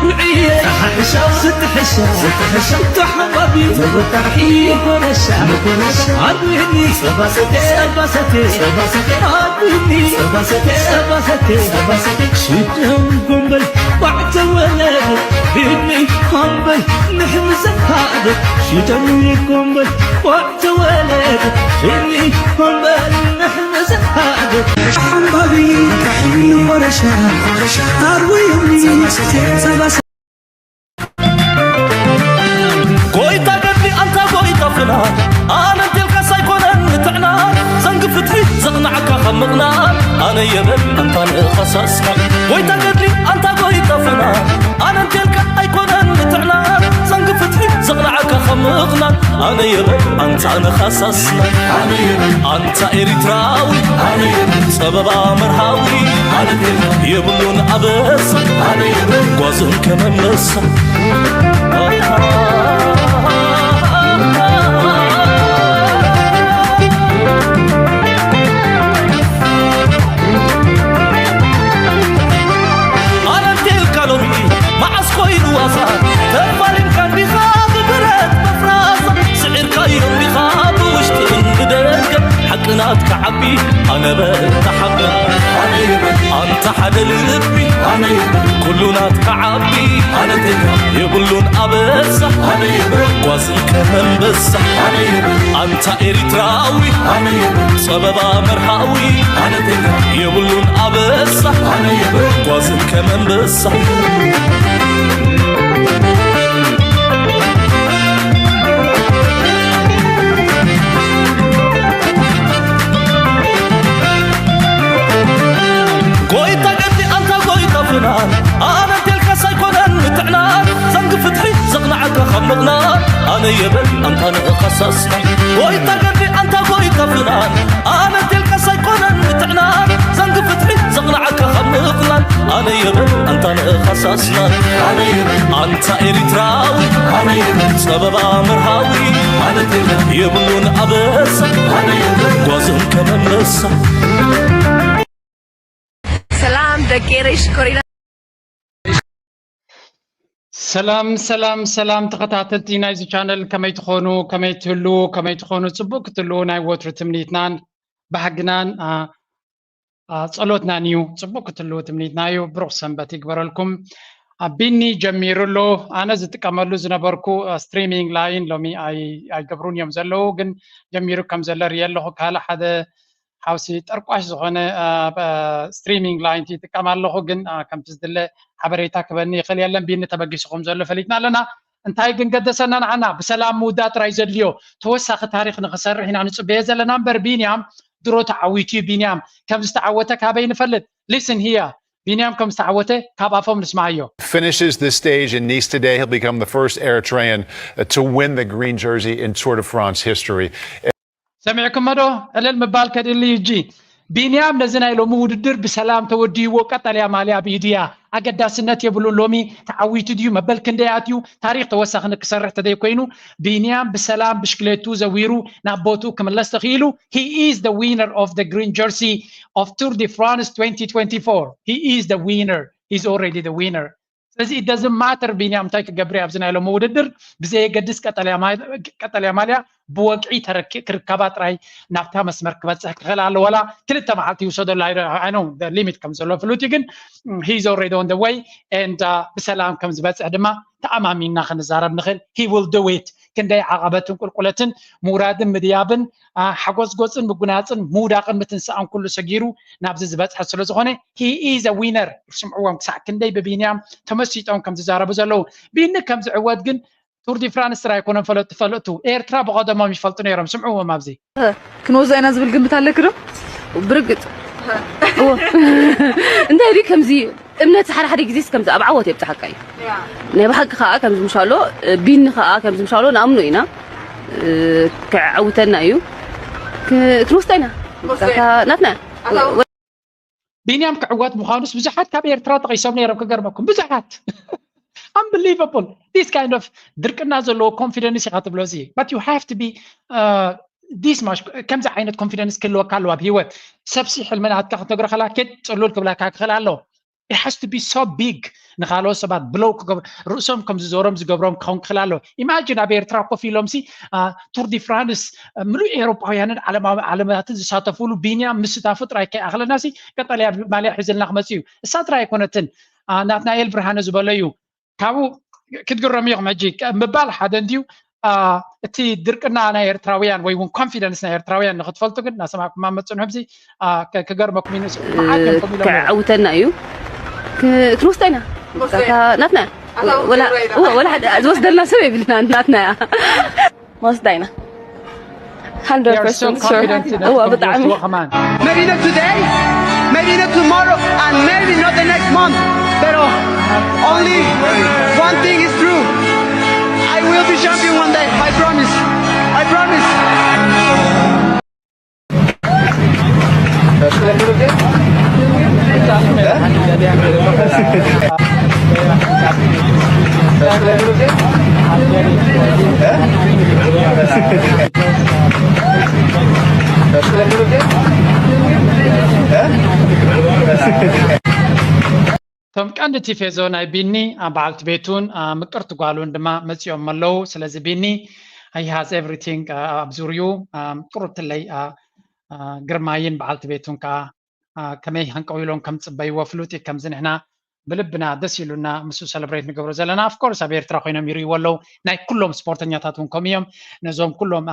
ርዕየ ስትሕሻ ስትሕሻ ተሓባቢ ተወጣሒ ኮረሻ ኮረሻ ኣድኒ ጸባሰቴ ጸባሰቴ ኣድኒ ጸባሰቴ ጸባሰቴ ጸባሰቴ ሽደም ጎንበል ባዕተ ወለድ ሂድኒ ሃምበል ንሕምዘ ሃደ ሽደም ጎንበል ባዕተ ወለድ ሂድኒ ሃምበል ንሕምዘ ሃደ ሓምባቢ ካሕኒ ኮረሻ ኮረሻ ኣርወዮኒ ጸባሰቴ ጸባሰቴ ጎይታ ገድሊ ኣንታ ጎይታ ፍና ኣነ እንቴልካስ ኣይኮነን ምትዕና ዘንጊ ፍትሒ ዘቕናዓካ ካብ ምቕናን ኣነ የበል ኣንታ ንኸሳስካ ጎይታ ገድሊ ኣንታ ጎይታ ፍና ኣነ እንቴልካ ኣይኮነን ምትዕና ዘንጊ ፍትሒ ዘቕናዓካ ካብ ምቕናን ኣነ የበል ኣንታ ንኸሳስና ኣነ የበል ኣንታ ኤሪትራዊ ኣነ የበል ጸበባ መርሃዊ ኣነ እንቴልካ የብሉን ኣበሳ ኣነ የበል ጓዝን ከመመሳ ኣነንቴልካ ሎሚ መዓስ ኮይኑ ዋሳ ተፋሊምካ እንዲኻ ብብረት መፍራሳ ስዒርካዮ እንዲኻ ብውሽጥን ብደገ ሓቂ ናትካ ዓቢ ኣነ በል ተሓበን ኣንታ ሓደ ልቢ ኩሉ ናትካ ዓቢ የብሉን ኣበሳ ጓዝን ከም ኣንበሳ ኣንታ ኤሪትራዊ ጸበባ መርሃዊ የብሉን ኣበሳ ጓዝን ከም ኣንበሳ ጎይታ ገዲ ኣንታ ጎይታ ፍናን ኣነ እንቴልካስ ኣይኮነን ምትዕናን ዘንጊ ፍትሒ ዘቕናዓካ ካብ ምቕናን ኣነ የበል ኣንታ ንእኻስ ኣስናን ጎይታ ገዲ ኣንታ ጎይታ ፍናን ኣነ እንቴልካስ ኣይኮነን ምትዕናን ዘንጊ ፍትሒ ዘቕናዓካ ካብ ምቕናን ኣነ የበል ኣንታ ንእኻስ ኣስናን ኣንታ ኤሪትራዊ ጸበባ መርሃዊ የብሉን ኣበሳ ጓዝን ከም ኣንበሳ ሰላም ደቂ ኤረይ ሽኮሪና። ሰላም ሰላም ሰላም ተኸታተልቲ ናይዚ ቻነል ከመይ ትኾኑ ከመይ ትህልዉ ከመይ ትኾኑ ጽቡቅ ክትህልዉ ናይ ወትሩ ትምኒትናን ባህግናን ጸሎትናን እዩ። ጽቡቅ ክትህልዉ ትምኒትና እዩ። ብሩኽ ሰንበት ይግበረልኩም። ቢኒ ጀሚሩ ኣሎ። ኣነ ዝጥቀመሉ ዝነበርኩ ስትሪሚንግ ላይን ሎሚ ኣይገብሩን እዮም ዘለዉ፣ ግን ጀሚሩ ከም ዘሎ ሪኢ ኣለኹ። ካልእ ሓደ ሓውሲ ጠርቋሽ ዝኾነ ስትሪሚንግ ላይን ይጥቀም ኣለኹ፣ ግን ከምቲ ዝድለ ሓበሬታ ክበኒ ይኽእል የለን። ቢኒ ተበጊሱ ከም ዘሎ ፈሊጥና ኣለና። እንታይ ግን ገደሰና ንዓና ብሰላም ምውዳእ ጥራይ ዘድልዮ ተወሳኺ ታሪኽ ንኽሰርሕ ኢና ንጽበዮ ዘለና እምበር ቢንያም ድሮ ተዓዊቱ እዩ። ቢንያም ከም ዝተዓወተ ካበይ ንፈልጥ? Listen here. ቢንያም ከም ዝተዓወተ ካብ ኣፎም ንስማዓዮ። Finishes this stage in Nice today. He'll become the first Eritrean to win the green jersey in Tour de France history. ሰሚዕኩሞ ዶ? ዕልል ምባል ከድሊ እዩ ሕጂ። ቢንያም ነዚ ናይ ሎሚ ውድድር ብሰላም ተወዲእዎ ቀጠልያ ማልያ ብኢዱ እያ። ኣገዳስነት የብሉን። ሎሚ ተዓዊቱ ድዩ መበል ክንደይ ኣትዩ ታሪኽ ተወሳኺ ንክሰርሕ ተዘይኮይኑ ቢንያም ብሰላም ብሽክሌቱ ዘዊሩ ናብ ቦትኡ ክምለስ ተኽኢሉ he is the winner of the green jersey of Tour de France twenty twenty-four. He is the winner. He's already the winner. ስለዚ it doesn't matter ቢንያም እንታይ ክገብር እዩ ኣብዚ ናይ ሎሚ ውድድር ብዘየገድስ ቀጠልያ ማልያ ብወግዒ ክርከባ ጥራይ ናብታ መስመር ክበፅሕ ክኽእል ኣለዎ። ዋላ ክልተ መዓልቲ ይውሰደሉ I know the limit ከም ዘሎ ፍሉጥ እዩ፣ ግን he is already on the way and ብሰላም ከም ዝበፅሕ ድማ ተኣማሚንና ክንዛረብ ንኽእል። He will do it። ክንደይ ዓቐበትን ቁልቁለትን ምውራድን ምድያብን ሓጎስጎስን ምጉናፅን ምውዳቕን ምትንሳእን ኩሉ ሰጊሩ ናብዚ ዝበፅሐ ስለዝኾነ he is a winner። ስምዕዎም ክሳዕ ክንደይ ብቢንያም ተመሲጦም ከም ዝዛረቡ ዘለዉ። ቢኒ ከም ዝዕወት ግን ቱር ዲ ፍራንስ ጥራይ ኣይኮነን ፈለጥቱ ፈለጥቱ ኤርትራ ብቐደሞም ይፈልጡ ነይሮም። ስምዕዎም ኣብዚ። ክንወዞ ኢና ዝብል ግምት ኣለኪ ዶ? ብርግጽ። እንታይ ድዩ ከምዚ እምነት ሓደ ሓደ ግዜስ ከምዚ ኣብ ዓወት የብጽሓካ እዩ። ናይ ብሓቂ ከኣ ከምዚ ምሻሎ ቢኒ ከኣ ከምዚ ምሻሎ ንኣምኖ ኢና። ክዕውተና እዩ። ክንወስዳ ኢና። ናትና ቢንያም ክዕወት ምዃኑስ ብዙሓት ካብ ኤርትራ ጠቒሶም ነይሮም ክገርመኩም ብዙሓት unbelievable this kind of ድርቅና ዘለዎ confidence ኢኻ ትብሎ እዚ but you have to be this much ከምዚ ዓይነት confidence ክህልወካ ኣለዎ ኣብ ህይወት ሰብሲ ሕልሚ ናትካ ክትነግሮ ከላ ኬድ ጽሉል ክብለካ ክኽእል ኣለዎ it has to be so big ንካልኦት ሰባት ብለው ክገብሩ፣ ርእሶም ከም ዝዞሮም ዝገብሮም ክኸውን ክኽእል ኣለዎ። ኢማጂን ኣብ ኤርትራ ኮፍ ኢሎም ሲ ቱር ዲ ፍራንስ ምሉእ ኤውሮፓውያንን ዓለማዊ ዓለማትን ዝሳተፉሉ ቢንያም ምስታፉ ጥራይ ከይኣኽለና ሲ ቀጠልያ ማልያ ሒዝልና ክመጽእ እዩ። እሳ ጥራይ ኣይኮነትን። ናትናኤል ብርሃነ ዝበሎ እዩ። ካብኡ ክትግረሙ ኢኹም። ሕጂ ምባል ሓደ እንድዩ፣ እቲ ድርቅና ናይ ኤርትራውያን ወይ እውን ኮንፊደንስ ናይ ኤርትራውያን ንክትፈልጡ ግን እናሰማዕኩም ኣብ መፅንሑ ብዚ ክገርመኩም ይንእስ። ክዓውተና እዩ። ክንወስዳ ኢና። ናትና ወላ ሓደ ዝወስደልና ሰብ የብልና። ናትና እያ። ወስዳ ኢና። Hundred percent sure. እዋ ብጣዕሚ። Maybe not today, maybe not tomorrow, and maybe not the next month. But only one thing is true. I will be champion one day. I promise. I promise. እቶም ቀንዲ ቲፌዞ ናይ ቢኒ በዓልቲ ቤቱን ምቅርቲ ጓሉን ድማ መፂኦም ኣለዉ። ስለዚ ቢኒ he has everything ኣብ ዙርዩ ቅሩብትለይ ግርማይን በዓልቲ ቤቱን ከዓ ከመይ ሃንቀው ኢሎም ከም ፅበይዎ ፍሉጥ እዩ። ከምዚ ንሕና ብልብና ደስ ኢሉና ምስ ሰለብሬት ንገብሮ ዘለና። Of course ኣብ ኤርትራ ኮይኖም ይርእይዎ ኣለዉ። ናይ ኩሎም ስፖርተኛታት እውን ከምኡ እዮም። ነዞም ኩሎም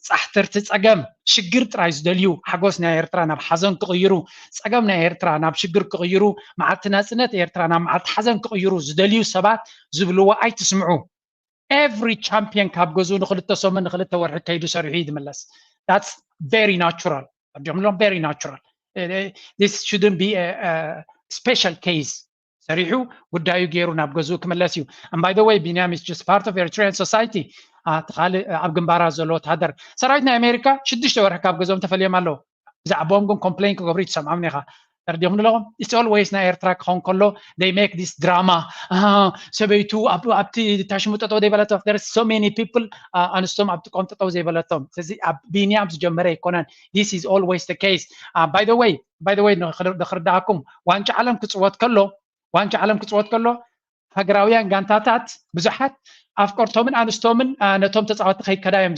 ፃሕትርቲ ፀገም ሽግር ጥራይ ዝደልዩ ሓጎስ ናይ ኤርትራ ናብ ሓዘን ክቕይሩ፣ ፀገም ናይ ኤርትራ ናብ ሽግር ክቕይሩ፣ መዓልቲ ናፅነት ኤርትራ ናብ መዓልቲ ሓዘን ክቕይሩ ዝደልዩ ሰባት ዝብልዎ ኣይትስምዑ። Every champion ካብ ገዝኡ ንክልተ ሰሙን ንክልተ ወርሒ ከይዱ ሰሪሑ እዩ ዝምለስ። That's very natural። ኣዲኦም ሎም very natural. This shouldn't be a special case. ሰሪሑ ጉዳዩ ገይሩ ናብ ገዝኡ ክምለስ እዩ። And by the way ቢንያም is just part of Eritrean society. እቲ ካልእ ኣብ ግንባራት ዘሎ ወታደር ሰራዊት ናይ ኣሜሪካ ሽዱሽተ ወርሒ ካብ ገዝኦም ተፈልዮም ኣለዉ። ብዛዕባኦም ግን ኮምፕሌን ክገብሩ ይትሰምዖም ኢኻ። ተረዲኹም ኣለኹም? It's always ናይ ኤርትራ ክኸውን ከሎ they make this drama. ሰበይቱ ኣብቲ ታሽሙ ጠጠው ዘይበለቶ። There is so many people ኣንስቶም ኣብ ጥቆም ጠጠው ዘይበለቶም። ስለዚ ኣብ ቢንያም ዝጀመረ ኣይኮነን። This is always the case. By the way by the way ንክርዳእኩም ዋንጫ ዓለም ክፅወት ከሎ ዋንጫ ዓለም ክፅወት ከሎ ሃገራውያን ጋንታታት ብዙሓት ኣፍቀርቶምን ኣንስቶምን ነቶም ተፃወቲ ከይከዳ እዮም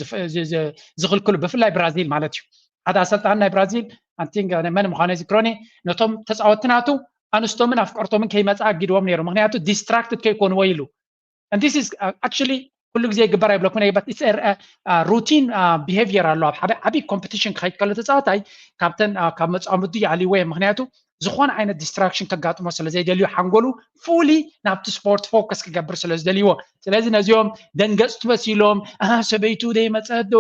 ዝኽልክሉ፣ ብፍላይ ብራዚል ማለት እዩ። ሓደ ኣሰልጣኒ ናይ ብራዚል ኣንቲንግ መን ምዃነ ዝክሮኒ ነቶም ተፃወቲ ናቱ ኣንስቶምን ኣፍቀርቶምን ከይመፃ ኣጊድዎም ነይሩ። ምክንያቱ ዲስትራክትድ ከይኮንዎ ኢሉ። And this is actually ኩሉ ግዜ ይግበር ኣይብለኩን እየ፣ but it's a routine behavior ኣሎ። ኣብ ሓደ ዓብዪ ኮምፒቲሽን ክኸይድ ከሎ ተፃዋታይ ካብተን ካብ መፃምዱ ይኣልይዎ እዮም። ምክንያቱ ዝኾነ ዓይነት ዲስትራክሽን ከጋጥሞ ስለ ዘይደልዩ ሓንጎሉ ፉሊ ናብቲ ስፖርት ፎከስ ክገብር ስለ ዝደልይዎ። ስለዚ ነዚኦም ደንገፅቲ መሲሎም ሰበይቱ ዘይመፀት ዶ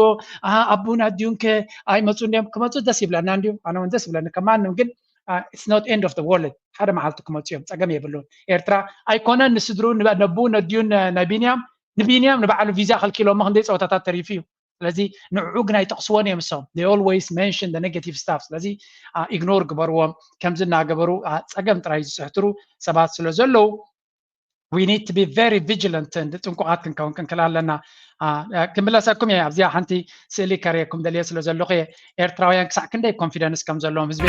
ኣቡን ኣዲኡን ከ ኣይመፁ እንዲዮም ክመፁ ደስ ይብለና እንዲዩ ኣነ እውን ደስ ይብለኒ ከማንም ግን it's not end of the world ሓደ መዓልቲ ክመፁ እዮም ፀገም የብሉን። ኤርትራ ኣይኮነን ንስድሩ ነቡ ነዲዩን ናይ ቢንያም ንቢንያም ንባዕሉ ቪዛ ከልኪሎሞ ክንደይ ፀወታታት ተሪፉ እዩ። ስለዚ ንዕኡ ግን ኣይጠቕስዎን እዮም እሶም they always mention the negative stuff። ስለዚ ኢግኖር ግበርዎም። ከምዚ እናገበሩ ፀገም ጥራይ ዝፅሕትሩ ሰባት ስለ ዘለዉ we need to be very vigilant ጥንቁቓት ክንከውን ክንክእል ኣለና። ክምለሰኩም እየ ኣብዚኣ ሓንቲ ስእሊ ከርእየኩም ደልየ ስለ ዘለኹ እየ። ኤርትራውያን ክሳዕ ክንደይ ኮንፊደንስ ከም ዘለዎም ህዝቢ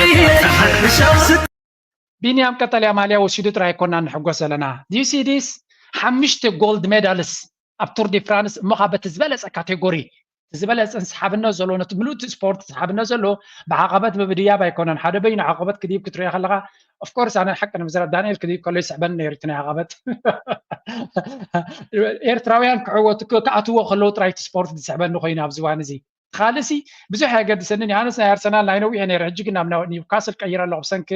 ቢንያም ቀጠልያ ማልያ ወሲዱ ጥራይ ኣይኮና ንሕጎስ ዘለና። Do you see this ሓምሽተ ጎልድ ሜዳልስ ኣብ ቱር ዲ ፍራንስ እሞ ካብ በቲ ዝበለፀ ካቴጎሪ ዝበለፀን ሰሓብነት ዘለዎ ነቲ ምሉእ እቲ ስፖርት ሰሓብነት ዘለዎ ብዓቐበት ብምድያብ ኣይኮነን ሓደ በይኑ ዓቐበት ክድይብ ክትሪኦ ከለካ of course ኣነ ሓቂ ንምዝራብ ዳንኤል ክድይብ ከሎ ይስሕበኒ ነይሩ እቲ ናይ ዓቐበት ኤርትራውያን ክዕወቱ ክኣትዎ ከለዉ ጥራይ እቲ ስፖርት ዝስሕበኒ ኮይኑ ኣብዚ እዋን እዚ ካልእሲ ብዙሕ ኣየገድሰንን እዩ። ኣነስ ናይ ኣርሰናል ናይ ነዊሕ ነይረ፣ ሕጂ ግን ናብ ኒውካስል ቀይረ ኣለኹ ብሰንኪ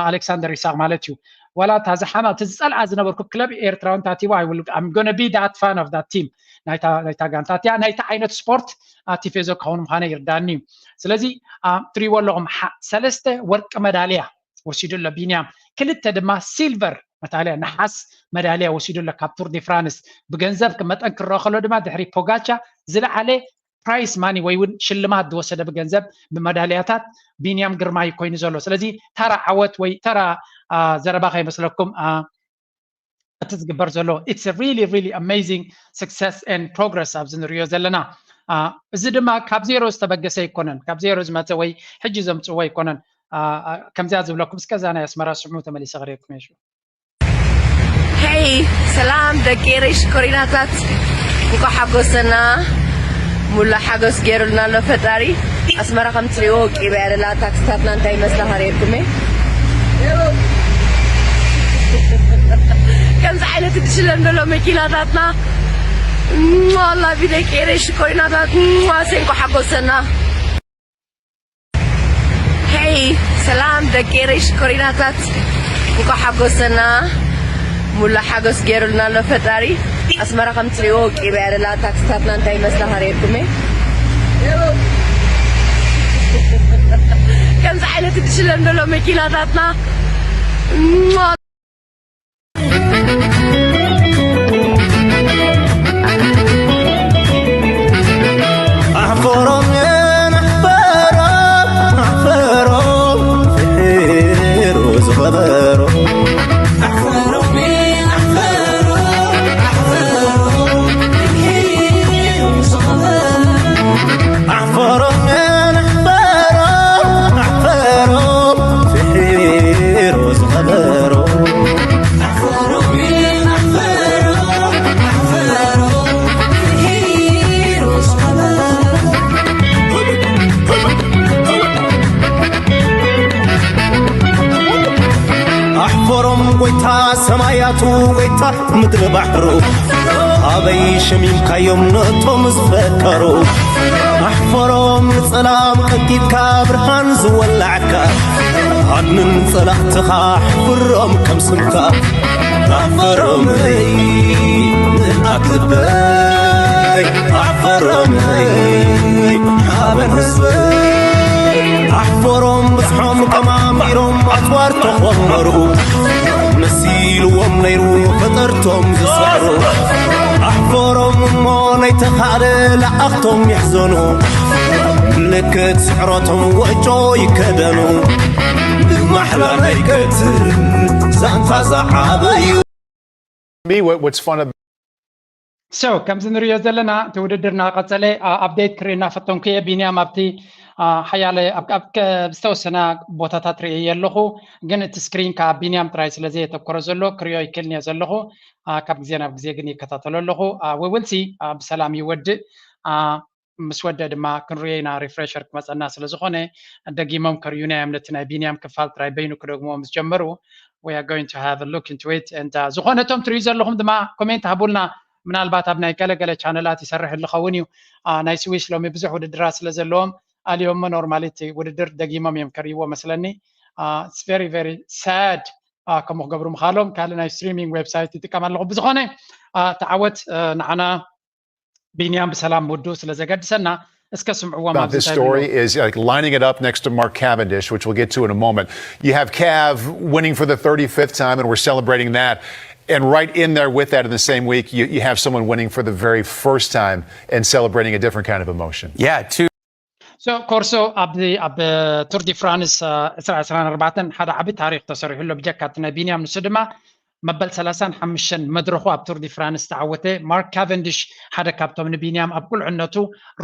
ኣሌክሳንደር ኢሳቅ ማለት እዩ። ዋላ እታ ዝሓማ እቲ ዝጸልኣ ዝነበርኩ ክለብ ኤርትራዊ እንታቲዋ I'm gonna be that fan of that team ናይታ ጋንታ እቲኣ ናይቲ ዓይነት ስፖርት ቲፌዞ ክኸውን ምዃነ ይርዳኒ እዩ። ስለዚ ትሪእዎ ኣለኹም ሰለስተ ወርቂ መዳልያ ወሲዱ ኣሎ ቢንያም፣ ክልተ ድማ ሲልቨር መታልያ ነሓስ መዳልያ ወሲዱ ኣሎ ካብ ቱር ዲ ፍራንስ። ብገንዘብ መጠን ክረአ ከሎ ድማ ድሕሪ ፖጋቻ ዝለዓለ ፕራይስ ማኒ ወይ እውን ሽልማት ዝወሰደ ብገንዘብ ብመዳልያታት ቢንያም ግርማይ ኮይኑ ዘሎ። ስለዚ ተራ ዓወት ወይ ተራ ዘረባ ከይመስለኩም እቲ ዝግበር ዘሎ it's really really amazing success and progress ኣብዚ ንሪኦ ዘለና። እዚ ድማ ካብ ዜሮ ዝተበገሰ ኣይኮነን፣ ካብ ዜሮ ዝመፀ ወይ ሕጂ ዘምፅዎ ኣይኮነን። ከምዚኣ ዝብለኩም እስከ እዛ ናይ ኣስመራ ስሙ ተመሊሰ ክርእየኩም እየ። ደቂ ኤረይ ሽኮሪናታት፣ እንኳዕ ሓጎሰና። ሙሉእ ሓጎስ ገይሩልና ኣሎ ፈጣሪ። ኣስመራ ከም ትሪእዎ ወቂበ እያ ደላ። ታክስታትና እንታይ ይመስላ ከርእየኩም እየ። ከምዚ ዓይነት እድሽለን ዘሎ መኪናታትና። ሟላ ቢደቂ ኤረይ ሽኮሪናታት፣ ሟ፣ ሰንቆ ሓጎሰና። ሄይ፣ ሰላም ደቂ ኤረይ ሽኮሪናታት፣ እንኳዕ ሓጎሰና። ሙሉእ ሓጎስ ገይሩልና ኣሎ ፈጣሪ። ኣስመራ ከም ትሪእዎ ወቂበ እያ ደላ። ታክስታትና እንታይ ይመስላ ከርእየኩም እየ። ከምዚ ዓይነት እድሽለን ዘሎ መኪናታትና። ኣሕፈሮም ኣሕፈሮም ኣሕፈሮም ፍሒሩ ዝኸበሮ። ኣሕፈሮም ኣሕፈሮም ኣሕፈሮም ፍሒሩ ዝኸበሮ። ኣሕፈሮም ጎይታ ሰማያቱ፣ ጎይታ ምድሪ ባሕሩ፣ ኣበይ ሸሚምካዮም ነቶም ዝፈከሩ? ኣሕፈሮም ንጸላም ቀንጢጥካ ብርሃን ዝወላዕካ፣ ሃድንን ጸላእትኻ ኣሕፍሮም ከም ስምካ። ኣሕፈሮመይ ንኣክልበይ ኣሕፈሮመይ ሓበን ህዝበይ። ኣሕፈሮም ብዝሖም ቀማሚሮም ኣጽዋር ተኾመሩ፣ መሲልዎም ነይሩ ፈጠርቶም ዝሰዕሩ። ኣሕፈሮም እሞ ናይ ተኻእለ ለኣኽቶም ይሕዘኑ፣ ምልክት ስዕረቶም ወጮ ይከደኑ። ብማሕላ ናይ ቀትር ዛንታ ዝዓበዩ። Me, what, what's fun about So ከምዚ ንሪኦ ዘለና እቲ ውድድር እናቐፀለ፣ ኣፕዴት ክርኢ እናፈተንኩ እየ። ቢንያም ኣብቲ፣ አ፣ ሓያለ ኣብ- ኣብ- ከ- ዝተወሰነ ቦታታት ርእየ ኣለኹ፣ ግን እቲ ስክሪን ካብ ቢንያም ጥራይ ስለ ዘየተኮረ ዘሎ ክሪኦ ይክእልን እየ ዘለኹ። አ፣ ካብ ግዜ ናብ ግዜ ግን ይከታተሎ ኣለኹ። We will see፣ አ፣ ብሰላም ይወድእ። አ፣ ምስ ወደ ድማ ክንሪኦ ኢና። ሪፍሬሸር ክመፀና ስለ ዝኾነ ደጊሞም ከርእዩና እዮም። ነቲ ናይ ቢንያም ክፋል ጥራይ በይኑ ክደግምዎ ምስ ጀመሩ፣ we are going to have a look into it and ዝኾነ እቶም ትሪኡ ዘለኹም ድማ ኮሜንት ሃቡልና። ምናልባት ኣብ ናይ ገለገለ ቻነላት ይሰርሕ ዝኸውን እዩ። ናይ ስዊስ ሎሚ ብዙሕ ውድድራት ስለ ዘለዎም ኣልዮሞ ኖርማሊ እቲ ውድድር ደጊሞም እዮም ከርእይዎ መስለኒ። It's very very sad ከምኡ ክገብሩ ምኻሎም። ካልእ ናይ ስትሪሚንግ ዌብሳይት ይጥቀም ኣለኹ። ብዝኾነ ተዓወት ንዓና ቢንያም ብሰላም ምውድኡ ስለ ዘገድሰና እስከ ስምዕዎም። About this story is like lining it up next to Mark Cavendish, which we'll get to in a moment. You have Cav winning for the thirty-fifth time, and we're celebrating that. And right in there with that, in the same week, you, you have someone winning for the very first time and celebrating a different kind of emotion. Yeah, two. So ኮርሶ ኣብዚ ኣብ ቱር ዲ ፍራንስ ዕስራ ዕስራን ኣርባዕተን ሓደ ዓቢ ታሪኽ ተሰሪሑ ኣሎ ብጀካ እቲ ናይ ቢንያም። ንሱ ድማ መበል ሰላሳን ሓሙሽተን መድረኹ ኣብ ቱር ዲ ፍራንስ ዝተዓወተ ማርክ ካቨንዲሽ ሓደ ካብቶም ንቢንያም ኣብ ቁልዕነቱ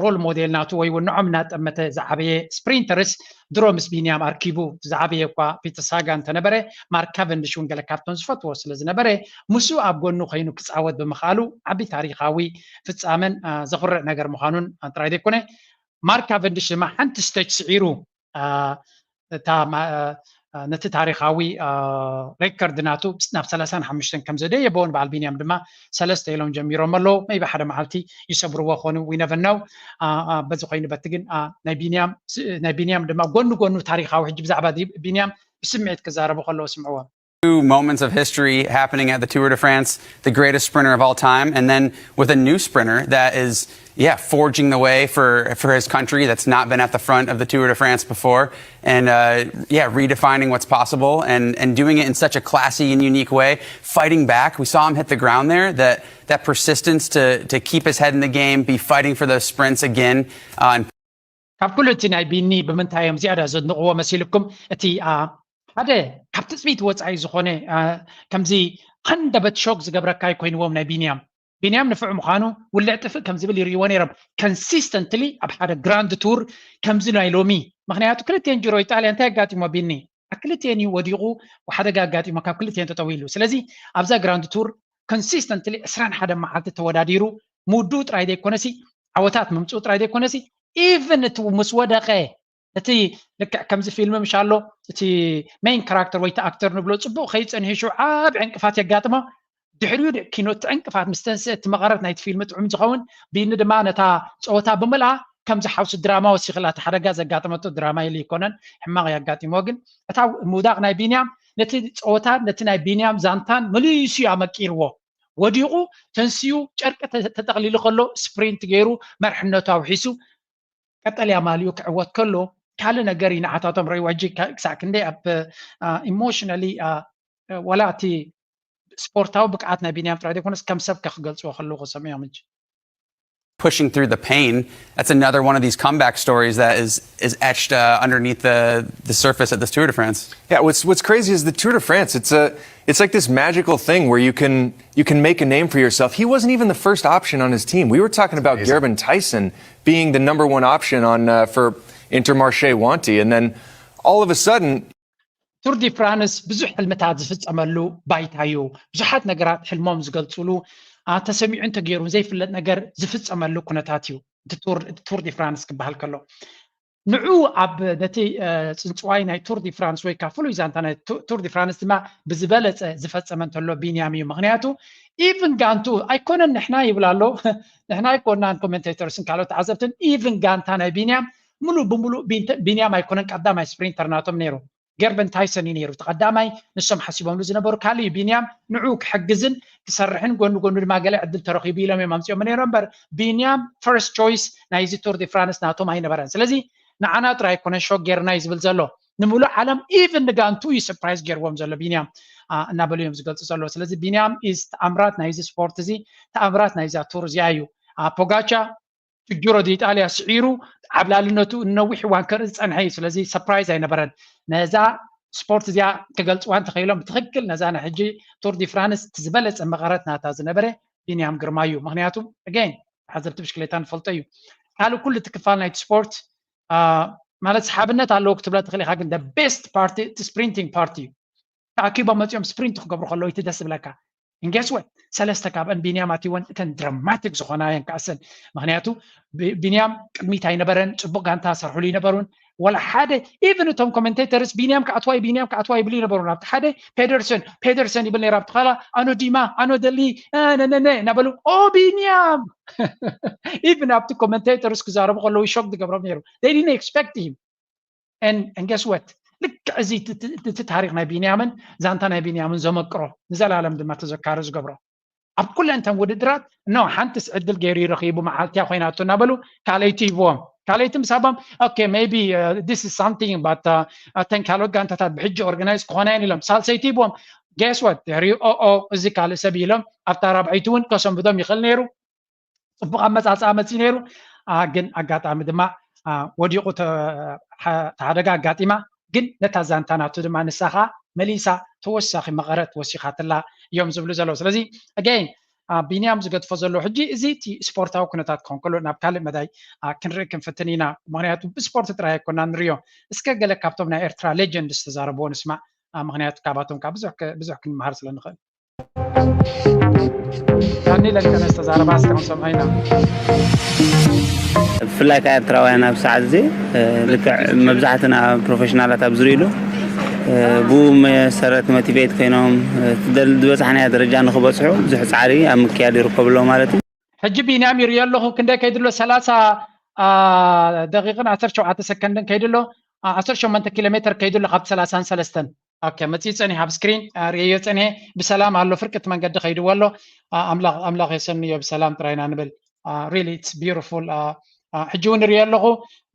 ሮል ሞዴል ናቱ ወይ እውን ንዖም እናጠመተ ዝዓበየ ስፕሪንተርስ፣ ድሮ ምስ ቢንያም ኣርኪቡ ዝዓበየ እኳ ፒተር ሳጋ እንተነበረ፣ ማርክ ካቨንዲሽ እውን ገለ ካብቶም ዝፈትዎ ስለ ዝነበረ ምስኡ ኣብ ጎኑ ኮይኑ ክፃወት ብምኽኣሉ ዓቢ ታሪኻዊ ፍፃመን ዘኹርዕ ነገር ምዃኑን ጥራይ ዘይኮነ ማርክ ካቨንዲሽ ድማ ሓንቲ ስቴጅ ስዒሩ እታ ነቲ ታሪኻዊ ሬከርድ ናቱ ናብ ሰላሳን ሓሙሽተን ከም ዘደየቦ ንበዓል ቢንያም ድማ ሰለስተ ኢሎም ጀሚሮም ኣለዉ። መይቢ ሓደ መዓልቲ ይሰብርዎ ኾኑ፣ we never know። በዚ ኮይኑ በቲ ግን ናይ ቢንያም ናይ ቢንያም ድማ ጎኑ ጎኑ ታሪኻዊ ሕጂ ብዛዕባ ቢንያም ብስምዒት ክዛረቡ ከለዉ ስምዕዎም። Two moments of history happening at the Tour de France, the greatest sprinter of all time, and then with a new sprinter that is, yeah, forging the way for, for his country, that's not been at the front of the Tour de France before, and, uh, yeah, redefining what's possible and, and doing it in such a classy and unique way, fighting back. We saw him hit the ground there, that, that persistence to, to keep his head in the game, be fighting for those sprints again, uh, and ካብ ኩሉ እቲ ናይ ቢኒ ብምንታይ እዮም ዝያዳ ዘድንቕዎ መሲልኩም? እቲ ሓደ ካብ ትፅቢት ወፃኢ ዝኾነ ከምዚ ሃንደበት ሾክ ዝገብረካ ኣይኮይንዎም ናይ ቢንያም። ቢንያም ንፉዕ ምዃኑ ውልዕ ጥፍእ ከም ዝብል ይርእይዎ ነይሮም። ኮንሲስተንትሊ ኣብ ሓደ ግራንድ ቱር ከምዚ ናይ ሎሚ፣ ምክንያቱ ክልቲኤን ጅሮ ኢጣልያ እንታይ ኣጋጢሞ ቢኒ? ኣብ ክልቲኤን እዩ ወዲቑ፣ ሓደጋ ኣጋጢሞ ካብ ክልቲኤን ጠጠው ኢሉ። ስለዚ ኣብዛ ግራንድ ቱር consistently ዕስራን ሓደን መዓልቲ ተወዳዲሩ ምውድኡ ጥራይ ዘይኮነሲ ዓወታት ምምፅኡ ጥራይ ዘይኮነሲ even እቲ ምስ ወደቐ እቲ ልክዕ ከምዚ ፊልም ምሽ ኣሎ እቲ main character ወይ እቲ ኣክተር ንብሎ ፅቡቕ ከይፀንሑ ዓብ ዕንቅፋት የጋጥሞ ድሕሪኡ ኪኖ እቲ ዕንቅፋት ምስ ተንስእ እቲ መቐረት ናይቲ ፊልም ጥዑም ዝኸውን ብይኒ ድማ ነታ ፀወታ ብምልኣ ከም ዝሓውሱ ድራማ ወሲኽላ እቲ ሓደጋ ዘጋጠመቶ ድራማ ኢሉ ይኮነን ሕማቕ የጋጢሞ ግን እታ ምውዳቕ ናይ ቢንያም ነቲ ፀወታ ነቲ ናይ ቢንያም ዛንታን መሊሱ ኣመቂርዎ ወዲቑ ተንስኡ ጨርቂ ተጠቕሊሉ ከሎ ስፕሪንት ገይሩ መርሕነቱ ኣውሒሱ ቀጠልያ ማልዩ ክዕወት ከሎ ካልእ ነገር እዩ ንዓታቶም ረእይዎ ሕጂ ክሳዕ ክንደይ ኣብ emotionally ወላ እቲ ስፖርታዊ ብቅዓት ናይ ቢንያም ጥራይ ዘይኮነስ ከም ሰብ ከክገልፅዎ ከለዉ ክሰምዮም እንጂ pushing through the pain. That's another one of these comeback stories that is is etched uh, underneath the the surface at this Tour de France. Yeah, what's what's crazy is the Tour de France. It's a it's like this magical thing where you can you can make a name for yourself. He wasn't even the first option on his team. We were talking about Gervin Tyson being the number one option on uh, for Intermarché Wanty, and then all of a sudden ቱር ዲ ፍራንስ ብዙሕ ሕልምታት ዝፍፀመሉ ባይታ እዩ። ብዙሓት ነገራት ሕልሞም ዝገልፅሉ ተሰሚዑ እንተገይሩ ዘይፍለጥ ነገር ዝፍፀመሉ ኩነታት እዩ። ቱር ዲ ፍራንስ ክበሃል ከሎ ንዑ ኣብ ነቲ ፅንፅዋይ ናይ ቱር ዲ ፍራንስ ወይ ከዓ ፍሉይ ዛንታ ናይ ቱር ዲ ፍራንስ ድማ ብዝበለፀ ዝፈፀመ እንተሎ ቢንያም እዩ። ምክንያቱ ኢቭን ጋንቱ ኣይኮነን ንሕና ይብል ኣሎ ንሕና ኣይኮናን ኮሜንቴተርስን ካልኦት ተዓዘብትን ኢቭን ጋንታ ናይ ቢንያም ሙሉእ ብሙሉእ ቢንያም ኣይኮነን ቀዳማይ ስፕሪንተር ናቶም ነይሩ። ገርቨን ታይሰን እዩ ነይሩ እቲ ቀዳማይ ንሶም ሓሲቦምሉ ዝነበሩ ካልእ እዩ ቢንያም ንዑ ክሕግዝን ክሰርሕን ጎኒ ጎኑ ድማ ገለ ዕድል ተረኺቡ ኢሎም እዮም ኣምፅኦም ነይሮም እምበር ቢንያም ፈርስት ቾይስ ናይዚ ቱር ዲ ፍራንስ ናቶም ኣይነበረን ስለዚ ንዓና ጥራይ ኣይኮነን ሾክ ጌርና እዩ ዝብል ዘሎ ንምሉእ ዓለም ኢቭን ንጋንቱ እዩ ሰርፕራይዝ ገይርዎም ዘሎ ቢንያም እናበሉ እዮም ዝገልፁ ዘለዎ ስለዚ ቢንያም ኢዝ ተኣምራት ናይዚ ስፖርት እዚ ተኣምራት ናይዛ ቱር እዚኣ እዩ ፖጋቻ ጅሮ ዲጣልያ ስዒሩ ዓብላልነቱ ነዊሕ እዋን ከርኢ ዝፀንሐ እዩ ስለዚ ሰፕራይዝ ኣይነበረን ነዛ ስፖርት እዚኣ ክገልፅዋ እንተኸኢሎም ብትክክል ነዛ ናይ ሕጂ ቱር ዲ ፍራንስ ዝበለፀ መቐረት ናታ ዝነበረ ቢንያም ግርማ እዩ ምክንያቱ ገን ተዓዘብቲ ብሽክሌታ ንፈልጦ እዩ ካልእ ኩሉ እቲ ክፋል ናይቲ ስፖርት ማለት ሰሓብነት ኣለዎ ክትብላ ትኽእል ኢኻ ግን ቤስት ፓርቲ እቲ ስፕሪንቲንግ ፓርቲ እዩ ተኣኪቦም መፂኦም ስፕሪንት ክገብሩ ከለዉ እቲ ደስ ዝብለካ እንጌስወ ሰለስተ ካብአን ቢንያም ኣትወን እተን ድራማቲክ ዝኾና የን ከኣሰን ምክንያቱ ቢንያም ቅድሚት ኣይነበረን ፅቡቅ ጋንታ ሰርሕሉ ይነበሩን ወላ ሓደ ኢቨን እቶም ኮሜንቴተርስ ቢንያም ከኣትዋ ቢንያም ከኣትዋ ይብሉ ይነበሩ ናብቲ ሓደ ፔደርሰን ፔደርሰን ይብል ነይር ኣብቲ ካላ ኣኖ ዲማ ኣኖ ደሊ ነነነ እናበሉ ኦ ቢንያም ኢቨን ኣብቲ ኮሜንቴተርስ ክዛረቡ ከለዉ ሾክ ዝገብሮም ነይሩ they didn't expect him and and guess what ልክዕ እዚ እቲ ታሪክ ናይ ቢንያምን ዛንታ ናይ ቢንያምን ዘመቅሮ ንዘላለም ድማ ተዘካሪ ዝገብሮ ኣብ ኩለን እተን ውድድራት ኖ ሓንትስ ዕድል ገይሩ ይረኺቡ መዓልቲያ ኮይናቶ እናበሉ ካልኣይቲ ይብዎም ካልኣይቲ ምሳቦም okay maybe this is something but እተን ካልኦት ጋንታታት ብሕጂ ኦርጋናይዝ ክኾና እየን ኢሎም ሳልሰይቲ ይብዎም guess what ድሕሪኡ ኦኦ እዚ ካልእ ሰብ ኢሎም ኣብታ ራብዐይቲ እውን ከሰንብዶም ይኽእል ነይሩ ፅቡቅ ኣመፃፅኣ መፅኡ ነይሩ ግን ኣጋጣሚ ድማ ወዲቁ ተሓደጋ ኣጋጢማ ግን ነታ ዛንታ ናቱ ድማ ንሳ ከዓ መሊሳ ተወሳኺ መቐረት ወሲኻትላ እዮም ዝብሉ ዘለዉ ስለዚ ኣገይን ቢንያም ዝገድፎ ዘሎ ሕጂ እዚ እቲ ስፖርታዊ ኩነታት ክኾን ከሎ ናብ ካልእ መዳይ ክንርኢ ክንፍትን ኢና ምክንያቱ ብስፖርት ጥራይ ኣይኮና ንሪዮ እስከ ገለ ካብቶም ናይ ኤርትራ ሌጀንድ ዝተዛረብዎ ንስማዕ ምክንያቱ ካባቶም ከዓ ብዙሕ ክንመሃር ስለ ንኽእል ዳኒ ለንቀነ ዝተዛረባ እስካሁን ሰምዐ ኢና ብፍላይ ከዓ ኤርትራውያን ኣብ ሰዓት እዚ ልክዕ መብዛሕትና ፕሮፌሽናላት ኣብ ዝርእሉ ብኡ መሰረት ሞቲቬት ኮይኖም ዝበፅሓናዮ ደረጃ ንክበፅሑ ብዙሕ ፃዕሪ ኣብ ምክያድ ይርከቡ ኣለዉ ማለት እዩ ሕጂ ቢንያም ይርእዮ ኣለኹ ክንደይ ከይድሎ ሰላሳ ደቂቕን ዓሰርተ ሸውዓተ ሰከንድን ከይድሎ ዓሰርተ ሸሞንተ ኪሎ ሜትር ከይድሎ ካብቲ ሰላሳን ሰለስተን ኦኬ መፅኢ ፀኒሕ ኣብ ስክሪን ርእዮ ፀኒሐ ብሰላም ኣሎ ፍርቂ እቲ መንገዲ ከይድዎ ኣሎ ኣምላኽ ኣምላኽ የሰንዮ ብሰላም ጥራይና ንብል really it's beautiful ሕጂ እውን ርእዮ ኣለኹ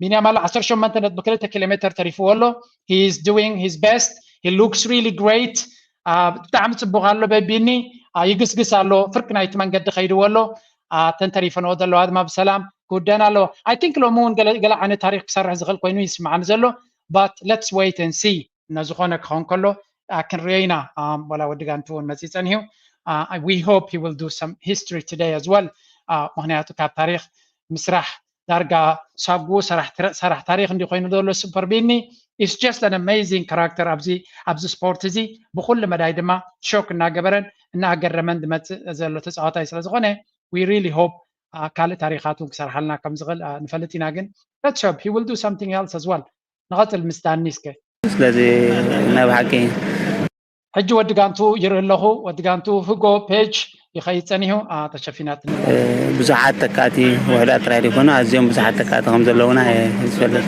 ቢንያም ኣሎ ዓሰርተ ሸሞንተ ነጥቢ ክልተ ኪሎ ሜትር ተሪፍዎ ኣሎ he is doing his best he looks really great ብጣዕሚ ፅቡቅ ኣሎ በቢኒ ይግስግስ ኣሎ ፍርቂ ናይቲ መንገዲ ከይድዎ ኣሎ ተንተሪፈንኦ ዘለዋ ድማ ብሰላም ክውደን ኣለዎ I think ሎሚ እውን ገለ ዓይነት ታሪክ ክሰርሕ ዝኽእል ኮይኑ ይስምዓኒ ዘሎ but let's wait and see እና ዝኾነ ክኸውን ከሎ ክንሪኦ ኢና ወላ ወዲ ጋንቲ እውን መፅእ ፀኒሑ we hope he will do some history today as well ምክንያቱ ካብ ታሪክ ምስራሕ ዳርጋ ሳጉ ሰራሕ ታሪክ እንዲ ኮይኑ ዘሎ ሱፐር ቢኒ It's just an amazing character ኣብዚ ኣብዚ ስፖርት እዚ። ብኩሉ መዳይ ድማ ሾክ እናገበረን እናገረመን ዝመፅእ ዘሎ ተፃዋታይ ስለ ዝኾነ, we really hope ካልእ ታሪኻት እውን ክሰርሓልና ከም ዝኽእል ንፈልጥ ኢና። ግን let's hope he will do something else as well. ንቐፅል ምስ ዳኒ እስከ። ስለዚ ናይ ብሓቂ ሕጂ ወዲ ጋንቱ ይርኢ ኣለኹ። ወዲ ጋንቱ ህጎ ፔጅ ይኸይድ ጸኒሑ ተሸፊናትኒ። ብዙሓት ተካእቲ ውሕዳት ጥራይ ዘይኮኑ ኣዝዮም ብዙሓት ተካእቲ ከም ዘለውና እየ ዝፈልጥ።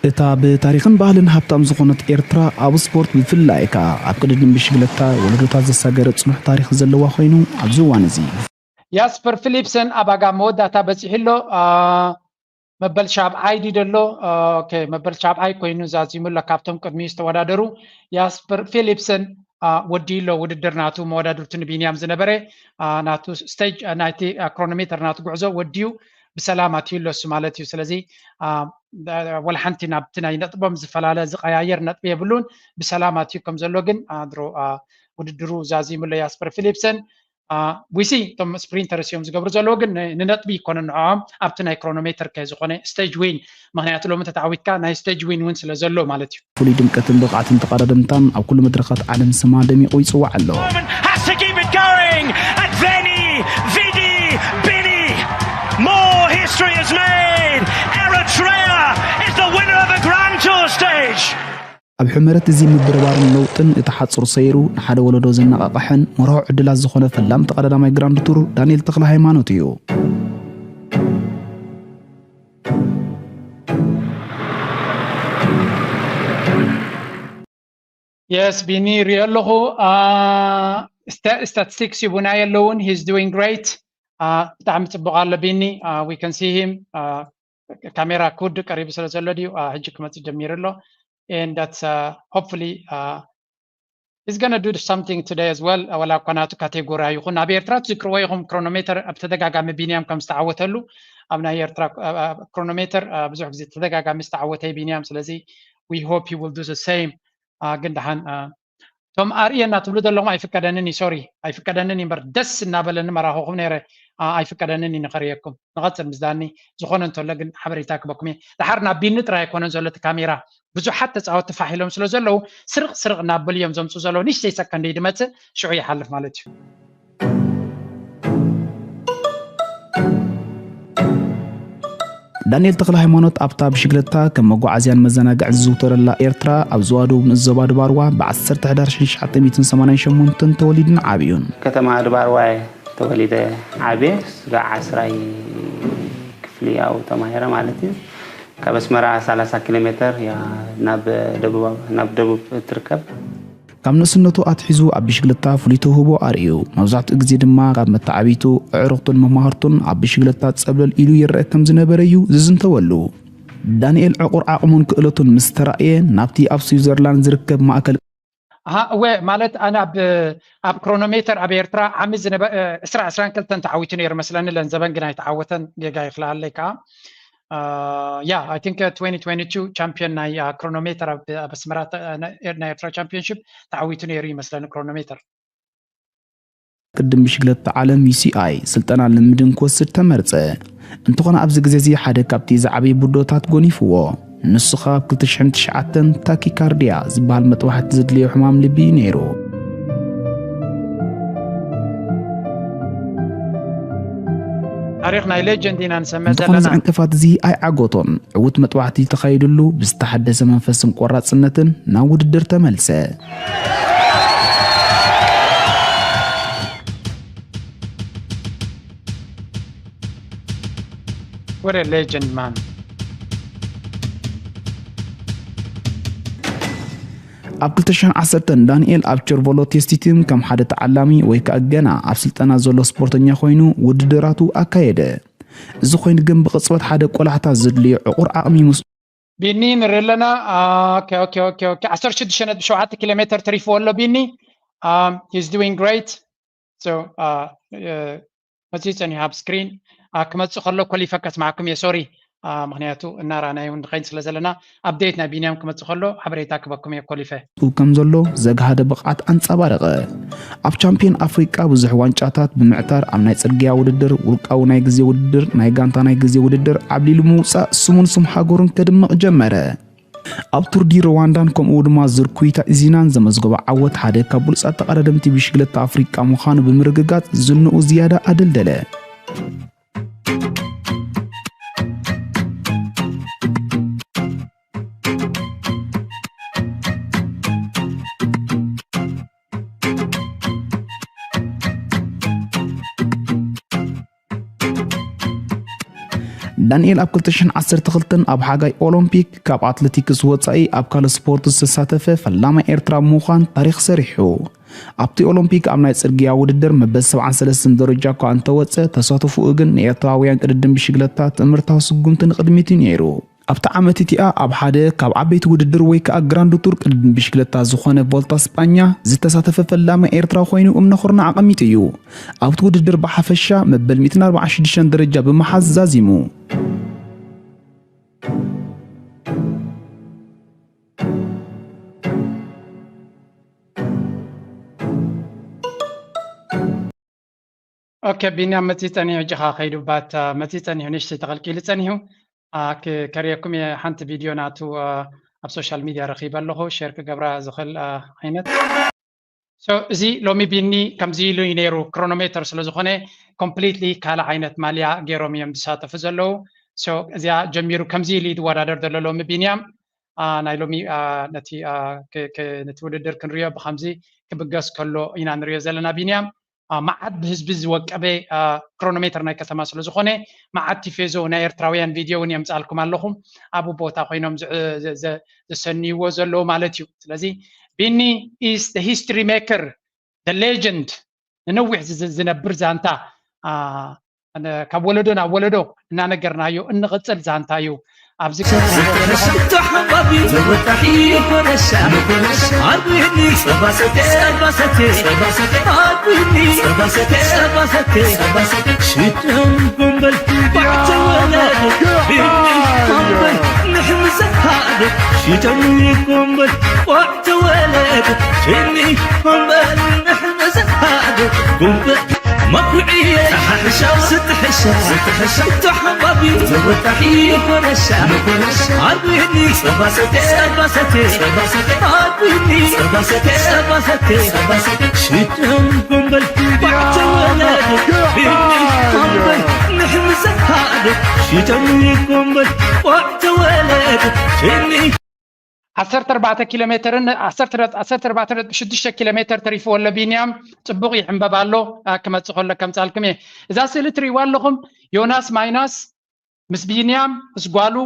እታ ብታሪኽን ባህልን ሃብታም ዝኾነት ኤርትራ፣ ኣብ ስፖርት ብፍላይ ከኣ ኣብ ቅድድም ብሽግለታ ወለዶታት ዘሳገረ ጽኑሕ ታሪኽ ዘለዋ ኮይኑ፣ ኣብዚ እዋን እዚ ያስፐር ፊሊፕሰን ኣብ ኣጋ መወዳእታ በጺሑ ኣሎ። መበል ሻብዓይ ድዩ ዘሎ? ኦኬ፣ መበል ሻብዓይ ኮይኑ ዛዚሙ ኣሎ። ካብቶም ቅድሚኡ ዝተወዳደሩ ያስፐር ፊሊፕሰን ወዲኡ ኣሎ ውድድር ናቱ። መወዳድርቱ ንቢንያም ዝነበረ ናቱ ስቴጅ ናይቲ ክሮኖሜተር ናቱ ጉዕዞ ወዲኡ ብሰላም ኣትዩ ኣሎ እሱ ማለት እዩ። ስለዚ ወላ ሓንቲ ናብቲ ናይ ነጥቦም ዝፈላለ ዝቀያየር ነጥቢ የብሉን። ብሰላም ኣትዩ ከም ዘሎ ግን ድሮ ውድድሩ ዛዚሙ ኣሎ ያስፐር ፊሊፕሰን። ዊሲ እቶም ስፕሪንተርስ እዮም ዝገብሩ ዘለዉ፣ ግን ንነጥቢ ይኮነ ንዕኦም ኣብቲ ናይ ክሮኖሜተር ከ ዝኾነ ስቴጅ ዊን፣ ምክንያቱ ሎሚ ተተዓዊትካ ናይ ስቴጅ ዊን እውን ስለ ዘሎ ማለት እዩ። ፍሉይ ድምቀትን ብቕዓትን ተቐዳደምታን ኣብ ኩሉ መድረኻት ዓለም ስማ ደሚቑ ይጽዋዕ ኣሎ። Has to keep it going. Adveni Vidi Bini. More history is made. Eritrea is the winner of the Grand Tour stage. ኣብ ሕመረት እዚ ምብርባርን ለውጥን እቲ ሓጹር ሰይሩ ንሓደ ወለዶ ዘነቓቕሕን መርሆ ዕድላት ዝኾነ ፈላም ተቐዳዳማይ ግራንድ ቱር ዳንኤል ተኽለ ሃይማኖት እዩ። የስ ቢኒ ሪኦ ኣለኹ። ስታቲስቲክስ ይቡና የለውን። He's doing great. ብጣዕሚ ፅቡቅ ኣሎ ቢኒ። We can see him. ካሜራ ኩድ ቀሪቡ ስለ ዘሎ ድዩ ሕጂ ክመፅእ ጀሚሩ ኣሎ። And that's hopefully he's gonna do something today as well. ወላ እኳ ናቱ ካቴጎሪ ኣይኹን። ኣብ ኤርትራ ትዝክርዎ ኢኹም ክሮኖሜተር ኣብ ተደጋጋሚ ቢንያም ከም ዝተዓወተሉ ኣብ ናይ ኤርትራ ክሮኖሜተር ብዙሕ ግዜ ተደጋጋሚ ዝተዓወተ ቢንያም። ስለዚ we hope he will do the same. ግን ደሓን እቶም ኣርእየና ትብሉ ዘለኹም ኣይፍቀደንን እዩ። ሶሪ ኣይፍቀደንን እዩ እምበር ደስ እናበለኒ መራኸኹም ነይረ። ኣይፍቀደንን እዩ ንኸርእየኩም። ንቐፅል ምስ ዳኒ ዝኾነ እንተሎ ግን ሓበሬታ ክበኩም እየ። ደሓር ናብ ቢኒ ጥራይ ኣይኮነን ዘሎ እቲ ካሜራ ብዙሓት ተፃወትቲ ፋሕ ኢሎም ስለ ዘለዉ ስርቕ ስርቕ እናበሉ እዮም ዘምፅኡ ዘለዉ። ንእሽተይ ሰከንድ እዩ ድመፅእ ሽዑ ይሓልፍ ማለት እዩ። ዳንኤል ተኽለ ሃይማኖት ኣብታ ብሽግለታ ከም መጓዓዝያን መዘናግዕን ዝዝውተረላ ኤርትራ ኣብ ዞባ ደቡብ ንኡስ ዞባ ድባርዋ ብ ዓሰርተ ሕዳር ሽሕን ትሽዓተ ሚእትን ሰማንያን ሸሞንተን ተወሊዱን ዓብዩን። ከተማ ድባርዋ እየ ተወሊደ ዓብየ። ስጋዕ ዓስራይ ክፍሊ ያው ተማሂረ ማለት እዩ። ካብ ኣስመራ ሰላሳ ኪሎ ሜተር እያ ናብ ደቡብ እትርከብ። ካብ ንእስነቱ ኣትሒዙ ኣብ ብሽግለታ ፍሉይ ተውህቦ ኣርእዩ። መብዛሕትኡ ግዜ ድማ ካብ መተዓብይቱ፣ ኣዕሩኽቱን መማህርቱን ኣብ ብሽግለታ ጸብለል ኢሉ ይረአ ከም ዝነበረ እዩ ዝዝንተወሉ። ዳንኤል ዕቑር ዓቕሙን ክእለቱን ምስ ተራእየ ናብቲ ኣብ ስዊዘርላንድ ዝርከብ ማእከል ኣሃ እወ ማለት ኣነ ኣብ ኣብ ክሮኖሜተር ኣብ ኤርትራ ዓሚ ዝነበ ዕስራ ዕስራን ክልተን ተዓዊቱ ነይሩ መስለኒ ለንዘበን ግን ኣይተዓወተን ጌጋ ይኽልኣለይ ከዓ ያ I think twenty twenty-two ቻምፒዮን ናይ ክሮኖሜተር ኣብ ኣስመራ ናይ ኤርትራ ቻምፒዮንሽፕ ተዓዊቱ ነይሩ ይመስለኒ ክሮኖሜተር። ቅድም ብሽግለታ ዓለም ዩ ሲ ኣይ ስልጠና ልምድን ክወስድ ተመርጸ። እንተኾነ ኣብዚ ግዜ እዚ ሓደ ካብቲ ዝዓበየ ብዶታት ጎኒፍዎ። ንሱ ኸኣ ኣብ ክልተ ሽሕን ትሽዓተን ታኪካርድያ ዝበሃል መጥባሕቲ ዘድልዮ ሕማም ልቢ እዩ ነይሩ። ታሪኽ ናይ ሌጀንድ ኢና ንሰምዕ ዘለና። እንተኾነ እዚ ዕንቅፋት እዚ ኣይዓገቶን። ዕዉት መጥባሕቲ ተኻይድሉ ብዝተሓደሰ መንፈስን ቆራጽነትን ናብ ውድድር ተመልሰ። What a legend, man. ኣብ ክልተ ሽሕን ዓሰርተን ዳንኤል ኣብ ቸርቮሎ ቴስቲቲም ከም ሓደ ተዓላሚ ወይ ከኣ ገና ኣብ ስልጠና ዘሎ ስፖርተኛ ኮይኑ ውድድራቱ ኣካየደ። እዚ ኮይኑ ግን ብቕጽበት ሓደ ቆላሕታ ዘድልዮ ዕቑር ዓቕሚ ምስ ቢኒ ንርኢ ኣለና። ኦኬ ኦኬ ኦኬ ኦኬ ዓሰርተ ሽዱሽተ ነጥቢ ሸውዓተ ኪሎ ሜትር ተሪፍዎ ኣሎ ቢኒ። He's doing great. So መፅዩ ፀኒሑ ኣብ ስክሪን ክመፅእ ከሎ ኮሊፈ ከስማዕኩም እየ ሶሪ። ምክንያቱ እናራናይ እውን ንኸይድ ስለ ዘለና፣ ኣፕዴት ናይ ቢንያም ክመፅእ ከሎ ሓበሬታ ክበኩም እየ ኮሊፈ። ከም ዘሎ ዘግሃደ ብቕዓት ኣንጸባረቐ። ኣብ ቻምፒዮን ኣፍሪቃ ብዙሕ ዋንጫታት ብምዕታር ኣብ ናይ ጽርግያ ውድድር፣ ውልቃዊ ናይ ግዜ ውድድር፣ ናይ ጋንታ ናይ ግዜ ውድድር ዓብሊሉ ምውጻእ ስሙን ስም ሃገሩን ከድምቕ ጀመረ። ኣብ ቱር ዲ ሩዋንዳን ከምኡ ድማ ዙር ኩይታ ኢዚናን ዘመዝገቦ ዓወት ሓደ ካብ ብሉጻት ተቐዳደምቲ ብሽግለታ ኣፍሪቃ ምዃኑ ብምርግጋጽ ዝንኡ ዝያዳ ኣደልደለ። ዳንኤል ኣብ ክልተ ሽሕን ዓሰርተ ክልተን ኣብ ሓጋይ ኦሎምፒክ ካብ ኣትሌቲክስ ወጻኢ ኣብ ካልእ ስፖርት ዝተሳተፈ ፈላማይ ኤርትራ ብምዃን ታሪኽ ሰሪሑ። ኣብቲ ኦሎምፒክ ኣብ ናይ ጽርግያ ውድድር መበል ሰብዓን ሰለስተን ደረጃ እኳ እንተወጸ፣ ተሳትፎኡ ግን ንኤርትራውያን ቅድድም ብሽግለታ ትእምርታዊ ስጉምቲ ንቕድሚት እዩ ነይሩ። ኣብታ ዓመት እቲኣ ኣብ ሓደ ካብ ዓበይቲ ውድድር ወይ ከኣ ግራንድ ቱር ቅድድም ብሽግለታ ዝኾነ ቮልታ ስጳኛ ዝተሳተፈ ፈላማይ ኤርትራዊ ኮይኑ እምነ ኩርናዕ ኣቐሚጡ እዩ። ኣብቲ ውድድር ብሓፈሻ መበል ሚእትን ኣርባዓን ሽዱሽተን ደረጃ ብምሓዝ ዛዚሙ። ኦኬ ቢንያም መፂ ፀኒሑ እጅኻ ከይዱ ባት መፂ ፀኒሑ ንእሽተይ ተቐልቂሉ ፀኒሑ ከርእየኩም እየ። ሓንቲ ቪድዮ ናቱ ኣብ ሶሻል ሚድያ ረኺበ ኣለኹ፣ ሼር ክገብራ ዝኽእል ዓይነት። እዚ ሎሚ ቢኒ ከምዚ ኢሉ እዩ ነይሩ፣ ክሮኖሜተር ስለ ዝኾነ ኮምፕሊትሊ ካልእ ዓይነት ማልያ ገይሮም እዮም ዝሳተፉ ዘለዉ። እዚኣ ጀሚሩ ከምዚ ኢሉ እዩ ዝወዳደር ዘሎ ሎሚ ቢንያም። ናይ ሎሚ ነቲ ነቲ ውድድር ክንሪኦ ብከምዚ ክብገስ ከሎ ኢና ንሪኦ ዘለና ቢንያም። መዓት ብህዝቢ ዝወቀበ ክሮኖሜተር ናይ ከተማ ስለ ዝኾነ መዓት ቲፌዞ ናይ ኤርትራውያን ቪድዮ እውን የምፅኣልኩም ኣለኹም። ኣብ ቦታ ኮይኖም ዘሰንይዎ ዘለዉ ማለት እዩ። ስለዚ ቢኒ is the history maker, the legend፣ ንነዊሕ ዝነብር ዛንታ ካብ ወለዶ ናብ ወለዶ እናነገርናዮ እንቕፅል ዛንታ እዩ። ኣብዚ ዓሰርተ ኣርባዕተ ኪሎ ሜተርን ዓሰርተ ኣርባዕተ ነጥቢ ሽዱሽተ ኪሎ ሜተር ተሪፍዎ ኣሎ ቢንያም። ፅቡቕ ይሕንበብ ኣሎ። ክመፅእ ከሎ ከምፃልኩም እየ። እዛ ስእሊ ትሪእዋ ኣለኹም ዮናስ ማይናስ ምስ ቢንያም ምስ ጓሉ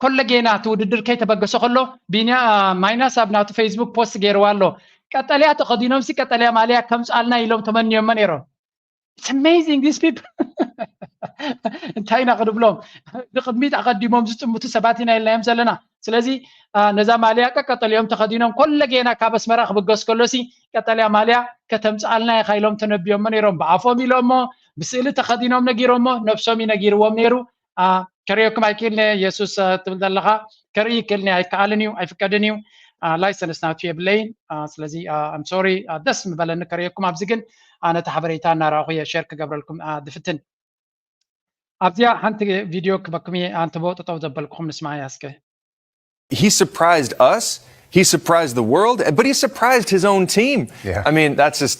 ኮለጌና እቲ ውድድር ከይተበገሰ ከሎ ቢንያ ማይናስ ኣብ ናቱ ፌስቡክ ፖስት ገይርዋ ኣሎ። ቀጠልያ ተኸዲኖም ሲ ቀጠልያ ማልያ ከምፅኣልና ኢሎም ተመንዮሞ ነይሮም። It's amazing these people እንታይ ኢና ክንብሎም? ንቅድሚት ኣቐዲሞም ዝጥምቱ ሰባት ኢና ኢልናዮም ዘለና። ስለዚ ነዛ ማልያ ቀቀጠልዮም ተኸዲኖም ኮለጌና ካብ ኣስመራ ክብገስ ከሎሲ ቀጠልያ ማልያ ከተምፅኣልና ኢኻ ኢሎም ተነብዮሞ ነይሮም። ብኣፎም ኢሎሞ ብስእሊ ተኸዲኖም ነጊሮሞ ነብሶም እዩ ነጊርዎም ነይሩ። ከርእየኩም ኣይክእልን እየ የሱስ ትብል ዘለኻ ከርኢ ይክእልን ኣይከኣልን እዩ ኣይፍቀድን እዩ። ላይሰንስ ናቱ የብለይን። ስለዚ ኣም ሶሪ ደስ ምበለኒ ከርእየኩም ኣብዚ ግን ነቲ ሓበሬታ እናረኣኹ እየ ሸር ክገብረልኩም ድፍትን። ኣብዚኣ ሓንቲ ቪድዮ ክበኩም እየ ኣንትቦ ጠጠው ዘበልኩኹም ንስማያ እስከ። He surprised us. He surprised the world, but he surprised his own team. Yeah. I mean, that's just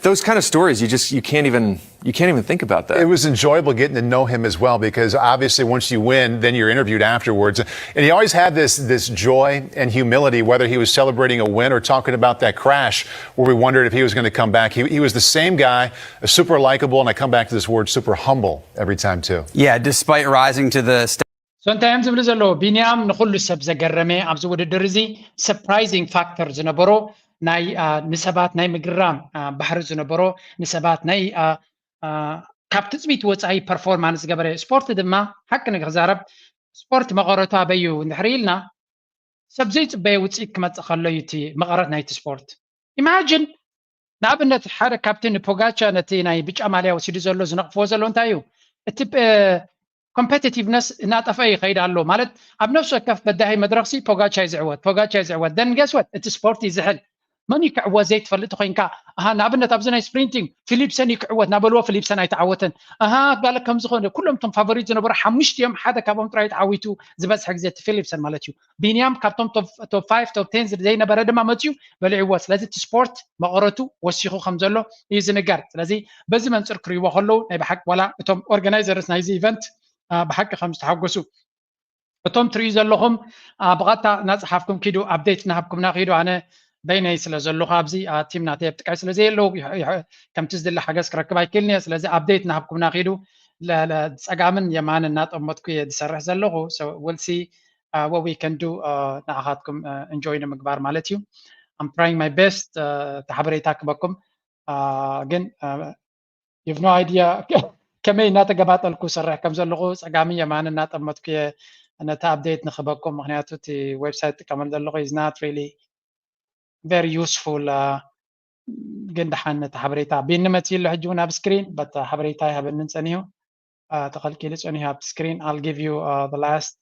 those kind of stories. You just you can't even you can't even think about that. It was enjoyable getting to know him as well because obviously once you win, then you're interviewed afterwards. And he always had this this joy and humility, whether he was celebrating a win or talking about that crash where we wondered if he was going to come back. He, he was the same guy, super likable, and I come back to this word, super humble every time too. Yeah, despite rising to the so እንታይ እዮም ዝብሉ ዘለዉ? ቢንያም ንኹሉ ሰብ ዘገረመ ኣብዚ ውድድር እዚ surprising factor ዝነበሮ ናይ ንሰባት ናይ ምግርራም ባህሪ ዝነበሮ ንሰባት ናይ ካብ ትፅቢት ወፃኢ ፐርፎርማንስ ዝገበረ ስፖርት ድማ ሓቂ ንክዛረብ ስፖርት መቐረቱ ኣበዩ እንድሕር ኢልና ሰብ ዘይፅበየ ውፅኢት ክመፅእ ከሎ እዩ እቲ መቐረት ናይቲ ስፖርት። ኢማጅን ንኣብነት ሓደ ካብቲ ንፖጋቻ ነቲ ናይ ብጫ ማልያ ወሲዱ ዘሎ ዝነቕፍዎ ዘሎ እንታይ እዩ? እቲ competitiveness እናጠፈ ይኸይድ ኣሎ። ማለት ኣብ ነፍሲ ወከፍ በዳሂ መድረኽሲ ፖጋቻ እዩ ዝዕወት፣ ፖጋቻ እዩ ዝዕወት። Then guess what? እቲ ስፖርት ይዝሕል። መን እዩ ክዕወት ዘይትፈልጥ ኮይንካ፣ ኣሃ፣ ንኣብነት ኣብዚ ናይ ስፕሪንቲንግ ፊሊፕሰን እዩ ክዕወት ናበልዎ፣ ፊሊፕሰን ኣይተዓወተን። ኣሃ፣ ጋለ ከም ዝኾነ ኩሎም እቶም ፋቮሪት ዝነበሩ ሓሙሽቲኦም ሓደ ካብኦም ጥራይ ተዓዊቱ ዝበዝሐ ግዜ እቲ ፊሊፕሰን ማለት እዩ። ቢንያም ካብቶም ቶፕ ፋይቭ ቶፕ ቴን ዘይነበረ ድማ መፅዩ በሊዕዎ። ስለዚ እቲ ስፖርት መቐረቱ ወሲኹ ከም ዘሎ እዩ ዝንገር። ስለዚ በዚ መንፅር ክርእይዎ ከለዉ ናይ ብሓቂ ዋላ እቶም ኦርጋናይዘርስ ናይዚ ኢቨንት ብሓቂ ከም ዝተሓጎሱ እቶም ትርእዩ ዘለኹም ብቐጥታ እናፀሓፍኩም ኪዱ፣ ኣፕዴት እናሃብኩምና ኪዱ። ኣነ በይነይ ስለ ዘለኹ ኣብዚ ቲም ናተይ ኣብ ጥቃይ ስለ ዘየለዉ ከምቲ ዝድለ ሓገዝ ክረክብ ኣይክእልን እየ። ስለዚ ኣፕዴት እናሃብኩምና ኪዱ። ጸጋምን የማንን እናጠመጥኩ እየ ዝሰርሕ ዘለኹ። We'll see what we can do። ንዓኻትኩም ኢንጆይ ንምግባር ማለት እዩ። I'm trying my best። እቲ ሓበሬታ ክበኩም ግን you've no idea ከመይ እናተገባጠልኩ ሰርሕ ከም ዘለኹ ጸጋምን የማንን እናጠመጥኩ እየ ነቲ ኣፕዴት ንክበኩም። ምክንያቱ እቲ ዌብሳይት ጥቀመሉ ዘለኹ is not really very useful። ግን ደሓን እቲ ሓበሬታ ቢኒ መፅዩ ኣሎ ሕጂ እውን ኣብ ስክሪን፣ but ሓበሬታ ይሃበንን ፀኒሁ፣ ተኸልኪሉ ፀኒሁ ኣብ ስክሪን። I'll give you the last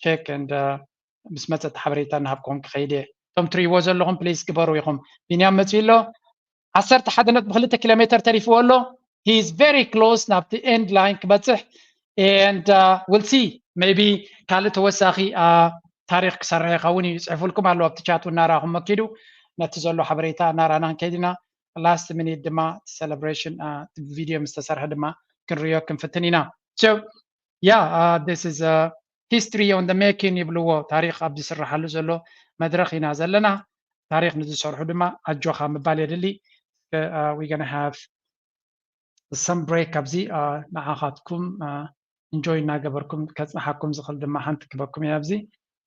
check and ምስ መፀ እቲ ሓበሬታ እናሃብኩም ክኸይድ እየ። እቶም ትርእይዎ ዘለኹም ፕሊዝ ግበሩ ኢኹም። ቢንያም መፅዩ ኣሎ። ዓሰርተ ሓደ ነጥቢ ክልተ ኪሎ ሜተር ተሪፍዎ ኣሎ። He is very close ናብቲ ኤንድ ላይን ክበፅሕ። And we'll see, maybe ካልእ ተወሳኺ ታሪኽ ክሰርሕ ይኸውን እዩ። ይፅሕፉልኩም ኣለዉ ኣብቲ ቻት እናረኣኹም መኪዱ። ነቲ ዘሎ ሓበሬታ እናረኣና ንከይድ ኢና። Last minute ድማ እቲ ሴሌብሬሽን ቪድዮ ምስ ተሰርሐ ድማ ክንርእዮ ክንፍትን ኢና። So yeah, this is history on the making ይብልዎ። ታሪኽ ኣብ ዝስራሓሉ ዘሎ መድረኽ ኢና ዘለና። ታሪኽ ንዝሰርሑ ድማ ኣጆኻ ምባል የድሊ። We gonna have some break ኣብዚ ንዓኻትኩም ኢንጆይ እናገበርኩም ከጽንሓኩም ዝኽእል ድማ ሓንቲ ክበኩም እየ። ኣብዚ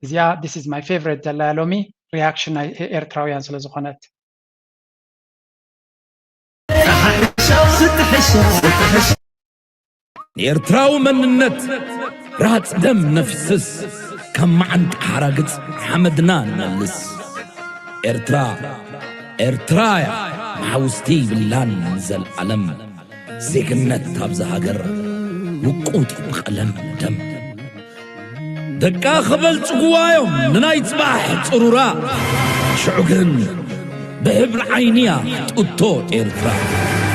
እዚኣ this is my favorite ዘላ ሎሚ ሪያክሽን ናይ ኤርትራውያን ስለ ዝኾነት። ንኤርትራዊ መንነት ራጽ ደም ነፍስስ፣ ካብ መዓንጣ ሓራግጽ ሓመድና ንመልስ። ኤርትራ ኤርትራ እያ፣ መሓውስቲ ይብላን ንዘልኣለም። ዜግነት ኣብዛ ሃገር ውቁጥ ብቐለም ደም። ደቃ ከበልጽጉዋ እዮም ንናይ ጽባሕ ጽሩራ። ሽዑ ግን ብሕብሪ ዓይኒ እያ ክትእቶ ኤርትራ።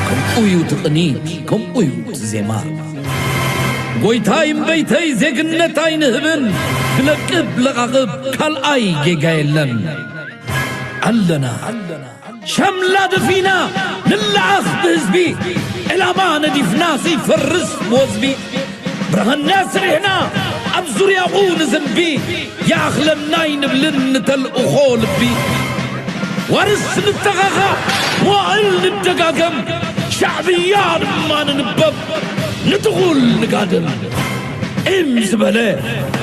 ከምኡ እዩ እቲ ቅኒት፣ ከምኡ እዩ እቲ ዜማ። ጎይታይ እምበይተይ ዜግነት ኣይንህብን፣ ክለቅብ ለቓቕብ ካልኣይ ጌጋ የለን። ኣለና ሸምላ ደፊና ንለኣኽ ብህዝቢ፣ ዕላማ ነዲፍና ዘይፈርስ ብወዝቢ። ብርሃንና ስሪሕና ኣብ ዙርያኡ ንዘንቢ፣ ይኣኽለና ኣይንብልን ንተልእኾ ልቢ። ዋርስ ንተኻኻእ መዋእል ንደጋገም፣ ሻዕብያ ድማ ንንበብ ንትኹል ንጋደም። ዒም ዝበለ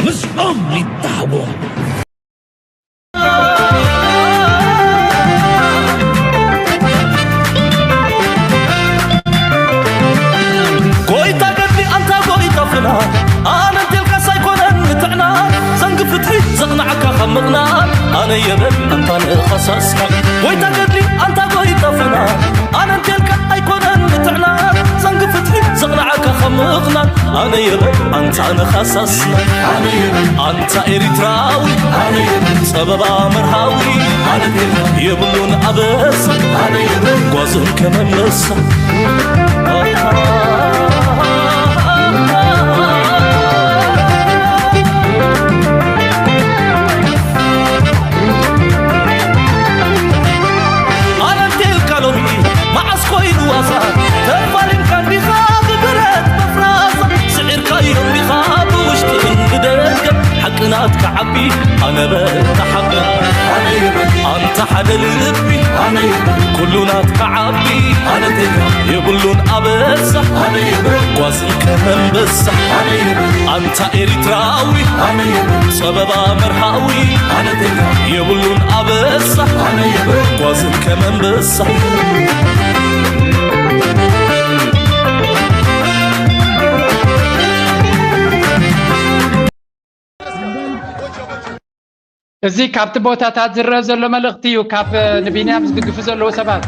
ምስኦም ይተሃጎም። ጎይታ ገድሊ ኣንታ ጎይታ ፍና ኣነ እንቴልካስ ኣይኮነን ንጥዕና ዘንጊ ፍትሒ ዘቕናዓካ ካብ ምቕናዕ ኣነ የበል ኣንታ ንኸሳስካ ጎይታ ገድሊ ኣንታ ጎይታ ፍና ኣነ እንቴልካ ኣይኮነን ንጥዕና ዘንጊ ፍትሒ ዘቕናዓካ ካብ ምቕናዕ ኣነ የበል ኣንታ ንኸሳስና ኣንታ ኤሪትራዊ ጸበባ መርሃዊ የብሉን ኣበሳ ጓዙን ከመመሳ ኣነ እንቴልካ ሎሚ መዓስ ኮይኑ ዋሳ ተፋሊምካ እንዲኻ ብብረት መፍራሳ ስዒርካዮ እንዲኻ ብውሽጥን ብደገ ሓቂ ናትካ ዓቢ ኣነ በል ተሓበ ኣንታ ሓደ ልቢ ኩሉ ናትካ ዓቢ የብሉን ኣበሳ ጓዝን ከመንበሳ ኣንታ ኤሪትራዊ ጸበባ መርሃዊ የብሉን ኣበሳ ጓዝን ከመንበሳ እዚ ካብቲ ቦታታት ዝረአ ዘሎ መልእኽቲ እዩ፣ ካብ ንቢንያም ዝድግፉ ዘለዉ ሰባት።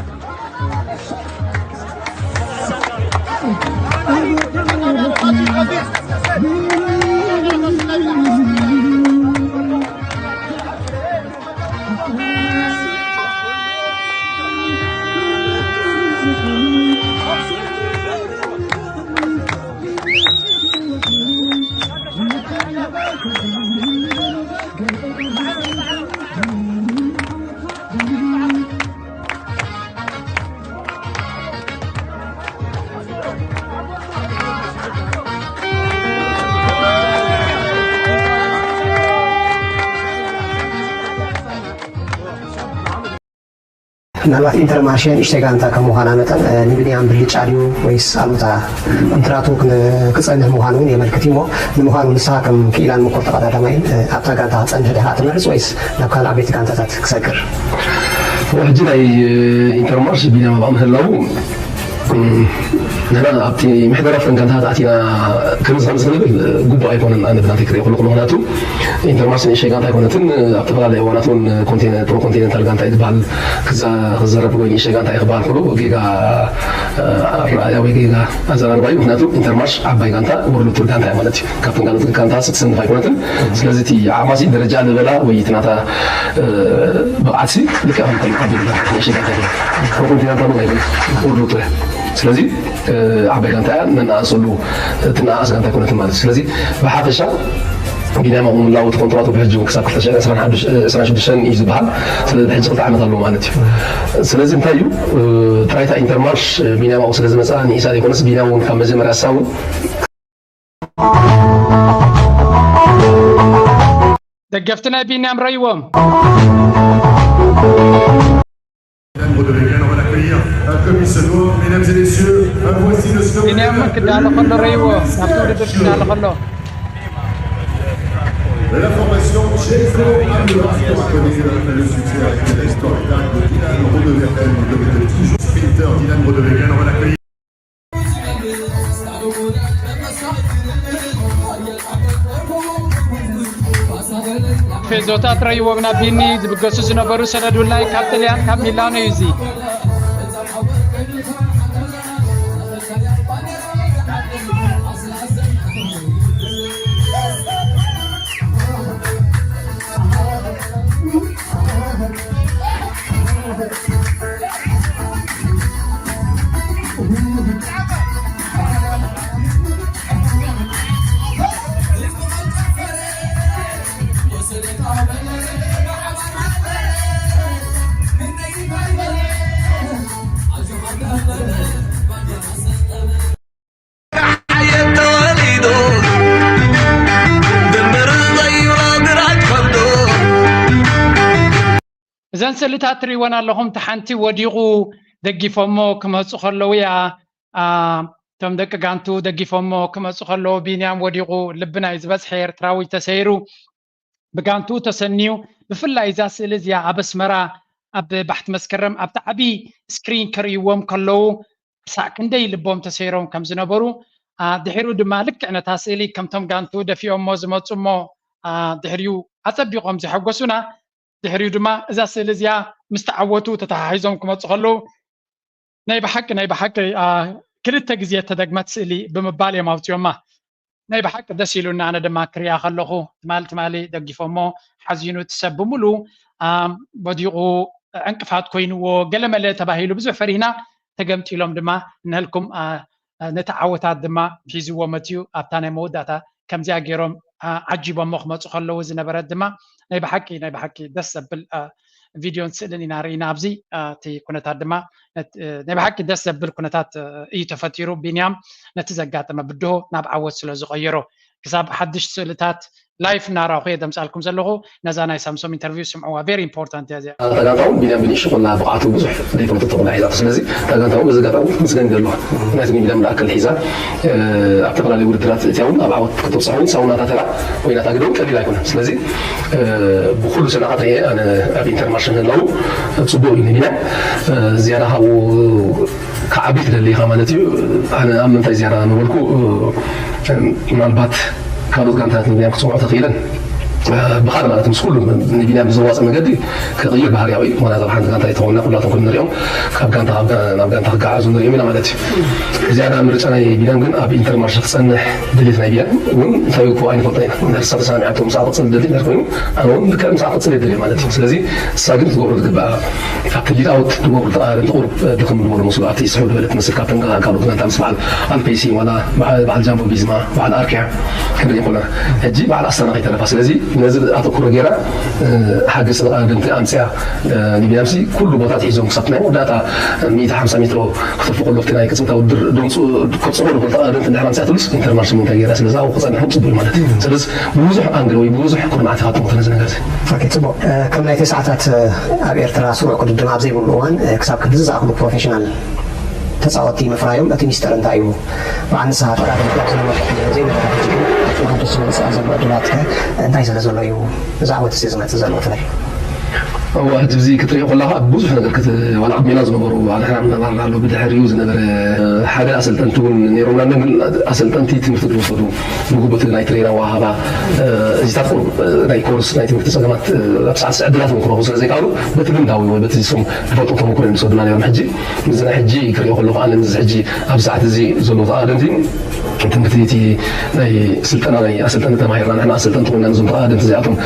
ምናልባት ኢንተርማርሼ ንእሽተይ ጋንታ ከም ምዃና መጠን፣ እ፣ ንቢንያም ብልጫ ድዩ ወይስ ኣሉታ? ኮንትራቱ ክን-፣ ክጸንሕ ምዃኑ እውን የመልክት እዩ እሞ፣ ንምዃኑ ንስኻ ከም ክኢላን ምቁር ተቐዳዳማይን፣ እ፣ ኣብታ ጋንታ ክጸንሕ ዲኻ ትመርጽ ወይስ ናብ ካልእ ዓበይቲ ጋንታታት ክሰግር? ሕጂ ናይ ኢንተርማርሽ ቢንያም ኣብኣ ምህላዉ፣ እም፣ ንሕና ኣብቲ ምሕደራ ፍረን ጋንታታት ኣቲና ክንዝኸም ዝኽንብል ግቡእ ኣይኮነን። ኣነ ብናተይ ክሪኦ ከለኹ፣ ምኽንያቱ ኢንተርማርሽ ንእሽተይ ጋንታ ኣይኮነትን። ኣብ ዝተፈላለዩ እዋናት እውን ኮንቲነ-፣ ፕሮ ኮንቲኔንታል ጋንታ እዩ ዝበሃል። ክዛ-፣ ክዘረብ ወይ ንእሽተይ ጋንታ እዩ ክበሃል ከሎ ጌጋ፣ እ፣ ኣረኣእያ ወይ ጌጋ ኣዘራርባ እዩ። ምኽንያቱ ኢንተርማርሽ ዓባይ ጋንታ፣ ወርልድ ቱር ጋንታ እያ ማለት እዩ። ካብተን ካልኦት ጋንታ ስትስንፍ ኣይኮነትን። ስለዚ እቲ ዓቕማሲ ደረጃ ልበላ ወይ እቲ ናታ፣ እ፣ ብቕዓትሲ ልክዕ ከም ተን ዓቢ ጋንታ፣ ንእሽተይ ጋንታ ኣይኮነትን። ፕሮ ኮንቲኔንታል እውን ኣይኮነትን። ወርልድ ቱር እያ። ስለዚ፣ እ፣ ዓባይ ጋንታ እያ፣ ነናእሰሉ እትነኣኣስ ጋንታ ኣይኮነትን ማለት እዩ። ስለዚ ብሓፈሻ ቢንያም ኣብኡ ምህላው እቲ ኮንትራቱ ብሕጂ እውን ክሳብ ክልተ ሽሕን ዕስራን ሓሙሽተን እዩ ዝበሃል። ስለዚ ብሕጂ ክልተ ዓመት ኣለዎ ማለት እዩ። ስለዚ እንታይ እዩ፣ እ፣ ጥራይ እታ ኢንተርማርሽ ቢንያም ኣብኡ ስለ ዝመጽኣ ንኢሳ ዘይኮነስ ቢንያም እውን ካብ መጀመርያ ክሳብ እውን ደገፍቲ ናይ ቢንያም ረይዎም። Mesdames, on va l'accueillir, euh, comme il se doit. Mesdames et messieurs, euh, voici le slogan. ቢንያም ክዳሎ ከሎ ረይዎ፣ ናብቲ ውድድር ክዳሎ ከሎ። De la formation Jeffo Amura, qui connaît le, le succès avec les spectacles de Dylan Rodewerken, de, de Tijo Sprinter, Dylan Rodewerken, on va l'accueillir. ፌዞታት ረይዎም ናብ ቢኒ ዝብገሱ ዝነበሩ ሰደዱላይ ካብ ጥልያን ካብ ሚላኖ እዩ እዚ። ሓየት ተወሊዱ ድምር ዘይብሎ ግራጭ ከብዱ። እዘን ስእልታት ትርእይወን ኣለኹም፣ እቲ ሓንቲ ወዲቑ ደጊፎሞ ክመጹ ከለዉ እያ። አ፣ እቶም ደቂ ጋንቱ ደጊፎሞ ክመጹ ከለዉ ቢንያም ወዲቑ ልብና እዩ ዝበጽሐ፣ ኤርትራዊ ተሰይሩ። ብጋንቱ ተሰንዩ፣ ብፍላይ እዛ ስእሊ እዚኣ ኣብ ኣስመራ ኣብ ባሕቲ መስከረም ኣብቲ ዓቢ ስክሪን ክርእይዎም ከለዉ ክሳዕ ክንደይ ልቦም ተሰይሮም ከም ዝነበሩ፣ አ፣ ድሕሪኡ ድማ ልክዕ ነታ ስእሊ ከምቶም ጋንቱ ደፊኦሞ ዝመጹ እሞ፣ አ፣ ድሕሪኡ ኣጸቢቖም ዘሐጎሱና፣ ድሕሪኡ ድማ እዛ ስእሊ እዚኣ ምስ ተዓወቱ ተተሓሒዞም ክመጹ ከለዉ ናይ ብሓቂ፣ ናይ ብሓቂ፣ አ፣ ክልተ ግዜ እተደግመት ስእሊ ብምባል እዮም ኣውጺኦማ። ናይ ብሓቂ ደስ ኢሉና፣ ኣነ ድማ ክሪኣ ከለኹ ትማሊ ትማሊ ደጊፎሞ ሓዚኑ፣ እቲ ሰብ ብምሉኡ፣ አ፣ ወዲቑ ዕንቅፋት ኮይንዎ፣ ገለመለ ተባሂሉ ብዙሕ ፈሪህና፣ ተገምጢሎም ድማ እነሀልኩም፣ አ፣ ነቲ ዓወታት ድማ ሒዝዎ መጺኡ። ኣብታ ናይ መወዳእታ ከምዚኣ ገይሮም፣ አ፣ ዓጂቦሞ ክመጹ ከለዉ ዝነበረት ድማ ናይ ብሓቂ፣ ናይ ብሓቂ ደስ ዘብል፣ አ፣ ቪድዮን ስእልን ኢና ርኢና ኣብዚ። አ፣ እቲ ኩነታት ድማ ነት-፣ እ፣ ናይ ብሓቂ ደስ ዘብል ኩነታት፣ እ፣ እዩ ተፈጢሩ። ቢንያም ነቲ ዘጋጠመ ብድሆ ናብ ዓወት ስለ ዝቐየሮ፣ ክሳብ ሓድሽ ስእልታት ላይፍ እናራኹ እየ ዘምጻልኩም ዘለኹ። ነዛ ናይ ሳምሶም ኢንተርቪው ስምዕዋ፣ ቬሪ ኢምፖርታንት እያ እዚኣ። ተጋጣሚ ቢንያም ብንእሽቶ ኮላ ብቕዓቱ ብዙሕ ዘይፈለጠቶ ኮላ ሒዛቶ። ስለዚ ተጋጣሚ በዚ ኣጋጣሚ ምስገን ይደልዋ። ምክንያቱ ቢንያም ንኣክል ሒዛ፣ እ፣ ኣብ ዝተፈላለዩ ውድድራት እትያ እውን ኣብ ዓወት ከተብፅሖ እውን ሳውናታ ተራ ኮይና ታግደው ቀሊል ኣይኮነን። ስለዚ፣ እ፣ ብኩሉ ሰናኻት ርኤ ኣነ ኣብ ኢንተርማርሽን ምህላው ፅቡቅ እዩ ንቢንያም። እ፣ ዝያዳ ካብኡ ክዓቢ ትደሊ ኢኻ ማለት እዩ። ኣነ ኣብ ምንታይ ዝያዳ ምበልኩ፣ እ፣ ምናልባት ካልኦት ጋንታታት ንቢንያም ክፅውዖ ተኽኢለን። ብኻል ማለት ምስ ኩሉ ንቢንያም ብዘዋፅእ መገዲ ክቕይር ባህርያዊ እዩ። ምክንያቱ ኣብ ሓንቲ ጋንታ ይተኾንና ኩላቶም ከም ንሪኦም ካብ ጋንታ ናብ ጋ- ናብ ጋንታ ክገዓዙ ንሪኦም ኢና ማለት እዩ። ዝያዳ ምርጫ ናይ ቢንያም ግን ኣብ ኢንተርማርሽ ክፀንሕ ድሌት ናይ ቢንያም እውን እንታይ እኮ ኣይንፈልጦ ኢና። እንድሕር እሳ ተሰማሚዓቶ ምስኣ ክቕፅል ደሊ እንድሕር ኮይኑ ኣነ እውን ልክዕ ምስኣ ክቕፅል የደልየ ማለት እዩ። ስለዚ እሳ ግን ክትገብሮ ዝግብኣ ኣብቲ ሊድ ኣውት ዝገብሩ ተቓረንቲ ቁሩብ ድኽም ዝበሉ መስሉ ኣብቲ ስሕብ ዝበለ ትመስል ካብተን ካልኦት ጋንታ ምስ በዓል ኣልፔሲ ዋላ በዓል ጃምቦ ቢዝማ በዓል ኣርኪያ ክንርኢ ኮና ሕጂ በዓል ኣስታና ከይተረፋ ስለዚ ነዚ ኣተኩሮ ገይራ ሓገዝቲ ተቓረንቲ ኣምፅያ ንቢያምሲ ኩሉ ቦታ ሒዞም ክሳብ ናይ መወዳእታ ሚእቲ ሓምሳ ሜትሮ ክተርፎ ከሎ ኣብቲ ናይ ቅፅብታ ውድድር ደምፅኡ ከብፅሑ ንኽእል ተቓረንቲ እንድሕር ኣምፅያትሉስ ኢንተርማርሽ ምንታይ ገይራ ስለዚ ኣብኡ ክፀንሑ ፅቡቅ እዩ ማለት እዩ። ስለዚ ብብዙሕ ኣንግል ወይ ብብዙሕ ኩርናዓት ኢኻ ትሞኽት ነዚ ነገር እዚ። ኦኬ፣ ጽቡቕ። እ፣ ከም ናይ ተስዓታት፣ እ፣ ኣብ ኤርትራ ስሩዕ ቅድድም ኣብ ዘይብሉ እዋን፣ እ፣ ክሳብ ክንድዚ ዝኣኽሉ ፕሮፌሽናል ተጻወትቲ ምፍራዮም እቲ ሚስጥር እንታይ እዩ? በዓል ንስኻ ተራኺብካ ኣብ ዝነበርካ ግዜ ዘይነበረ ሕጂ ግን ኣጽናሕ ደስ ዝብል ስራሕ ዘሎ ዕድላት ከ እንታይ ስለ ዘሎ እዩ ብዛዕባ እቲ ዝመጽእ ዘሎ ፍላይ? እዋ ሕጂ እዚ ክትሪኦ ከለኻ ብዙሕ ነገር ክት- ዋላ ቅድሜና ዝነበሩ ኣድሕና ምናባርና ኣሎ ብድሕሪኡ ዝነበረ ሓደ ኣሰልጠንቲ እውን ነይሮምና ግን ኣሰልጠንቲ ትምህርቲ ዝወሰዱ ብግቡእ ናይ ትሬን ኣወሃህባ እዚታት ቁሩብ ናይ ኮርስ ናይ ትምህርቲ ጸገማት ኣብ ሰዓት ዕድላት እውን ክረኽቡ ስለ ዘይከኣሉ በቲ ልምዳዊ ወይ በቲ እሶም ዝፈልጡ ተመኩሮ እዮም ዝሰዱና ነይሮም ሕጂ እዚ ናይ ሕጂ ክሪኦ ከለኹ ኣነ እዚ ሕጂ ኣብ ሰዓት እዚ ዘለዉ ተቓደምቲ ትምህርቲ እቲ ናይ ስልጠና ናይ ኣሰልጠንቲ ተማሂርና ንሕና ኣሰልጠንቲ ኮይና ነዞም ተቓደምቲ እዚኣቶም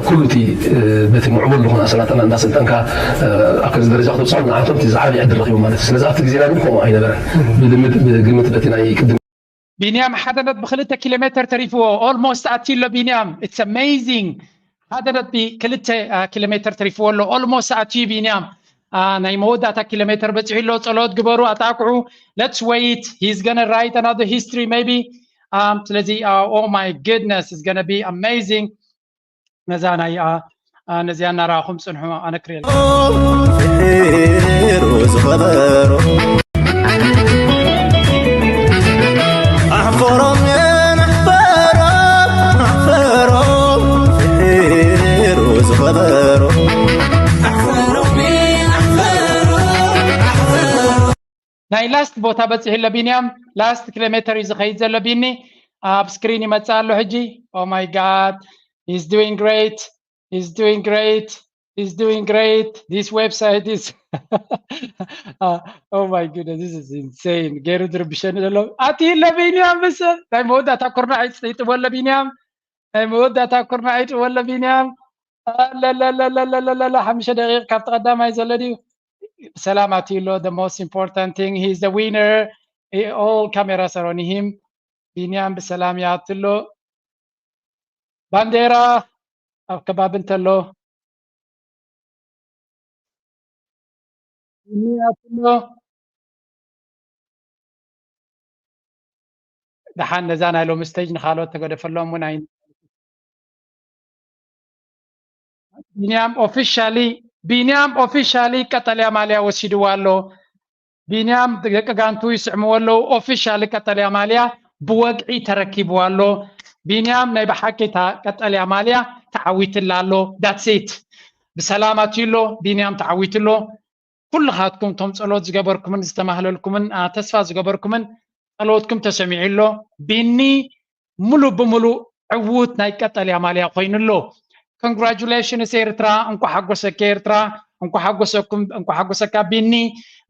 ኩሉ እቲ በቲ ምዕቡል ዝኾነ ኣሰላጠና እንዳሰልጠንካ ኣብ ከምዚ ደረጃ ክትብፅሖም ንዓቶም እቲ ዝዓበየ ዕድል ረኺቦም ማለት እዩ ስለዚ ኣብቲ ግዜና ግን ከምኡ ኣይነበረን ብልምድ ብግምት በቲ ናይ ቅድም ቢንያም ሓደ ነጥቢ ክልተ ኪሎ ሜትር ተሪፍዎ ኦልሞስት ኣትዩ ኣሎ ቢንያም it's amazing ሓደ ነጥቢ ክልተ ኪሎ ሜትር ተሪፍዎ ኣሎ ኦልሞስት ኣትዩ ቢንያም ናይ መወዳእታ ኪሎ ሜትር በፂሑ ኣሎ ፀሎት ግበሩ ኣጣቅዑ let's wait he's gonna write another history maybe ስለዚ oh my goodness is gonna be amazing ነዛ ናይ ነዚኣ እናረኣኹም ፅንሑ ኣነ ክሪኤልኩም ዝኸበሮ ኣሕፈሮም ኣሕፈሮም ኣሕፈሮም ፍሒሩ ዝኸበሮ ናይ ላስት ቦታ በፂሑ ኣሎ ቢንያም ላስት ኪሎሜተር እዩ ዝኸይድ ዘሎ ቢኒ ኣብ ስክሪን ይመፅእ ኣሎ ሕጂ oh my god he's doing great he's doing great he's doing great this website is oh my goodness this is insane ገይሩ ዝርብሸኒ ዘሎ ኣትዩ ኣሎ ቢንያም ምስ ናይ መወዳእታ ኩርናዕ ይጥቦ ኣሎ ቢንያም ናይ መወዳእታ ኩርናዕ ይጥቦ ኣሎ ቢንያም ለለለለለለለ ሓሙሽተ ደቂቕ ካብቲ ቀዳማይ ዘሎ ድዩ ብሰላም ኣትዩ ኣሎ the most important thing he is the winner all cameras are on him ቢንያም ብሰላም ይኣቱ ኣሎ ባንዴራ ኣብ ከባቢ እንተሎ ቢኒ ይኣቱ ኣሎ ደሓን ነዛ ናይ ሎሚ ስቴጅ ንካልኦት ተገደፈሎም እውን ኣይ ቢንያም ኦፊሻሊ ቢንያም ኦፊሻሊ ቀጠልያ ማልያ ወሲድዋ ኣሎ ቢንያም ደቂ ጋንቱ ይስዕምዎ ኣለዉ ኦፊሻሊ ቀጠልያ ማልያ ብወግዒ ተረኪብዋ ኣሎ ቢንያም ናይ ብሓቂ እታ ቀጠልያ ማልያ ተዓዊትላ ኣሎ that's it ብሰላም ኣትዩ ኣሎ ቢንያም ተዓዊቱ ኣሎ ኩልኻትኩም እቶም ጸሎት ዝገበርኩምን ዝተማህለልኩምን ተስፋ ዝገበርኩምን ጸሎትኩም ተሰሚዑ ኣሎ ቢኒ ሙሉእ ብሙሉእ ዕዉት ናይ ቀጠልያ ማልያ ኮይኑ ኣሎ congratulations ኤርትራ እንኳ ሓጎሰኪ ኤርትራ እንኳ ሓጎሰኩም እንኳ ሓጎሰካ ቢኒ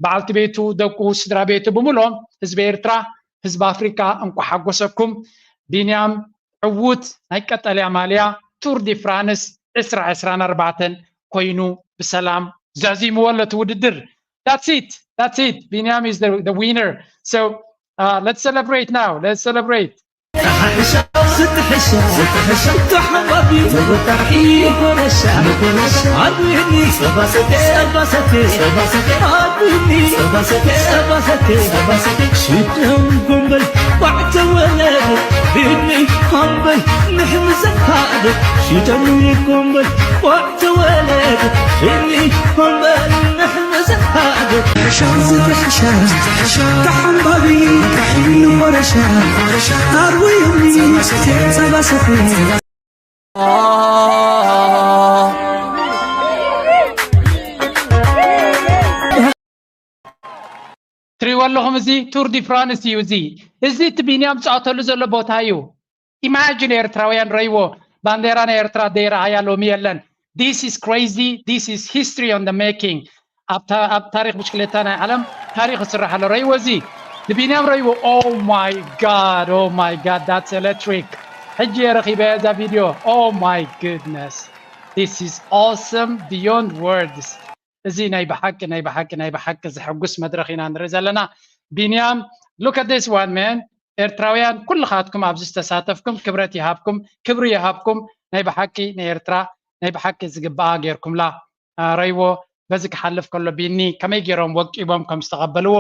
በዓልቲ ቤቱ ደቁ ስድራ ቤቱ ብምሎም ህዝቢ ኤርትራ ህዝቢ ኣፍሪካ እንኳ ሓጎሰኩም ቢንያም ዕዉት ናይ ቀጠልያ ማልያ ቱር ዲ ፍራንስ ዕስራ ዕስራን ኣርባዕተን ኮይኑ ብሰላም ዛዚምዎ ኣሎ እቲ ውድድር that's it that's it ቢንያም is the, the winner so uh, let's celebrate now let's celebrate ዝጥሕሻ ዝጥሕሻ ተሓባቢ ተወጣሒ ኮረሻ ኮረሻ ኣድዊኒ ጸባሰቴ ጸባሰቴ ጸባሰቴ ኣድዊኒ ጸባሰቴ ጸባሰቴ ጸባሰቴ ሽደም ጎንበል ባዕተ ወለድ ቢኒ ሃምበል ንሕምዘ ሃደ ሽደም ጎንበል ባዕተ ወለድ ቢኒ ሃምበል ንሕምዘ ሃደ ትሪእዎ ኣለኹም እዚ ቱር ዲ ፍራንስ እዩ እዚ እዚ እቲ ቢንያም ዝፃወተሉ ዘሎ ቦታ እዩ ኢማጂን ኤርትራውያን ረይዎ ባንዴራ ናይ ኤርትራ ዘይረኣያ ሎሚ የለን። This is crazy. This is history on the making. ኣብ ታሪክ ብሽክሌታ ናይ ዓለም ታሪክ ይስራሕ ኣሎ። ረይዎ እዚ ንቢንያም ረይዎ። Oh my God, oh my God, that's electric. ሕጂ የረኺበ እዛ ቪድዮ። Oh my goodness, this is awesome beyond words. እዚ ናይ ብሓቂ ናይ ብሓቂ ናይ ብሓቂ ዝሕጉስ መድረኽ ኢና ንርኢ ዘለና። ቢንያም፣ look at this one, man. ኤርትራውያን ኩልኻትኩም ኣብዚ ዝተሳተፍኩም ክብረት ይሃብኩም፣ ክብሪ ይሃብኩም። ናይ ብሓቂ ንኤርትራ ናይ ብሓቂ ዝግባኣ ጌርኩምላ። ረይዎ በዚ ክሓልፍ ከሎ ቢኒ ከመይ ገይሮም ወቂቦም ከም ዝተቐበልዎ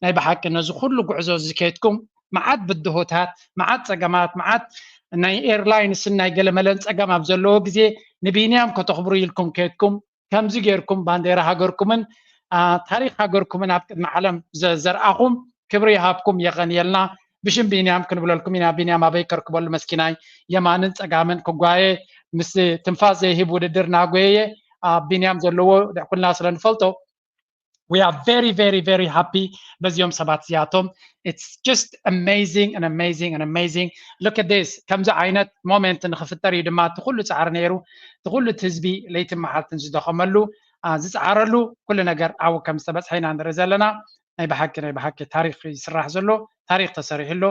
ናይ ብሓቂ ነዚ ኩሉ ጉዕዞ ዝከድኩም መዓት ብድሆታት፣ መዓት ጸገማት፣ መዓት ናይ ኤርላይንስን ናይ ገለመለን ጸገም ኣብ ዘለዎ ግዜ ንቢንያም ከተኽብሩ ኢልኩም ከድኩም ከምዚ ጌርኩም ባንዴራ ሃገርኩምን ታሪክ ሃገርኩምን ኣብ ቅድሚ ዓለም ዘርኣኹም ክብሪ ይሃብኩም፣ የቐንየልና። ብሽም ቢንያም ክንብለልኩም ኢና። ቢንያም ኣበይ ከርክበሉ መስኪናይ፣ የማንን ጸጋምን ክጓየ ምስ ትንፋስ ዘይህብ ውድድር ናጎየየ ቢንያም ዘለዎ ኩልና ስለ ንፈልጦ we are very very very happy በዚኦም ሰባት እዚኣቶም። It's just amazing and amazing and amazing. Look at this. ከምዚ ዓይነት ሞመንት ንክፍጠር እዩ ድማ እቲ ኩሉ ፃዕሪ ነይሩ፣ እቲ ኩሉ እቲ ህዝቢ ለይትን መዓልትን ዝደኸመሉ ዝፃዓረሉ ኩሉ ነገር ኣብኡ ከም ዝተበፅሐ ኢና ንርኢ ዘለና። ናይ ብሓቂ ናይ ብሓቂ ታሪክ ይስራሕ ዘሎ፣ ታሪክ ተሰሪሑ ኣሎ።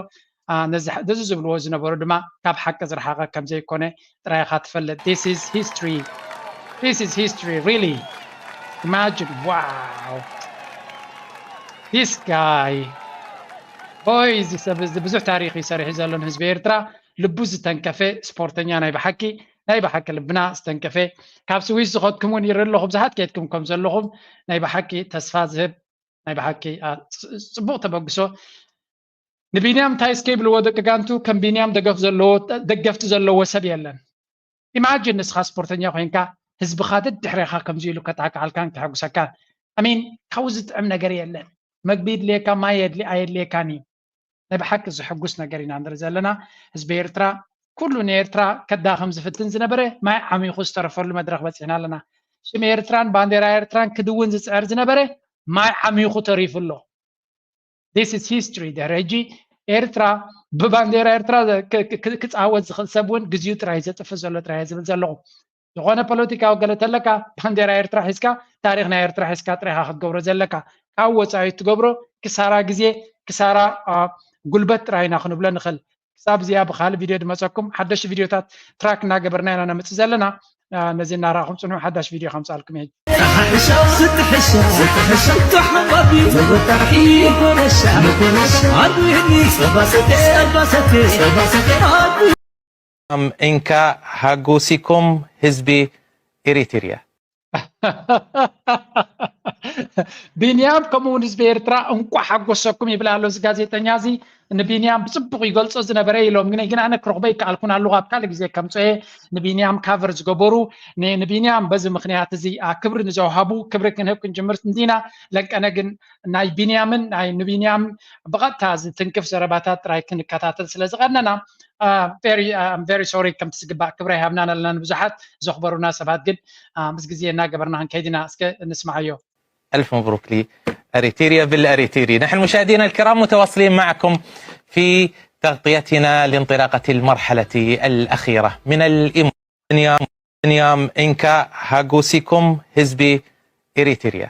ነዚ ዝብልዎ ዝነበሩ ድማ ካብ ሓቂ ዝረሓቐ ከም ዘይኮነ ጥራይ ኢኻ ትፈልጥ። This is history. This is history, really. Imagine, wow. This guy. Boy, እዚ ሰብ እዚ ብዙሕ ታሪክ እዩ ሰሪሑ ዘሎ ንህዝቢ ኤርትራ። ልቡ ዝተንከፈ ስፖርተኛ ናይ ብሓቂ ናይ ብሓቂ ልብና ዝተንከፈ። ካብ ስዊስ ዝኸድኩም እውን ይርኢ ኣለኹ፣ ብዙሓት ከድኩም ከም ዘለኹም ናይ ብሓቂ ተስፋ ዝህብ ናይ ብሓቂ ጽቡቕ ተበግሶ። ንቢንያም እንታይ እስከ ይብልዎ ደቂ ጋንቱ፣ ከም ቢንያም ደገፍ ዘለዎ ደገፍቲ ዘለዎ ሰብ የለን። ኢማጂን ንስኻ ስፖርተኛ ኮይንካ ህዝብኻ ደድሕሬኻ ከምዚ ኢሉ ከተዓካዓልካን ከሐጉሰካን። ኣሚን ካብኡ ዝጥዕም ነገር የለን። መግቢ ይድልየካ፣ ማይ ኣየድልየካን እዩ። ናይ ብሓቂ ዝሕጉስ ነገር ኢና ንርኢ ዘለና። ህዝቢ ኤርትራ ኩሉ ንኤርትራ ከዳኸም ዝፍትን ዝነበረ ማይ ዓሚኹ ዝተረፈሉ መድረኽ በፂሕና ኣለና። ሽም ኤርትራን ባንዴራ ኤርትራን ክድውን ዝፅዕር ዝነበረ ማይ ዓሚኹ ተሪፉ ኣሎ። This is history። ድሕሪ ሕጂ ኤርትራ ብባንዴራ ኤርትራ ክፃወት ዝኽእል ሰብ እውን ግዜኡ ጥራይ ዘጥፍእ ዘሎ ጥራይ ዝብል ዘለኹ። ዝኾነ ፖለቲካዊ ገለ ተለካ ባንዴራ ኤርትራ ሒዝካ ታሪክ ናይ ኤርትራ ሒዝካ ጥራይካ ክትገብሮ ዘለካ። ካብ ወፃኢ ትገብሮ ክሳራ ግዜ ክሳራ ጉልበት ጥራይ ኢና ክንብሎ ንኽእል። ክሳብ እዚኣ ብካልእ ቪድዮ ድመፀኩም ሓደሽቲ ቪድዮታት ትራክ እናገበርና ኢና ነምፅእ ዘለና። ነዚ እናረኣኹም ፅንሑ ሓዳሽ ቪድዮ ከምፅኣልኩም እየ። ም እንካ ሃጎሲኩም ህዝቢ ኤሪትርያ። ቢንያም ከምኡ እውን ህዝቢ ኤርትራ እንኳዕ ሓጎሰኩም ይብል ኣሎ እዚ ጋዜጠኛ እዚ። ንቢንያም ብፅቡቕ ይገልፆ ዝነበረ ኢሎም ግን ግን ኣነ ክረኽቦ ይከኣልኩን ኣለኹ ኣብ ካልእ ግዜ ከምፅኦ እየ። ንቢንያም ካቨር ዝገበሩ ንቢንያም በዚ ምክንያት እዚ ክብሪ ንዘውሃቡ ክብሪ ክንህብ ክንጅምር እንዲና። ለንቀነ ግን ናይ ቢንያምን ናይ ንቢንያም ብቐጥታ ዝትንክፍ ዘረባታት ጥራይ ክንከታተል ስለ ዝቐነና very sorry ከምቲ ዝግባእ ክብሪ ኣይሃብናን ኣለና ንብዙሓት ዘኽበሩና ሰባት ግን ምስ ግዜ እናገበርና ክንከይድ ኢና። እስከ እንስማዓዮ። ألف مبروك لأريتيريا بالأريتيري. نحن مشاهدينا الكرام متواصلين معكم في تغطيتنا لانطلاقة المرحلة الأخيرة من الإمارات. ቢንያም እንካ ሃጎሲኩም ህዝቢ ኤሪትርያ።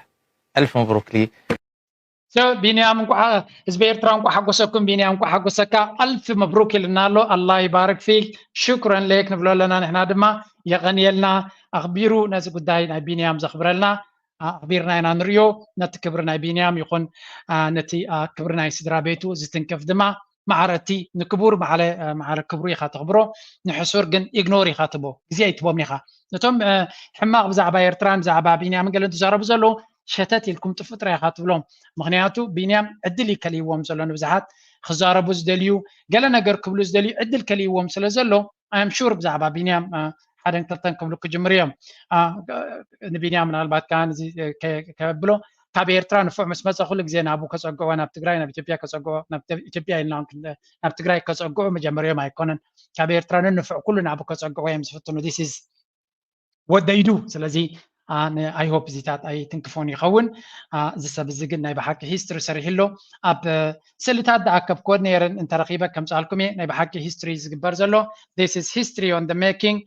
ألف مبروك لي. ቢንያም እንኳዕ ህዝቢ ኤርትራ እንኳዕ ሓጎሰኩም። ቢንያም እንኳዕ ሓጎሰካ። ኣልፍ መብሩክ ኢልና ኣሎ። ኣላህ ይባርክ ፊክ። ሽኩረን ሌክ ንብሎ ኣለና። ንሕና ድማ የቐንየልና ኣኽቢሩ ነዚ ጉዳይ ናይ ቢንያም ዘኽብረልና ኣኽቢርና ኢና ንሪኦ። ነቲ ክብሪ ናይ ቢንያም ይኹን ነቲ ክብሪ ናይ ስድራ ቤቱ ዝትንክፍ ድማ ማዕረ እቲ ንክቡር ማዕረ ክብሩ ኢኻ ተኽብሮ፣ ንሕሱር ግን ኢግኖር ኢኻ ትቦ፣ ግዜ ኣይትቦም ኢኻ። ነቶም ሕማቕ ብዛዕባ ኤርትራን ብዛዕባ ቢንያምን ገለን ትዛረቡ ዘለዉ ሸተት ኢልኩም ጥፍእ ጥራይ ኢኻ ትብሎም። ምኽንያቱ ቢንያም ዕድል እዩ ከልይዎም ዘሎ ንብዙሓት ክዛረቡ ዝደልዩ ገለ ነገር ክብሉ ዝደልዩ ዕድል ከልይዎም ስለ ዘሎ ኣም ሹር ብዛዕባ ቢንያም ሓደን ክልተን ክብሉ ክጅምሩ እዮም። ንቢንያም ምናልባት ከኣ እዚ ከብሎ ካብ ኤርትራ ንፉዕ ምስ መጸ ኩሉ ግዜ ናቡ ከጸግዖ ናብ ትግራይ ናብ ኢትዮጵያ ከጸግዖ ናብ ኢትዮጵያ ኢልና ናብ ትግራይ ከጸግዑ መጀመሪኦም ኣይኮነን። ካብ ኤርትራ ንንፉዕ ኩሉ ናቡ ከጸግዑ እዮም ዝፍትኑ። This is what they do። ስለዚ I hope እዚታት ኣይትንክፎን ይኸውን። እዚ ሰብ እዚ ግን ናይ ብሓቂ ሂስትሪ ሰሪሑ ኣሎ። ኣብ ስእልታት ዝኣከብክዎ ነይረን እንተረኺበ ከምፅኣልኩም እየ። ናይ ብሓቂ ሂስትሪ ዝግበር ዘሎ this is history on the making።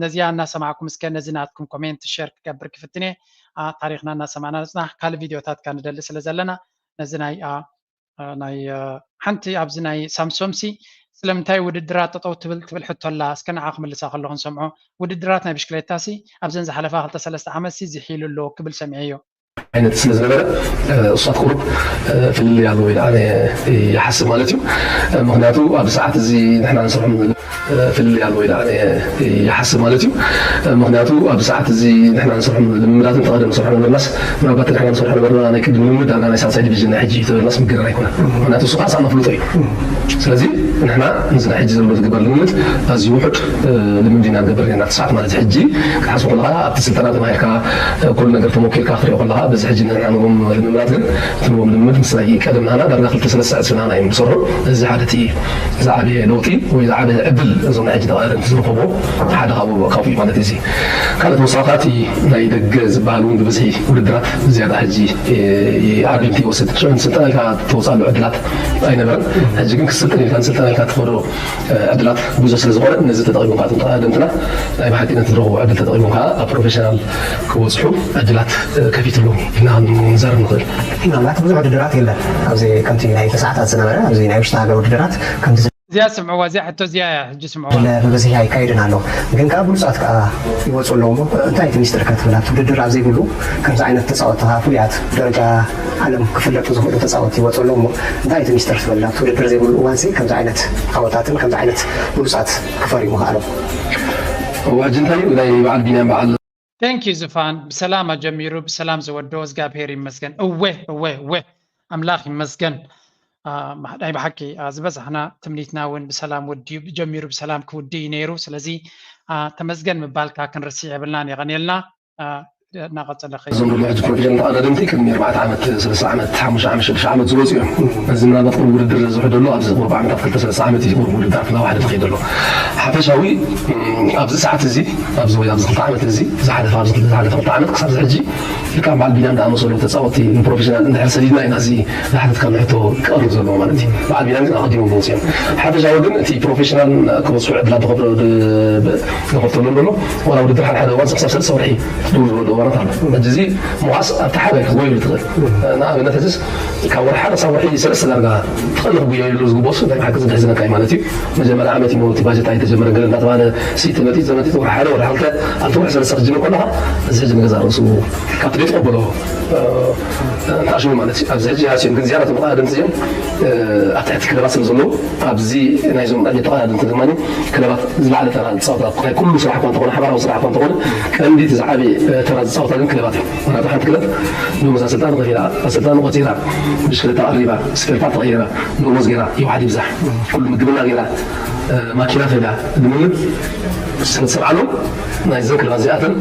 ነዚኣ እናሰማዕኩም እስከ ነዚ ናትኩም ኮሜንት ሸር ክገብር ክፍትን እየ። ታሪክና እናሰማዕና ንፅናሕ። ካልእ ቪድዮታት ከንደሊ ስለ ዘለና ነዚ ናይ ናይ ሓንቲ ኣብዚ ናይ ሳምሶም ሲ ስለምንታይ ውድድራት ጠጠው ትብል ትብል ሕቶ ኣላ። እስከ ንዓ ክምልሳ ከለኹ ንሰምዖ። ውድድራት ናይ ብሽክሌታ ሲ ኣብዘን ዝሓለፋ ክልተ ሰለስተ ዓመት ሲ ዝሒሉ ኣሎ ክብል ሰሚዐዮ። ዓይነት ስለ ዝነበረ እሳት ቁሩብ ፍልልይ ኣለዎ ኢለ ኣነ ይሓስብ ማለት እዩ። ምክንያቱ ኣብ ሰዓት እዚ ንሕና ንሰርሖም ፍልልይ ኣለዎ ኢለ ኣነ ይሓስብ ማለት እዩ። ምክንያቱ ኣብ ሰዓት እዚ ንሕና ንሰርሖም ልምምዳትን ተቐደም ንሰርሖ ነበርናስ ምናልባት ንሕና ንሰርሖ ነበርና ናይ ቅድሚ ልምምድ ዳርጋ ናይ ሳልሳይ ዲቪዥን ናይ ሕጂ እዩ ተበልናስ ምግር ኣይኮነን። ምክንያቱ እሱ ከዓ ሳና ፍልጦ እዩ። ስለዚ ንሕና ንዚ ናይ ሕጂ ዘሎ ዝግበር ልምምድ ኣዝዩ ውሑድ ልምምድ ኢና ንገብር ነና። ሰዓት ማለት ሕጂ ክትሓስቡ ከለካ ኣብቲ ስልጠና ተማሂርካ ኩሉ ነገር ተሞኪርካ ክትሪኦ ከለካ በዚ ሕጂ ንሕና ንቦም ልምምዳት ግን እቲ ንቦም ልምምድ ምስ ናይ ቀደም ናና ዳርጋ ክልተ ሰለስተ ዕፅፊ ናና እዮም ዝሰርሑ። እዚ ሓደ እቲ ዝዓበየ ለውጢ ወይ ዝዓበየ ዕድል እዞም ናይ ሕጂ ተቐዳደምቲ ዝረኸብዎ ሓደ ካብኡ ካብኡ ማለት እዚ ካልእ ተወሳኺ እቲ ናይ ደገ ዝበሃል እውን ብብዝሒ ውድድራት ዝያዳ ሕጂ ኣድልቲ ይወስድ። ሽዑ ስልጠና ኢልካ ተወፅኣሉ ዕድላት ኣይነበረን። ሕጂ ግን ክስልጠን ኢልካ ንስልጠና ኢልካ ትኸዶ ዕድላት ብዙሕ ስለ ዝኾነ ነዚ ተጠቒሞም ከዓ እቶም ተቐዳደምትና ናይ ብሓቂ ነቲ ዝረኽቦ ዕድል ተጠቒሞም ከዓ ኣብ ፕሮፌሽናል ክበፅሑ ዕድላት ከፊትሎም ኢልና ክንዛረብ ንኽእል። ምናልባት ብዙሕ ውድድራት የለን ኣብዚ ከምቲ ናይ ተሰዓታት ዝነበረ ኣብዚ ናይ ውሽጢ ሃገር ውድድራት ከምቲ እዚኣ ስምዕዋ እዚኣ ሕቶ እዚኣ እያ ሕጂ ስምዕዋ። ብብዝሒ ኣይካየድን ኣሎ ግን ከዓ ብሉፃት ከዓ ይወፁ ኣለዉ እሞ እንታይ እቲ ሚስጥር ከትብል ኣብቲ ውድድር ኣብ ዘይብሉ ከምዚ ዓይነት ተፃወትቲ ከዓ ፍሉያት ደረጃ ዓለም ክፍለጡ ዝኽእሉ ተፃወትቲ ይወፁ ኣለዉ እሞ እንታይ እቲ ሚስጥር ትብል ኣብቲ ውድድር ዘይብሉ እዋንሲ ከምዚ ዓይነት ዓወታትን ከምዚ ዓይነት ብሉፃት ክፈርዩ ምኽኣሎም። ሕጂ እንታይ እዩ ናይ በዓል ቢንያም በዓል Thank you ዝፋን ብሰላም ኣጀሚሩ ብሰላም ዘወደኦ እግዚኣብሔር ይመስገን። እወ እወ እወ ኣምላኽ ይመስገን። ናይ ብሓቂ ዝበዛሕና ትምኒትና እውን ብሰላም ወዲኡ ጀሚሩ ብሰላም ክውድእ እዩ ነይሩ። ስለዚ ተመስገን ምባልካ ክንርስዕ የብልናን። የቐንየልና። እናቐፀለ ከይዱ። እዞም ድማ ሕጂ ፕሮፌሽናል ተቐዳደምቲ ቅድሚ ኣርባዕተ ዓመት ሰለስተ ዓመት ሓሙሽተ ዓመት ሽዱሽተ ዓመት ዝወፁ እዮም። እዚ ምናልባት ቁሩብ ውድድር ዝውሕድ ዘሎ ኣብዚ ቁሩብ ዓመታት ክልተ ሰለስተ ዓመት እዩ ቁሩብ ውድድር እናወሓደ ዝኸይድ ዘሎ። ሓፈሻዊ ኣብዚ ሰዓት እዚ ኣብዚ ወይ ኣብዚ ክልተ ዓመት እዚ ዝሓለፈ ኣብዚ ክልተ ዝሓለፈ ክልተ ዓመት ክሳብ ሕጂ ልክዕ በዓል ቢንያም ዝኣመሰሉ ተፃወትቲ ንፕሮፌሽናል እንድሕር ሰዲድና ኢና እዚ ዝሓተትካሉ ሕቶ ክቐርብ ዘለዎ ማለት እዩ። በዓል ቢንያም ግን ኣቐዲሞም መውፅኦም። ሓፈሻዊ ግን እቲ ፕሮፌሽናል ክበፅሑ ዕድላት ዝኸፍተሎም ዘሎ ዋላ ውድድር ሓደ ሓደ እዋን ክሳብ ሰለስተ ወርሒ ደው ዝበሉ እዋናት ኣሎ። ሕጂ እዚ ምዃስ ኣብቲ ሓደ ክትጎይሉ ትኽእል። ንኣብነት ሕዚስ ካብ ወርሒ ሓደ ክሳብ ወርሒ ሰለስተ ዳርጋ ትኽእል ክጉየሉ ዝግበሱ ናይ ብሓቂ ዝድሕዝነካ እዩ ማለት እዩ። መጀመርያ ዓመት እዩ እቲ ባጀት ኣይተጀመረ ገለ እንዳተባለ ሲቲ መጢጥ ዘመጢጥ ወርሒ ሓደ ወርሒ ክልተ ኣብቲ ወርሒ ሰለስተ ክትጅምር ከለኻ እዚ ሕጂ ንገዛ ርእሱ ካብቲ ዘይትቐበሎ ተኣሽሙ ማለት እዩ። ኣብዚ ሕጂ ሃስዮም ግን ዝያዳ ተመቃደምቲ እዮም ኣብ ትሕቲ ክለባት ስለ ዘለዉ ኣብዚ ናይዞም ዕድል ተቐዳደምቲ ድማ ክለባት ዝለዓለ ተራ ዝፃወታ ናይ ኩሉ ስራሕ እኳ እንተኾነ ሓባራዊ ስራሕ እኳ እንተኾነ ቀንዲ እቲ ዝዓበየ ተራ ዝፃወታ ግን ክለባት እዮም። ምክንያቱ ሓንቲ ክለብ ደሞዝ ኣሰልጣኒ ከፊላ ኣሰልጣኒ ቆፂራ ብሽክለታ ቀሪባ ስፔርፓርት ተቐይራ ደሞዝ ገይራ ይውሓድ ይብዛሕ ኩሉ ምግብና ገይራ ማኪና ከይዳ ልምምድ ስለዝሰርዓሎም ናይዘን ክለባት እዚኣተን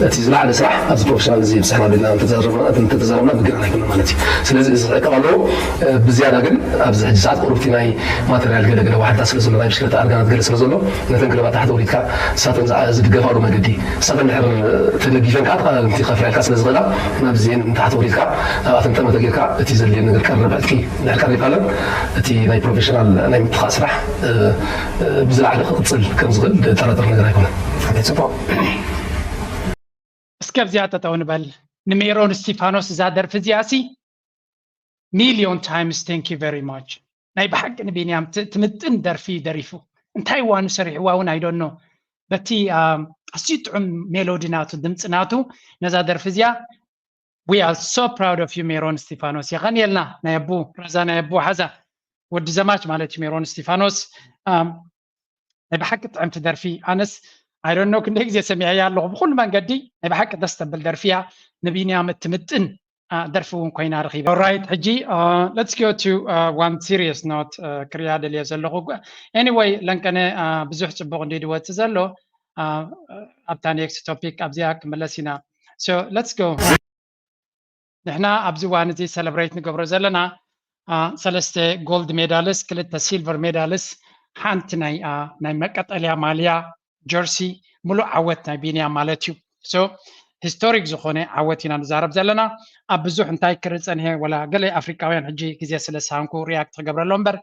እቲ ዝለዓለ ስራሕ ኣብዚ ፕሮፌሽናል እዚ ብፅሕና ቤልና እንተተዛረብና ብግርና ኣይኮነ ማለት እዩ። ስለዚ እዚ ክዕቀብ ኣለዎ። ብዝያዳ ግን ኣብዚ ሕጂ ሰዓት ቁርብቲ ናይ ማተርያል ገለገለ ዋሕዳ ስለ ዘሎ ናይ ብሽክለታ ኣርጋናት ገለ ስለ ዘሎ ነተን ክለባት ታሕቲ ወሪድካ ንሳተን ዝድገፋሉ መገዲ ንሳተን ድሕር ተደጊፈን ከዓ ተቐዳደምቲ ከፍርያልካ ስለ ዝኽእላ ናብዚአን ንታሕቲ ወሪድካ ናብኣተን ጠመተ ጌርካ እቲ ዘድልየን ነገር ቀረብ ዕጥቂ ድሕር ቀሪብካለን እቲ ናይ ፕሮፌሽናል ናይ ምትኻእ ስራሕ ብዝለዓለ ክቕፅል ከም ዝኽእል ዝጠራጠር ነገር ኣይኮነን። ጽቡቕ። እስከ ኣብዚኣ ጠጠው ንበል። ንሜሮን እስቲፋኖስ እዛ ደርፊ እዚኣ ሲ ሚሊዮን ታይምስ thank you very much። ናይ ብሓቂ ንቢንያም ትምጥን ደርፊ እዩ ደሪፉ። እንታይ ዋኑ ሰሪሕዋ እውን I don't know። በቲ ኣዝዩ ጥዑም ሜሎዲ ናቱ ድምፂ ናቱ ነዛ ደርፊ እዚኣ we are so proud of you ሜሮን እስቲፋኖስ። የቐንየልና ናይ ኣቡ ረዛ ናይ ኣቡ ሓዛ ወዲ ዘማች ማለት እዩ ሜሮን እስቲፋኖስ። ናይ ብሓቂ ጥዕምቲ ደርፊ ኣነስ I don't know ክንደይ ግዜ ሰሚዐያ ኣለኹ ብኩሉ መንገዲ ናይ ብሓቂ ደስ ተብል ደርፊ እያ። ንቢንያም እትምጥን ደርፊ እውን ኮይና ረኺበ። Alright ሕጂ let's go to one serious note ክሪኣ ደልየ ዘለኹ anyway ለንቀነ ብዙሕ ፅቡቕ እንዲ ድወፅእ ዘሎ ኣብታ next topic ኣብዚኣ ክምለስ ኢና። So let's go። ንሕና ኣብዚ እዋን እዚ celebrate ንገብሮ ዘለና ሰለስተ gold medals ክልተ silver medals ሓንቲ ናይ ናይ መቀጠልያ ማልያ ጀርሲ ሙሉእ ዓወት ናይ ቢንያም ማለት እዩ። So ሂስቶሪክ ዝኾነ ዓወት ኢና ንዛረብ ዘለና። ኣብ ብዙሕ እንታይ ክርኢ ጸኒሐ፣ ወላ ገለ ኣፍሪቃውያን ሕጂ ግዜ ስለ ዝሰኣንኩ ሪያክት ክገብረሎ እምበር፣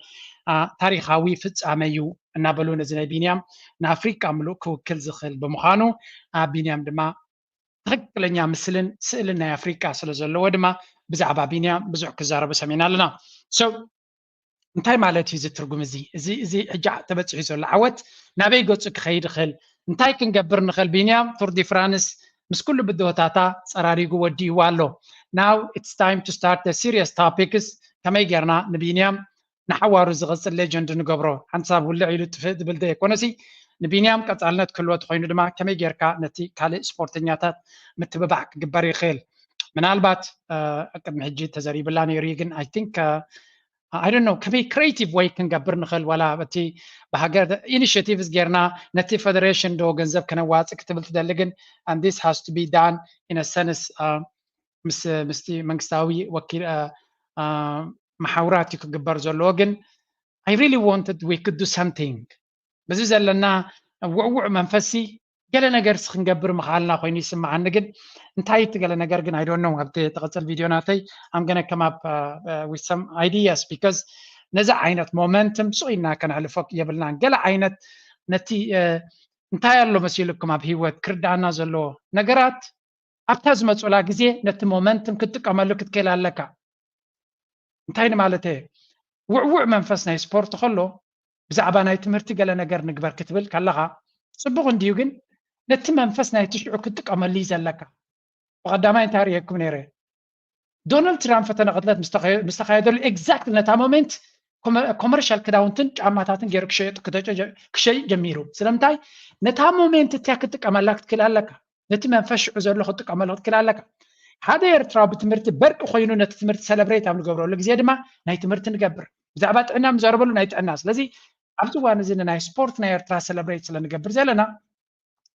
አ፣ ታሪኻዊ ፍጻመ እዩ እናበሉ ነዚ ናይ ቢንያም ንኣፍሪቃ ምሉእ ክውክል ዝኽእል ብምዃኑ፣ አ፣ ቢንያም ድማ ትኽክለኛ ምስልን ስእልን ናይ ኣፍሪቃ ስለ ዘለዎ ድማ ብዛዕባ ቢንያም ብዙሕ ክዛረቡ ሰሚዕና ኣለና። So እንታይ ማለት እዩ እዚ ትርጉም እዚ? እዚ፣ እዚ ሕጂ ተበጺሑ ዘሎ ዓወት ናበይ ገጹ ክኸይድ ይኽእል? እንታይ ክንገብር ንኽእል? ቢንያም ቱር ዲ ፍራንስ ምስ ኩሉ ብድሆታታ ጸራሪጉ ወዲእዋ ኣሎ። Now it's time to start the serious topics። ከመይ ጌርና ንቢንያም ንሓዋሩ ዝቐጽል ሌጀንድ ንገብሮ? ሓንሳብ ውልዕ ኢሉ ጥፍእ ዝብል ዘይኮነሲ፣ ንቢንያም ቀጻልነት ክህልዎ ተኾይኑ ድማ ከመይ ጌርካ ነቲ ካልእ ስፖርተኛታት ምትብባዕ ክግበር ይኽእል? ምናልባት፣ እ፣ ቅድሚ ሕጂ ተዘሪብላ ነይሩ እዩ፣ ግን I think፣ እ፣ I don't know፣ ከመይ ክሬቲቭ ወይ ክንገብር ንኽእል፣ ዋላ በቲ ብሃገር ኢኒሽቲቭስ ጌርና ነቲ ፌደሬሽን ዶ ገንዘብ ከነዋጽእ ክትብል ትደሊ፣ ግን and this has to be done in a sense፣ እ፣ ምስ፣ ምስቲ መንግስታዊ ወኪል፣ እ፣ እ፣ መሓውራት እዩ ክግበር ዘለዎ፣ ግን I really wanted we could do something። በዚ ዘለና ውዕውዕ መንፈሲ ገለ ነገር ሲ ክንገብር ምኽኣልና ኮይኑ ይስምዓኒ፣ ግን እንታይ እቲ ገለ ነገር ግን I don't know። ኣብቲ ትቕጽል ቪድዮ ናተይ I'm gonna come up፣ uh, uh, with some ideas because ነዚ ዓይነት ሞመንትም ሱቕ ኢልና ከነሕልፎ የብልናን። ገለ ዓይነት ነቲ፣ እ፣ እንታይ ኣሎ መሲልኩም ኣብ ህይወት ክርዳኣና ዘለዎ ነገራት ኣብታ ዝመጹላ ግዜ ነቲ ሞመንትም ክትጥቀመሉ ክትክእል ኣለካ። እንታይ ንማለተይ እየ? ውዕውዕ መንፈስ ናይ ስፖርት ከሎ ብዛዕባ ናይ ትምህርቲ ገለ ነገር ንግበር ክትብል ከለኻ ጽቡቕ እንድዩ፣ ግን ነቲ መንፈስ ናይቲ ሽዑ ክትጥቀመሉ እዩ ዘለካ። ብቐዳማይ እንታይ ርእየኩም ነይረ? ዶናልድ ትራምፕ ፈተነ ቅትለት ምስ ተኸየ-፣ ምስ ተኻየደሉ ኤግዛክት ነታ ሞሜንት ኮመ-፣ ኮመርሻል ክዳውንትን ጫማታትን ገይሩ ክሸየጥ፣ ክተጨ-፣ ክሸይጥ ጀሚሩ። ስለምንታይ? ነታ ሞሜንት እቲያ ክትጥቀመላ ክትክእል ኣለካ። ነቲ መንፈስ ሽዑ ዘሎ ክትጥቀመሉ ክትክእል ኣለካ። ሓደ ኤርትራዊ ብትምህርቲ በርቂ ኮይኑ ነቲ ትምህርቲ ሰለብሬት ኣብ ንገብረሉ ግዜ ድማ ናይ ትምህርቲ ንገብር። ብዛዕባ ጥዕና ንዛረበሉ ናይ ጥዕና። ስለዚ ኣብዚ እዋን እዚ ንናይ ስፖርት ናይ ኤርትራ ሰለብሬት ስለ ንገብር ዘለና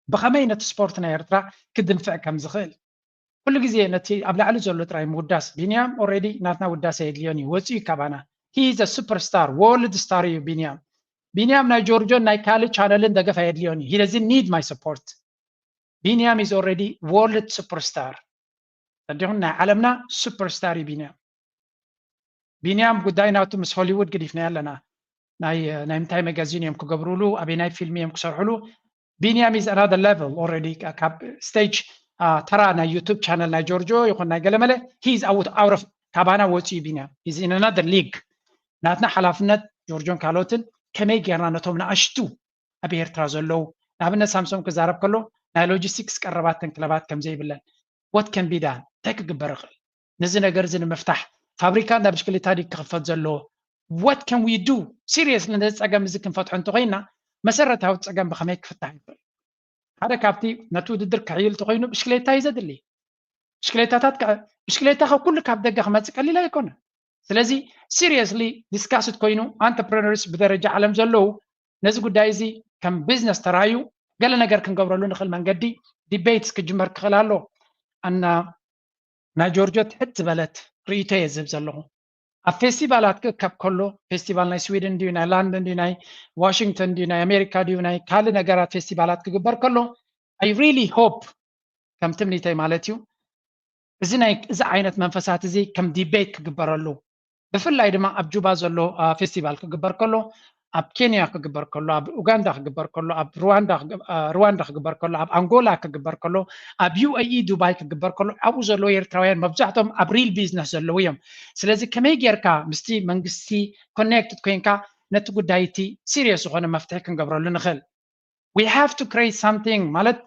ብኸመይ ነቲ ስፖርት ናይ ኤርትራ ክድንፍዕ ከም ዝኽእል ኩሉ ግዜ ነቲ ኣብ ላዕሊ ዘሎ ጥራይ ምውዳስ። ቢንያም ኦልሬዲ ናትና ውዳሰ የድልዮን እዩ፣ ወፂኡ እዩ ካባና። He is a superstar፣ ወርልድ ስታር እዩ ቢንያም። ቢንያም ናይ ጆርጆን ናይ ካልእ ቻነልን ደገፍ ኣየድልዮን እዩ። He doesn't need my support። ቢንያም is already world superstar። ተዲኹም ናይ ዓለምና ሱፐርስታር እዩ ቢንያም። ቢንያም ጉዳይ ናቱ ምስ ሆሊውድ ገዲፍናዮ ኣለና። ናይ፣ ናይ ምንታይ መጋዚን እዮም ክገብሩሉ፣ ኣበይ ናይ ፊልም እዮም ክሰርሑሉ? ቢንያም is another level already። ካብ ስቴጅ፣ አ፣ ተራ ናይ ዩቱብ ቻነል ናይ ጆርጆ ይኹን ናይ ገለመለ፣ he is out፣ out of፣ ካባና ወፂኡ ቢንያም። He's in another league። ናትና ሓላፍነት ጆርጆን ካልኦትን ከመይ ጌርና ነቶም ንኣሽቱ ኣብ ኤርትራ ዘለዉ፣ ንኣብነት ሳምሶም ክዛረብ ከሎ ናይ ሎጂስቲክስ ቀረባተን ክለባት ከም ዘይብለን፣ what can be done፣ እንታይ ክግበር ይኽእል ነዚ ነገር እዚ ንምፍታሕ? ፋብሪካ እንዳ ብሽክሌታ ድዩ ክኽፈት ዘለዎ? What can we do? ሲሪየስሊ ነዚ ጸገም እዚ ክንፈትሖ እንተኾይንና መሰረታዊ ጸገም ብኸመይ ክፍታሕ ይኽእል? ሓደ ካብቲ ነቲ ውድድር ክሕይል እንተኾይኑ ብሽክሌታ እዩ ዘድሊ። ብሽክሌታታት ከ-፣ ብሽክሌታ ካብ ኩሉ ካብ ደገ ክመጽእ ቀሊል ኣይኮነ። ስለዚ ሲሪየስሊ ዲስካስድ ኮይኑ ኣንተርፕረነርስ ብደረጃ ዓለም ዘለዉ ነዚ ጉዳይ እዚ ከም ቢዝነስ ተራዩ ገለ ነገር ክንገብረሉ ንኽእል መንገዲ ዲቤትስ ክጅመር ክኽእል ኣሎ። ኣና ናይ ጆርጆ ትሕት ዝበለት ርእይቶ እየ ዝህብ ዘለኹ። ኣብ ፌስቲቫላት ክእከብ ከሎ፣ ፌስቲቫል ናይ ስዊድን ድዩ፣ ናይ ላንደን ድዩ፣ ናይ ዋሽንግተን ድዩ፣ ናይ ኣሜሪካ ድዩ፣ ናይ ካልእ ነገራት ፌስቲቫላት ክግበር ከሎ፣ I really hope፣ ከም ትምኒተይ ማለት እዩ፣ እዚ ናይ፣ እዚ ዓይነት መንፈሳት እዚ ከም ዲቤት ክግበረሉ፣ ብፍላይ ድማ ኣብ ጁባ ዘሎ፣ አ፣ ፌስቲቫል ክግበር ከሎ፣ ኣብ ኬንያ ክግበር ከሎ፣ ኣብ ኡጋንዳ ክግበር ከሎ፣ ኣብ ሩዋንዳ ክግ-፣ አ፣ ሩዋንዳ ክግበር ከሎ፣ ኣብ ኣንጎላ ክግበር ከሎ፣ ኣብ ዩ ኤ ኢ ዱባይ ክግበር ከሎ፣ ኣብኡ ዘለዉ ኤርትራውያን መብዛሕትኦም ኣብ ሪል ቢዝነስ ዘለዉ እዮም። ስለዚ ከመይ ጌርካ ምስቲ መንግስቲ ኮኔክትድ ኮይንካ ነቲ ጉዳይ እቲ ሲሪየስ ዝኾነ መፍትሒ ክንገብረሉ ንኽእል? We have to create something ማለት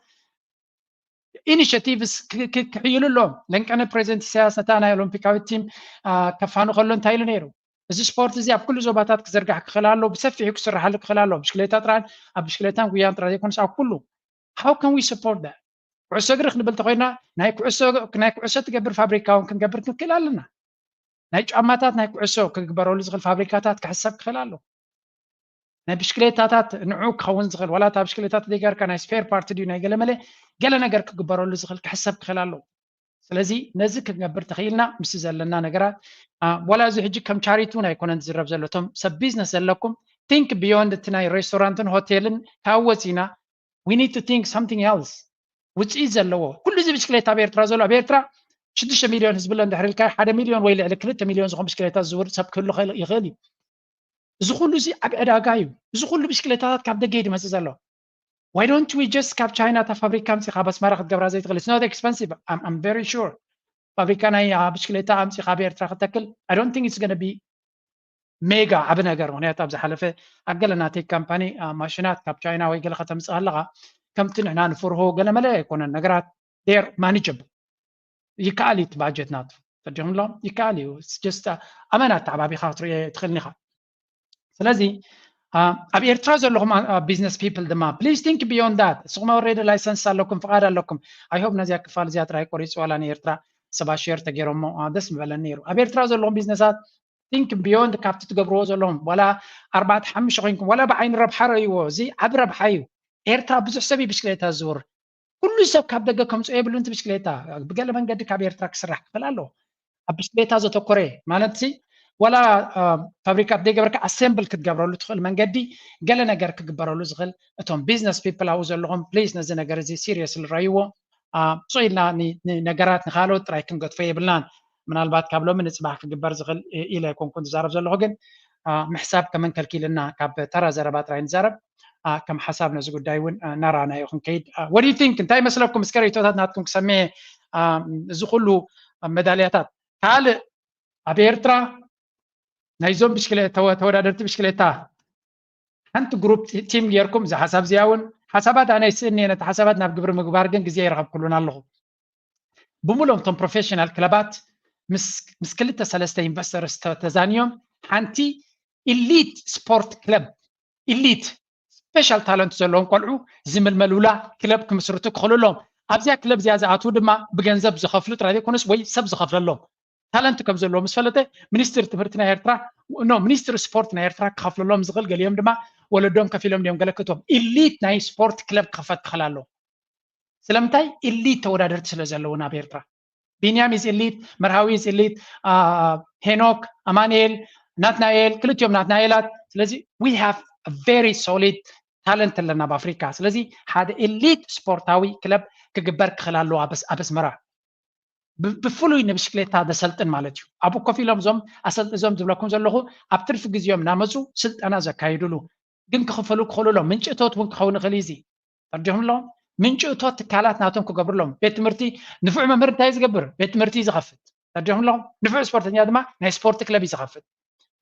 ኢኒሽቲቭስ ክ-፣ ክ-፣ ክሕይሉ ኣለዎም። ለንቀነ ፕሬዚደንት ኢሳያስ ነታ ናይ ኦሎምፒካዊት ቲም፣ አ፣ ከፋኑ ከሎ እንታይ ኢሉ ነይሩ? እዚ ስፖርት እዚ ኣብ ኩሉ ዞባታት ክዝርጋሕ ክኽእል ኣሎ፣ ብሰፊሑ ክስርሓሉ ክኽእል ኣሎ። ብሽክሌታ ጥራን፣ ኣብ ብሽክሌታን ጉያን ጥራይ ዘይኮነስ ኣብ ኩሉ። How can we support that? ኩዕሶ እግሪ ክንብል እንተኾይና ናይ ኩዕሶ፣ ናይ ኩዕሶ ትገብር ፋብሪካ እውን ክንገብር ክንክእል ኣለና። ናይ ጫማታት ናይ ኩዕሶ ክግበረሉ ዝኽእል ፋብሪካታት ክሕሰብ ክኽእል ኣሎ። ናይ ብሽክሌታታት ንዑ ክኸውን ዝኽእል፣ ዋላ እታ ብሽክሌታ ተደጋርካ ናይ ስፔር ፓርት ድዩ ናይ ገለመለ ገለ ነገር ክግበረሉ ዝኽእል ክሕሰብ ክኽእል ኣለዎ። ስለዚ ነዚ ክንገብር ተኽኢልና ምስ ዘለና ነገራት፣ አ፣ ዋላ እዚ ሕጂ ከም ቻሪቲ እውን ኣይኮነን ዝዝረብ ዘሎ። እቶም ሰብ ቢዝነስ ዘለኩም ቲንክ ቢዮንድ እቲ ናይ ሬስቶራንትን ሆቴልን ካብ ወፂና we need to think something else። ውፅኢት ዘለዎ ኩሉ እዚ ብሽክሌታ ኣብ ኤርትራ ዘሎ ኣብ ኤርትራ ሽዱሽተ ሚልዮን ህዝቢ ኣሎ እንድሕር ኢልካ ሓደ ሚልዮን ወይ ልዕሊ ክልተ ሚልዮን ዝኾን ብሽክሌታ ዝዝውር ሰብ ክህሉ ይኽእል እዩ። እዚ ኩሉ እዚ ዓብ ዕዳጋ እዩ። እዚ ኩሉ ብሽክሌታታት ካብ ደገ እዩ ዝመፅእ ዘሎ። Why don't we just ካብ ቻይና እታ ፋብሪካ ኣምፂኻ ኣብ ኣስመራ ክትገብራ ዘይትኽእል? It's not expensive. I'm very sure ፋብሪካ ናይ ብሽክሌታ ኣምፂኻ ኣብ ኤርትራ ክተክል I don't think it's gonna be mega ዓብ ነገር። ምክንያቱ ኣብ ዝሓለፈ ኣብ ገለ ናተይ ካምፓኒ ማሽናት ካብ ቻይና ወይ ገለ ከተምፅእ ኣለኻ ከምቲ ንሕና ንፍርሆ ገለ መለ ኣይኮነን። ነገራት they're manageable። ይከኣል እዩ እቲ ባጀት ናቱ ፈዲኹም ኣሎ ይከኣል እዩ። Just ኣመና ኣተዓባቢኻ ክትሪኦ ትኽእልኒ ኢኻ። ስለዚ ኣብ ኤርትራ ዘለኹም business people ድማ please think beyond that። እስኹም already license ኣለኩም ፍቓድ ኣለኩም። I hope ነዚኣ ክፋል እዚኣ ጥራይ ቆሪፅዋ ኣላ ንኤርትራ ሰባ ሼር ተገይሮሞ ደስ ምበለኒ ነይሩ። ኣብ ኤርትራ ዘለኹም ቢዝነሳት think beyond ካብቲ ትገብርዎ ዘለኹም ዋላ ኣርባዕተ ሓሙሽተ ኮይንኩም ዋላ ብዓይኒ ረብሓ ረእይዎ። እዚ ዓብ ረብሓ እዩ። ኤርትራ ብዙሕ ሰብ እዩ ብሽክሌታ ዝዝውር። ኩሉ ሰብ ካብ ደገ ከምፅኦ የብሉን እቲ ብሽክሌታ። ብገለ መንገዲ ካብ ኤርትራ ክስራሕ ክኽእል ኣለዎ። ኣብ ብሽክሌታ ዘተኮረ ማለት ሲ ዋላ ፋብሪካ ዘይገበርካ ኣሰምብል ክትገብረሉ ትኽእል መንገዲ ገለ ነገር ክግበረሉ ዝኽእል እቶም business people ኣብኡ ዘለኹም please ነዚ ነገር እዚ serious ዝረይዎ። ስቕ ኢልና ነገራት ንካልኦት ጥራይ ክንገድፎ የብልናን። ምናልባት ካብ ሎሚ ንፅባሕ ክግበር ዝኽእል ኢለ ኣይኮንኩን ዝዛረብ ዘለኹ ግን ምሕሳብ ከመን ከልኪልና ካብ ተራ ዘረባ ጥራይ ንዛረብ። ከም ሓሳብ ነዚ ጉዳይ እውን እናረኣናዮ ክንከይድ። What do you think? እንታይ ይመስለኩም? እስከ ርእይቶታት ናትኩም ክሰምዕ። እዚ ኩሉ መዳልያታት ካልእ ኣብ ኤርትራ ናይዞም ተወዳደርቲ ብሽክሌታ ሓንቲ ግሩፕ ቲም ጌርኩም እዚ ሓሳብ እዚኣ እውን ሓሳባት ኣነ ይስእኒ ነቲ ሓሳባት ናብ ግብሪ ምግባር ግን ግዜ ይረኸብኩሉን ኣለኹ። ብምሎም እቶም ፕሮፌሽናል ክለባት ምስ ክልተ ሰለስተ ኢንቨስተርስ ተዛንዮም ሓንቲ ኢሊት ስፖርት ክለብ ኢሊት ስፔሻል ታለንት ዘለዎም ቆልዑ ዝምልመሉላ ክለብ ክምስርቱ ክኽእሉ ኣለዎም። ኣብዚኣ ክለብ እዚኣ ዝኣትዉ ድማ ብገንዘብ ዝኸፍሉ ጥራይ ዘይኮነስ ወይ ሰብ ዝኸፍለሎም ታለንት ከም ዘለዎ ምስ ፈለጠ ሚኒስትሪ ትምህርቲ ናይ ኤርትራ no ሚኒስትሪ ስፖርት ናይ ኤርትራ ክኸፍለሎም ዝኽእል ገሊኦም ድማ ወለዶም ከፊሎም ድዮም ገለ ክእትዎም ኢሊት ናይ ስፖርት ክለብ ክኸፈት ክኽእል ኣለዎ። ስለምንታይ ኢሊት ተወዳደርቲ ስለ ዘለውን ኣብ ኤርትራ ቢንያም is elite መርሃዊ is elite ሄኖክ ኣማንኤል ናትናኤል ክልቲኦም ናትናኤላት ስለዚ we have very solid talent ኣለና ኣብ ኣፍሪካ ስለዚ ሓደ ኢሊት ስፖርታዊ ክለብ ክግበር ክኽእል ኣለዎ ኣብ ኣስመራ ብፍሉይ ንብሽክሌታ ዘሰልጥን ማለት እዩ ኣብኡ ኮፍ ኢሎም እዞም ኣሰልጥ እዞም ዝብለኩም ዘለኹ ኣብ ትርፊ ግዜኦም እናመፁ ስልጠና ዘካይዱሉ ግን ክኽፈሉ ክኽእሉ ኣለዎም ምንጭ እቶት እውን ክኸውን ይኽእል እዩ እዚ ተረዲኹም ኣለኹም ምንጭ እቶት ትካላት ናቶም ክገብሩ ኣለዎም ቤት ትምህርቲ ንፉዕ መምህር እንታይ ዝገብር ቤት ትምህርቲ እዩ ዝኸፍት ተረዲኹም ኣለኹም ንፉዕ ስፖርተኛ ድማ ናይ ስፖርት ክለብ እዩ ዝኸፍት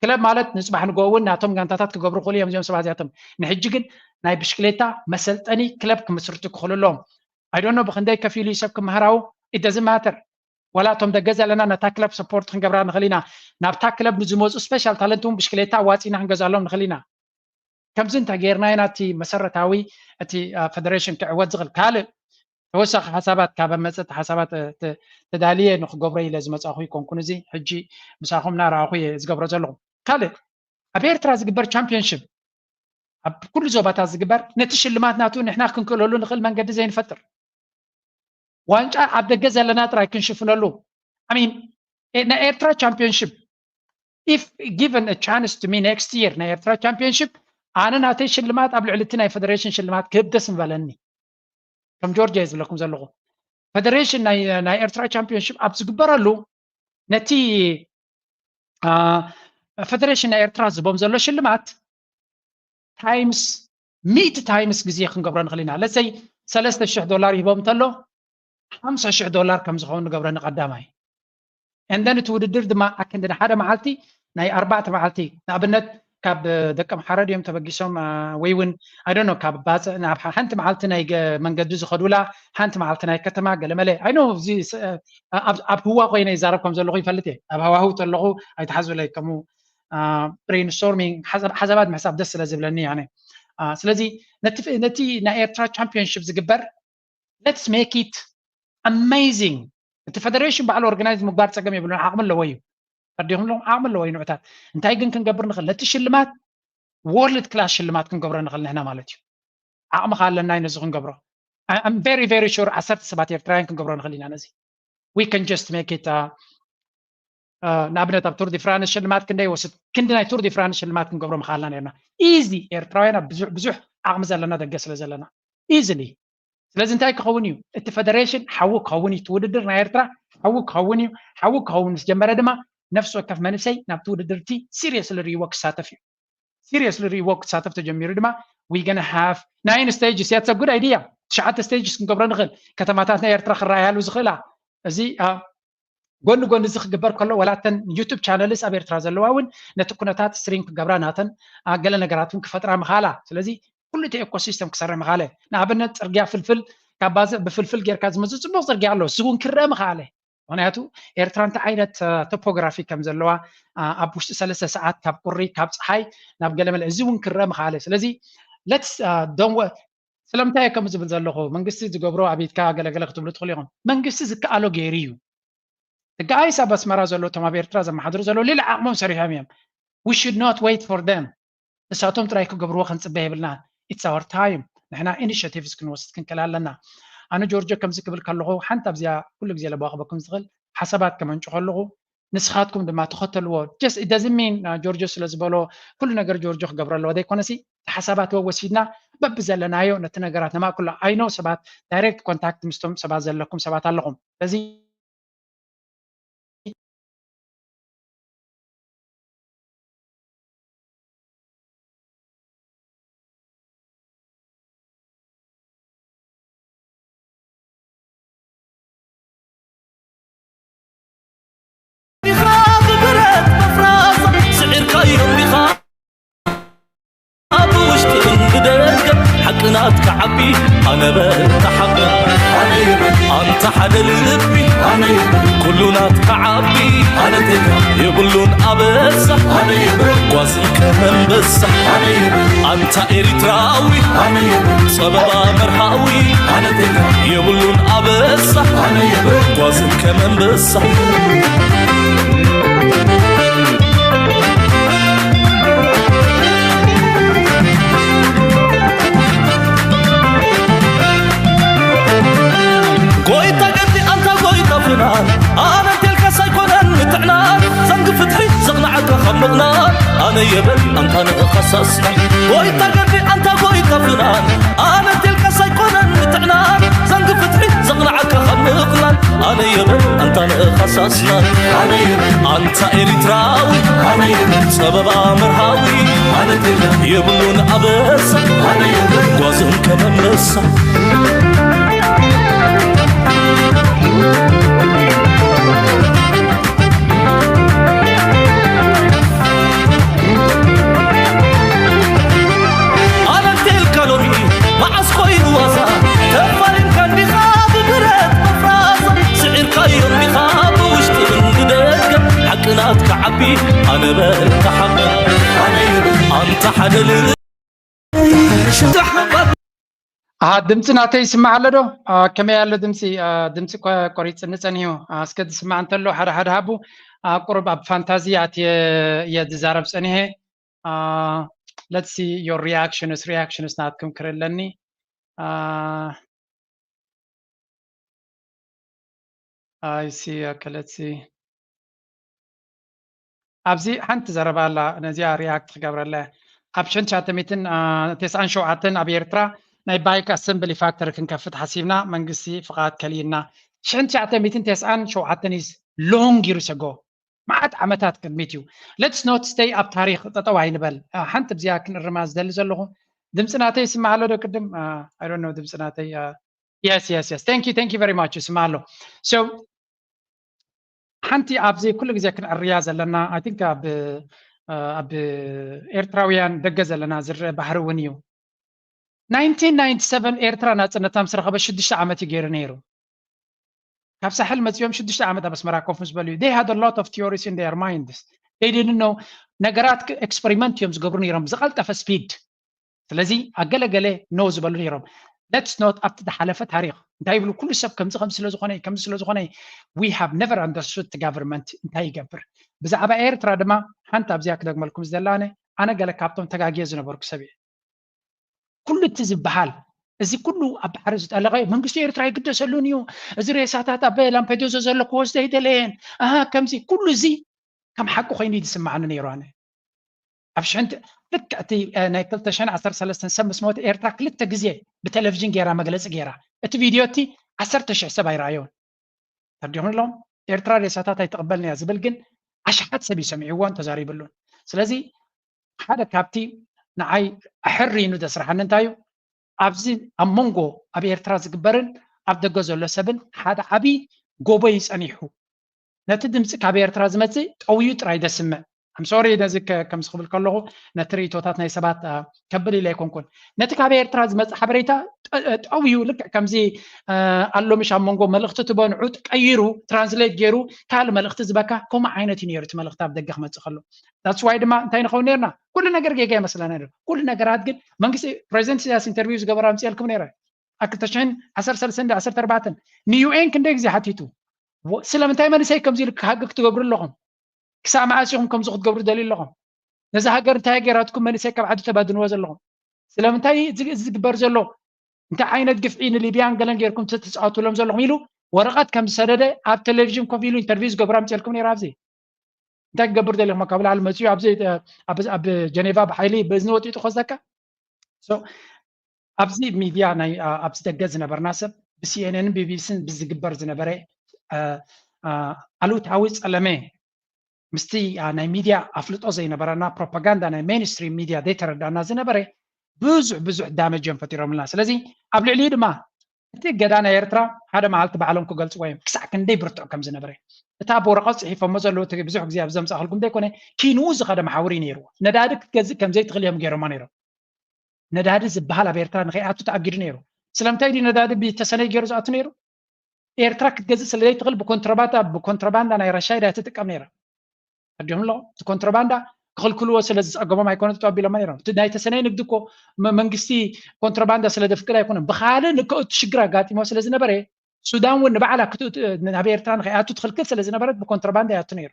ክለብ ማለት ንፅባሕ ንጎ እውን ናቶም ጋንታታት ክገብሩ ክኽእሉ እዮም እዚኦም ሰባት እዚኣቶም ንሕጂ ግን ናይ ብሽክሌታ መሰልጠኒ ክለብ ክምስርቱ ክኽእሉ ኣለዎም I don't know ብክንደይ ከፊሉ እዩ ሰብ ክመሃራው it doesn't matter ዋላ እቶም ደገ ዘለና ነታ ክለብ ሰፖርት ክንገብራ ንኽእል ኢና ናብታ ክለብ ንዝመፁ ስፔሻል ታለንት እውን ብሽክሌታ ኣዋፂና ክንገዛሎም ንኽእል ኢና ከምዚ እንተ ጌርና ኢና እቲ መሰረታዊ እቲ ፈደሬሽን ክዕወት ዝኽእል ካልእ ተወሳኺ ሓሳባት ካብ መፀቲ ሓሳባት ተዳልየ ንክገብሮ ኢለ ዝመፃኹ ይኮንኩን እዚ ሕጂ ምሳኹም እናረኣኹ እየ ዝገብሮ ዘለኹ ካልእ ኣብ ኤርትራ ዝግበር ቻምፒዮንሽፕ ኣብ ኩሉ ዞባታት ዝግበር ነቲ ሽልማት ናቱ ንሕና ክንክእለሉ ንኽእል መንገዲ ዘይንፈጥር ዋንጫ ኣብ ደገ ዘለና ጥራይ ክንሽፍነሉ I mean ናይ ኤርትራ ቻምፒዮንሽፕ if given a chance to me next year ናይ ኤርትራ ቻምፒዮንሽፕ ኣነ ናተይ ሽልማት ኣብ ልዕሊ እቲ ናይ ፈደሬሽን ሽልማት ክህብ ደስ ምበለኒ ከም ጆርጅ እየ ዝብለኩም ዘለኹ ፈደሬሽን ናይ ኤርትራ ቻምፒዮንሽፕ ኣብ ዝግበረሉ ነቲ ፈደሬሽን ናይ ኤርትራ ዝቦም ዘሎ ሽልማት ታይምስ ሚእቲ ታይምስ ግዜ ክንገብሮ ንኽእል ኢና ለሰይ ሰለስተ ሽሕ ዶላር ይቦም እንተሎ ሓምሳ ሽሕ ዶላር ከም ዝኸውን ንገብረ ንቀዳማይ and then እቲ ውድድር ድማ ኣክንዲ ንሓደ መዓልቲ ናይ ኣርባዕተ መዓልቲ ንኣብነት ካብ ደቂ ኣምሓራ ድዮም ተበጊሶም ወይ እውን I don't know ካብ ባፅዕ ናብ ሓንቲ መዓልቲ ናይ መንገዲ ዝኸዱላ ሓንቲ መዓልቲ ናይ ከተማ ገለመለ I know እዚ ኣብ ህዋ ኮይነ ይዛረብ ከም ዘለኹ ይፈልጥ እየ ኣብ ሃዋህው ተለኹ ኣይትሓዙለይ ከምኡ brainstorming ሓሳባት ምሕሳብ ደስ ስለ ዝብለኒ ኣነ ስለዚ ነቲ ናይ ኤርትራ ቻምፒዮንሽፕ ዝግበር let's make it amazing እቲ ፈደሬሽን ባዕሉ ኦርጋናይዝ ምግባር ፀገም የብሉን ዓቕሚ ኣለዎ እዩ ፈዲኹም ኣለኹም ዓቕሚ ኣለዎ እዩ ንዑታት እንታይ ግን ክንገብር ንኽእል ነቲ ሽልማት ወርልድ ክላስ ሽልማት ክንገብሮ ንኽእል ንሕና ማለት እዩ ዓቕሚ ከ ኣለና እዩ ነዚ ክንገብሮ I'm very very sure ዓሰርተ ሰባት ኤርትራውያን ክንገብሮ ንኽእል ኢና ነዚ we can just make it ንኣብነት ኣብ ቱር ዲ ፍራንስ ሽልማት ክንደይ ወስድ ክንዲ ናይ ቱር ዲ ፍራንስ ሽልማት ክንገብሮ ምኽኣልና ነርና ኢዚ ኤርትራውያን ኣብ ብዙሕ ብዙሕ ዓቕሚ ዘለና ደገ ስለ ዘለና ኢዝሊ ስለዚ እንታይ ክኸውን እዩ? እቲ ፈደሬሽን ሓዊ ክኸውን እዩ። እቲ ውድድር ናይ ኤርትራ ሓዊ ክኸውን እዩ። ሓዊ ክኸውን ምስ ጀመረ ድማ ነፍሲ ወከፍ መንእሰይ ናብቲ ውድድር እቲ ሲሪየስሊ ርእይዎ ክሳተፍ እዩ። ሲሪየስሊ ርእይዎ ክሳተፍ ተጀሚሩ ድማ we gonna have nine stages. That's a good idea. ትሽዓተ ስቴጅስ ክንገብሮ ንኽእል፣ ከተማታት ናይ ኤርትራ ክረኣያሉ ዝኽእላ። እዚ ጎኒ ጎኒ እዚ ክግበር ከሎ፣ ወላ እተን ዩቱብ ቻነልስ ኣብ ኤርትራ ዘለዋ እውን ነቲ ኩነታት ስትሪም ክገብራ ናተን ገለ ነገራት እውን ክፈጥራ ምኻላ። ስለዚ ኩሉ እቲ ኤኮሲስተም ክሰርሕ ምኻለ። ንኣብነት ጽርግያ ፍልፍል ካብ ባዘ ብፍልፍል ጌርካ ዝመጽእ ጽቡቕ ጽርግያ ኣሎ፣ እዚ እውን ክረአ ምኻለ። ምኽንያቱ ኤርትራ እንታይ ዓይነት ቶፖግራፊ ከም ዘለዋ ኣብ ውሽጢ ሰለስተ ሰዓት ካብ ቁሪ ካብ ፀሓይ ናብ ገለመለ እዚ እውን ክረአ ምኻለ። ስለዚ ለትስ ዶን ስለምንታይ ከም ዝብል ዘለኹ መንግስቲ ዝገብሮ ኣብትካ ገለገለ ክትብሉ ትኽእሉ ኢኹም። መንግስቲ ዝከኣሎ ገይሩ እዩ። ትጋይስ ኣብ ኣስመራ ዘሎ እቶም ኣብ ኤርትራ ዘመሓድሩ ዘለዉ ሌላ ዓቕሞም ሰሪሖም እዮም። We should not wait for them. ንሳቶም ጥራይ ክገብርዎ ክንጽበ የብልናን። It's our time. ንሕና ኢኒሽቲቭስ ክንወስድ ክንክእል ኣለና። ኣነ ጆርጆ ከምዚ ክብል ከለኹ ሓንቲ ኣብዚኣ ኩሉ ግዜ ለባኽበኩም ዝኽእል ሓሳባት ከመንጭ ከለኹ ንስኻትኩም ድማ ተኸተልዎ። Just it doesn't mean ጆርጆ ስለ ዝበሎ ኩሉ ነገር ጆርጆ ክገብሮ ኣለዎ ዘይኮነሲ ሓሳባት ወሲድና በብዘለናዮ ነቲ ነገራት ነማእክሎ። I know ሰባት ዳይሬክት ኮንታክት ምስቶም ሰባት ዘለኩም ሰባት ኣለኹም። ስለዚ ናትካ ዓቢ ኣነ በል ተሓበን ኣንታ ሓደ ልቢ ኩሉ ናትካ ዓቢ የብሉን ኣበሳ ጓዝን ከመንበሳ ኣንታ ኤሪትራዊ ጸበባ መርሃዊ የብሉን ኣበሳ ጓዝን ከመንበሳ ጎይታ ገዲ ኣንታ ጎይታ ፍናን ኣነ እንቴልካስ ኣይኮነን ምትዕናን ዘንጊ ፍትሒ ዘቕንዓካ ካብ ምቕናን ኣነ የበል ኣንታ ንእኻሳስና ጎይታ ገዲ ኣንታ ጎይታ ፍናን ኣነ እንቴልካስ ኣይኮነን ምትዕናን ዘንጊ ፍትሒ ዘቕንዓካ ካብ ምቕናን ኣነ የበል ኣንታ ንእኻሳስና ኣንታ ኤሪትራዊ ጸበባ መርሃዊ የብሉን ኣበሳ ጓዝን ከመመሳ ኣነ እንቴልካ ሎሚ መዓስ ኮይኑ ዋዛ ተፋሊምካ እንዲኻ ብብረት መፍራስ ስዒርካዮ እንዲኻ ብውሽጥን ብደገ ሓቂ ናትካ ዓቢ ኣነ በል ተሓበን ኣንታ ሓደ ልብ ኣሃ ድምፂ ናተይ ይስማዕ ኣሎ ዶ? ከመይ ኣሎ ድምፂ? ድምፂ ቆሪፅኒ ፀኒሑ። እስከ ዝስማዕ እንተሎ ሓደ ሓደ ሃቡ። ቁሩብ ኣብ ፋንታዚ ኣትየ እየ ዝዛረብ ፀኒሐ። Let's see your reactions, reactions ናትኩም ክርኢ ኣለኒ። I see, okay, let's see. ኣብዚ ሓንቲ ዘረባ ኣላ፣ ነዚኣ ሪያክት ክገብረለ። ኣብ ሽሕን ትሽዓተ ሚእትን ተስዓን ሸውዓተን ኣብ ኤርትራ ናይ ባይክ ኣሰምብሊ ፋክተሪ ክንከፍት ሓሲብና፣ መንግስቲ ፍቓድ ከልኢና። ሽሕን ትሽዓተ ሚእትን ተስዓን ሸውዓተን is long years ago። መዓት ዓመታት ቅድሚት እዩ። Let's not stay ኣብ ታሪኽ ጠጠው ኣይንበል። ሓንቲ ብዚኣ ክንእርማ ዝደሊ ዘለኹ ድምፂ ናተይ ይስማዕ ኣሎ ዶ? ቅድም I don't know ድምፂ ናተይ yes yes yes thank you thank you very much ይስማዕ ኣሎ። So ሓንቲ ኣብዚ ኩሉ ግዜ ክንዕርያ ዘለና I think ኣብ ኣብ ኤርትራውያን ደገ ዘለና ዝረአ ባህሪ እውን እዩ። ናይንቲን ናይንቲ ሰቨን ኤርትራ ናፅነታ ምስ ረኸበ ሽዱሽተ ዓመት እዩ ገይሩ ነይሩ። ካብ ሳሕል መፂኦም ሽዱሽተ ዓመት ኣብ ኣስመራ ኮፍ ምስ በሉ እዩ። They had a lot of theories in their minds. They didn't know ነገራት ኤክስፐሪመንት እዮም ዝገብሩ ነይሮም ብዝቐልጠፈ ስፒድ። ስለዚ ኣገለገለ no ዝበሉ ነይሮም። Let's not ኣብቲ ዝሓለፈ ታሪኽ እንታይ ይብሉ ኩሉ ሰብ ከምዚ ከምዚ ስለ ዝኾነ እዩ ከምዚ ስለ ዝኾነ እዩ። We have never understood government እንታይ ይገብር። ብዛዕባ ኤርትራ ድማ ሓንቲ ኣብዚኣ ክደግመልኩም ዝደላነ ኣነ ገለ ካብቶም ተጋግየ ዝነበርኩ ሰብ እየ። ኩሉ እቲ ዝበሃል እዚ ኩሉ ኣብ ባሕሪ ዝጠለቐ መንግስቲ ኤርትራ ይግደሰሉን እዩ። እዚ ሬሳታት ኣብ ላምፔዱዞ ዘሎ ክወስዶ ኣይደለየን ኣሃ ከምዚ ኩሉ እዚ ከም ሓቂ ኮይኑ እዩ ዝስማዓኒ ነይሩ። ኣነ ኣብ ሽሕንቲ ልክዕ እቲ ናይ ክልተ ሽሕን ዓሰርተ ሰለስተን ሰብ ምስ ሞተ ኤርትራ ክልተ ግዜ ብቴሌቪዥን ገይራ መግለፂ ገይራ እቲ ቪድዮ እቲ ዓሰርተ ሽሕ ሰብ ኣይረኣዮን። ተርዲኹም ኣለኹም። ኤርትራ ሬሳታት ኣይትቕበልን እያ ዝብል ግን ኣሽሓት ሰብ እዩ ሰሚዕዎን ተዛሪብሉን። ስለዚ ሓደ ካብቲ ንዓይ ኣሕሪኑ ዘስርሓኒ እንታይ እዩ? ኣብዚ ኣብ መንጎ ኣብ ኤርትራ ዝግበርን ኣብ ደገ ዘሎ ሰብን ሓደ ዓብዪ ጎቦ እዩ ጸኒሑ። ነቲ ድምፂ ካብ ኤርትራ ዝመፅእ ጠውዩ ጥራይ ዘስምዕ። ኣም ሶሪ ነዚ ከ- ከምዚ ክብል ከለኹ ነቲ ርእይቶታት ናይ ሰባት አ፣ ከብል ኢለ ኣይኮንኩን። ነቲ ካብ ኤርትራ ዝመፅእ ሓበሬታ ጠ- ጠውዩ ልክዕ ከምዚ አ፣ ኣሎ ምሽ ኣብ መንጎ መልእኽቲ ትበንዑ ቀይሩ ትራንስሌት ገይሩ ካልእ መልእኽቲ ዝበካ ከምኡ ዓይነት እዩ ነይሩ እቲ መልእኽቲ ኣብ ደገ ክመፅእ ከሎ። ዳትስ ዋይ ድማ እንታይ ንኸውን ነርና ኩሉ ነገር ጌጋ ይመስለና ነይሩ። ኩሉ ነገራት ግን መንግስቲ ፕሬዚደንት ኢሳያስ ኢንተርቪው ዝገበረ ኣምፅኤልኩም ነይረ ኣብ ክልተ ሽሕን ዓሰርተ ሰለስተን ዓሰርተ ኣርባዕተን ንዩኤን ክንደይ ግዜ ሓቲቱ ስለምንታይ መንእሰይ ከምዚ ኢሉ ክሃግግ ትገብሩ ኣለኹም? ክሳብ መዓስ ኢኹም ከምዚ ክትገብሩ ደልዩ ኣለኹም? ነዚ ሃገር እንታይ ገይራትኩም መንእሰይ ካብ ዓዲ ተባድንዎ ዘለኹም? ስለምንታይ እዚ እዚ ዝግበር ዘሎ እንታይ ዓይነት ግፍዒ ንሊብያን ገለን ጌርኩም ተ- ትጻወቱሎም ዘለኹም ኢሉ ወረቐት ከም ዝሰደደ ኣብ ቴሌቪዥን ኮፍ ኢሉ ኢንተርቪው ዝገብሩ ኣምፅኤልኩም ነይሩ። ኣብዚ እንታይ ክገብር ደሊኹም ካብ ላዕሊ መፅኡ ኣብዚ እ፣ ኣብ- ኣብ ጀኔቫ ብሓይሊ ብእዝኒ ወጢጡ ክወስደካ። So ኣብዚ ሚድያ ናይ ኣ- ኣብዚ ደገ ዝነበርና ሰብ ብሲኤንኤን ቢቢሲን ብዝግበር ዝነበረ እ፣ እ፣ ኣሉታዊ ፀለመ ምስቲ ኣ፣ ናይ ሚድያ ኣፍልጦ ዘይነበረና ፕሮፓጋንዳ ናይ ሜንስትሪም ሚድያ ዘይተረዳና ዝነበረ ብዙሕ ብዙሕ ዳመጅ እዮም ፈጢሮምልና። ስለዚ ኣብ ልዕሊኡ ድማ እቲ እገዳ ናይ ኤርትራ ሓደ መዓልቲ ባዕሎም ክገልፅዎ እዮም ክሳዕ ክንደይ ብርቱዕ ከም ዝነበረ። እቲ ኣብ ወረቐት ፅሒፎሞ ዘለዉ እቲ ብዙሕ ግዜ ኣብ ዘምፃእክልኩም ዘይኮነ ኪንኡ ዝኸደ መሓውር እዩ ነይርዎ። ነዳዲ ክትገዝእ ከም ዘይትኽእል እዮም ገይሮማ ነይሮም። ነዳዲ ዝበሃል ኣብ ኤርትራ ንኸይኣቱ ተኣጊዱ ነይሩ። ስለምንታይ ድዩ ነዳዲ ብተሰነይ ገይሩ ዝኣቱ ነይሩ? ኤርትራ ክትገዝእ ስለ ዘይትኽእል ብኮንትሮባንዳ ብኮንትሮባንዳ ናይ ራሻ ኢዳ ትጥቀም ነይራ። ኣዲኹም ኣለኹም እቲ ኮንትሮባንዳ ክኽልክልዎ ስለ ዝፀገሞም ኣይኮነ ጠጠው ኣቢሎማ ነይሮም። እቲ ናይ ተሰነይ ንግዲ እኮ መ- መንግስቲ ኮንትሮባንዳ ስለ ዘፍቅድ ኣይኮነን። ብኻልእ ንከ- እቲ ሽግር ኣጋጢሞ ስለ ዝነበረ ሱዳን እውን ንባዕላ ክትእት- ናብ ኤርትራ ንኸይኣቱ ትኽልክል ስለ ዝነበረት ብኮንትሮባንዳ ይኣቱ ነይሩ።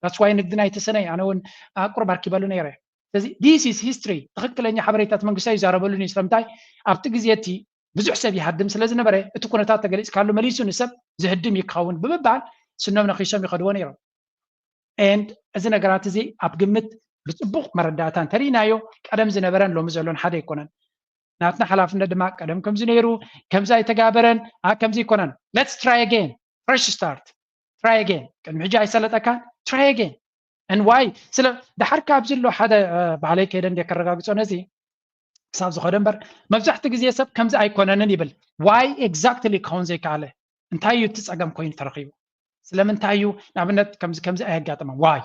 That's why ንግዲ ናይ ተሰነይ ኣነ እውን ኣቁርብ ኣርኪበሉ ነይረ። ስለዚ this is history ትኽክለኛ ሓበሬታት መንግስቲ ኣይዛረበሉን እዩ። ስለምንታይ ኣብቲ ግዜ እቲ ብዙሕ ሰብ ይሃድም ስለ ዝነበረ እቲ ኩነታት ተገሊፅካሉ መሊሱ ንሰብ ዝህድም እዩ ክኸውን ብምባል ስኖም ነኺሶም ይኸድዎ ነይሮም። And እዚ ነገራት እዚ ኣብ ግምት ብፅቡቕ መረዳእታ እንተሪእናዮ ቀደም ዝነበረን ሎሚ ዘሎን ሓደ ኣይኮነን። ናትና ሓላፍነት ድማ ቀደም ከምዚ ነይሩ ከምዚ ኣይተጋበረን ኣ ከምዚ ኣይኮነን። Let's try again, fresh start, try again። ቅድሚ ሕጂ ኣይሰለጠካን try again። And why ስለ ድሓር ካብዚ ኣሎ ሓደ እ፣ ባዕለይ ከይደ እንደ ከረጋግፆ ነዚ ክሳብ ዝኸደ እምበር መብዛሕትኡ ግዜ ሰብ ከምዚ ኣይኮነንን ይብል። Why exactly ክኸውን ዘይከኣለ እንታይ እዩ እቲ ፀገም ኮይኑ ተረኺቡ? ስለምንታይ እዩ ንኣብነት ከምዚ ከምዚ ኣየጋጠመ ዋይ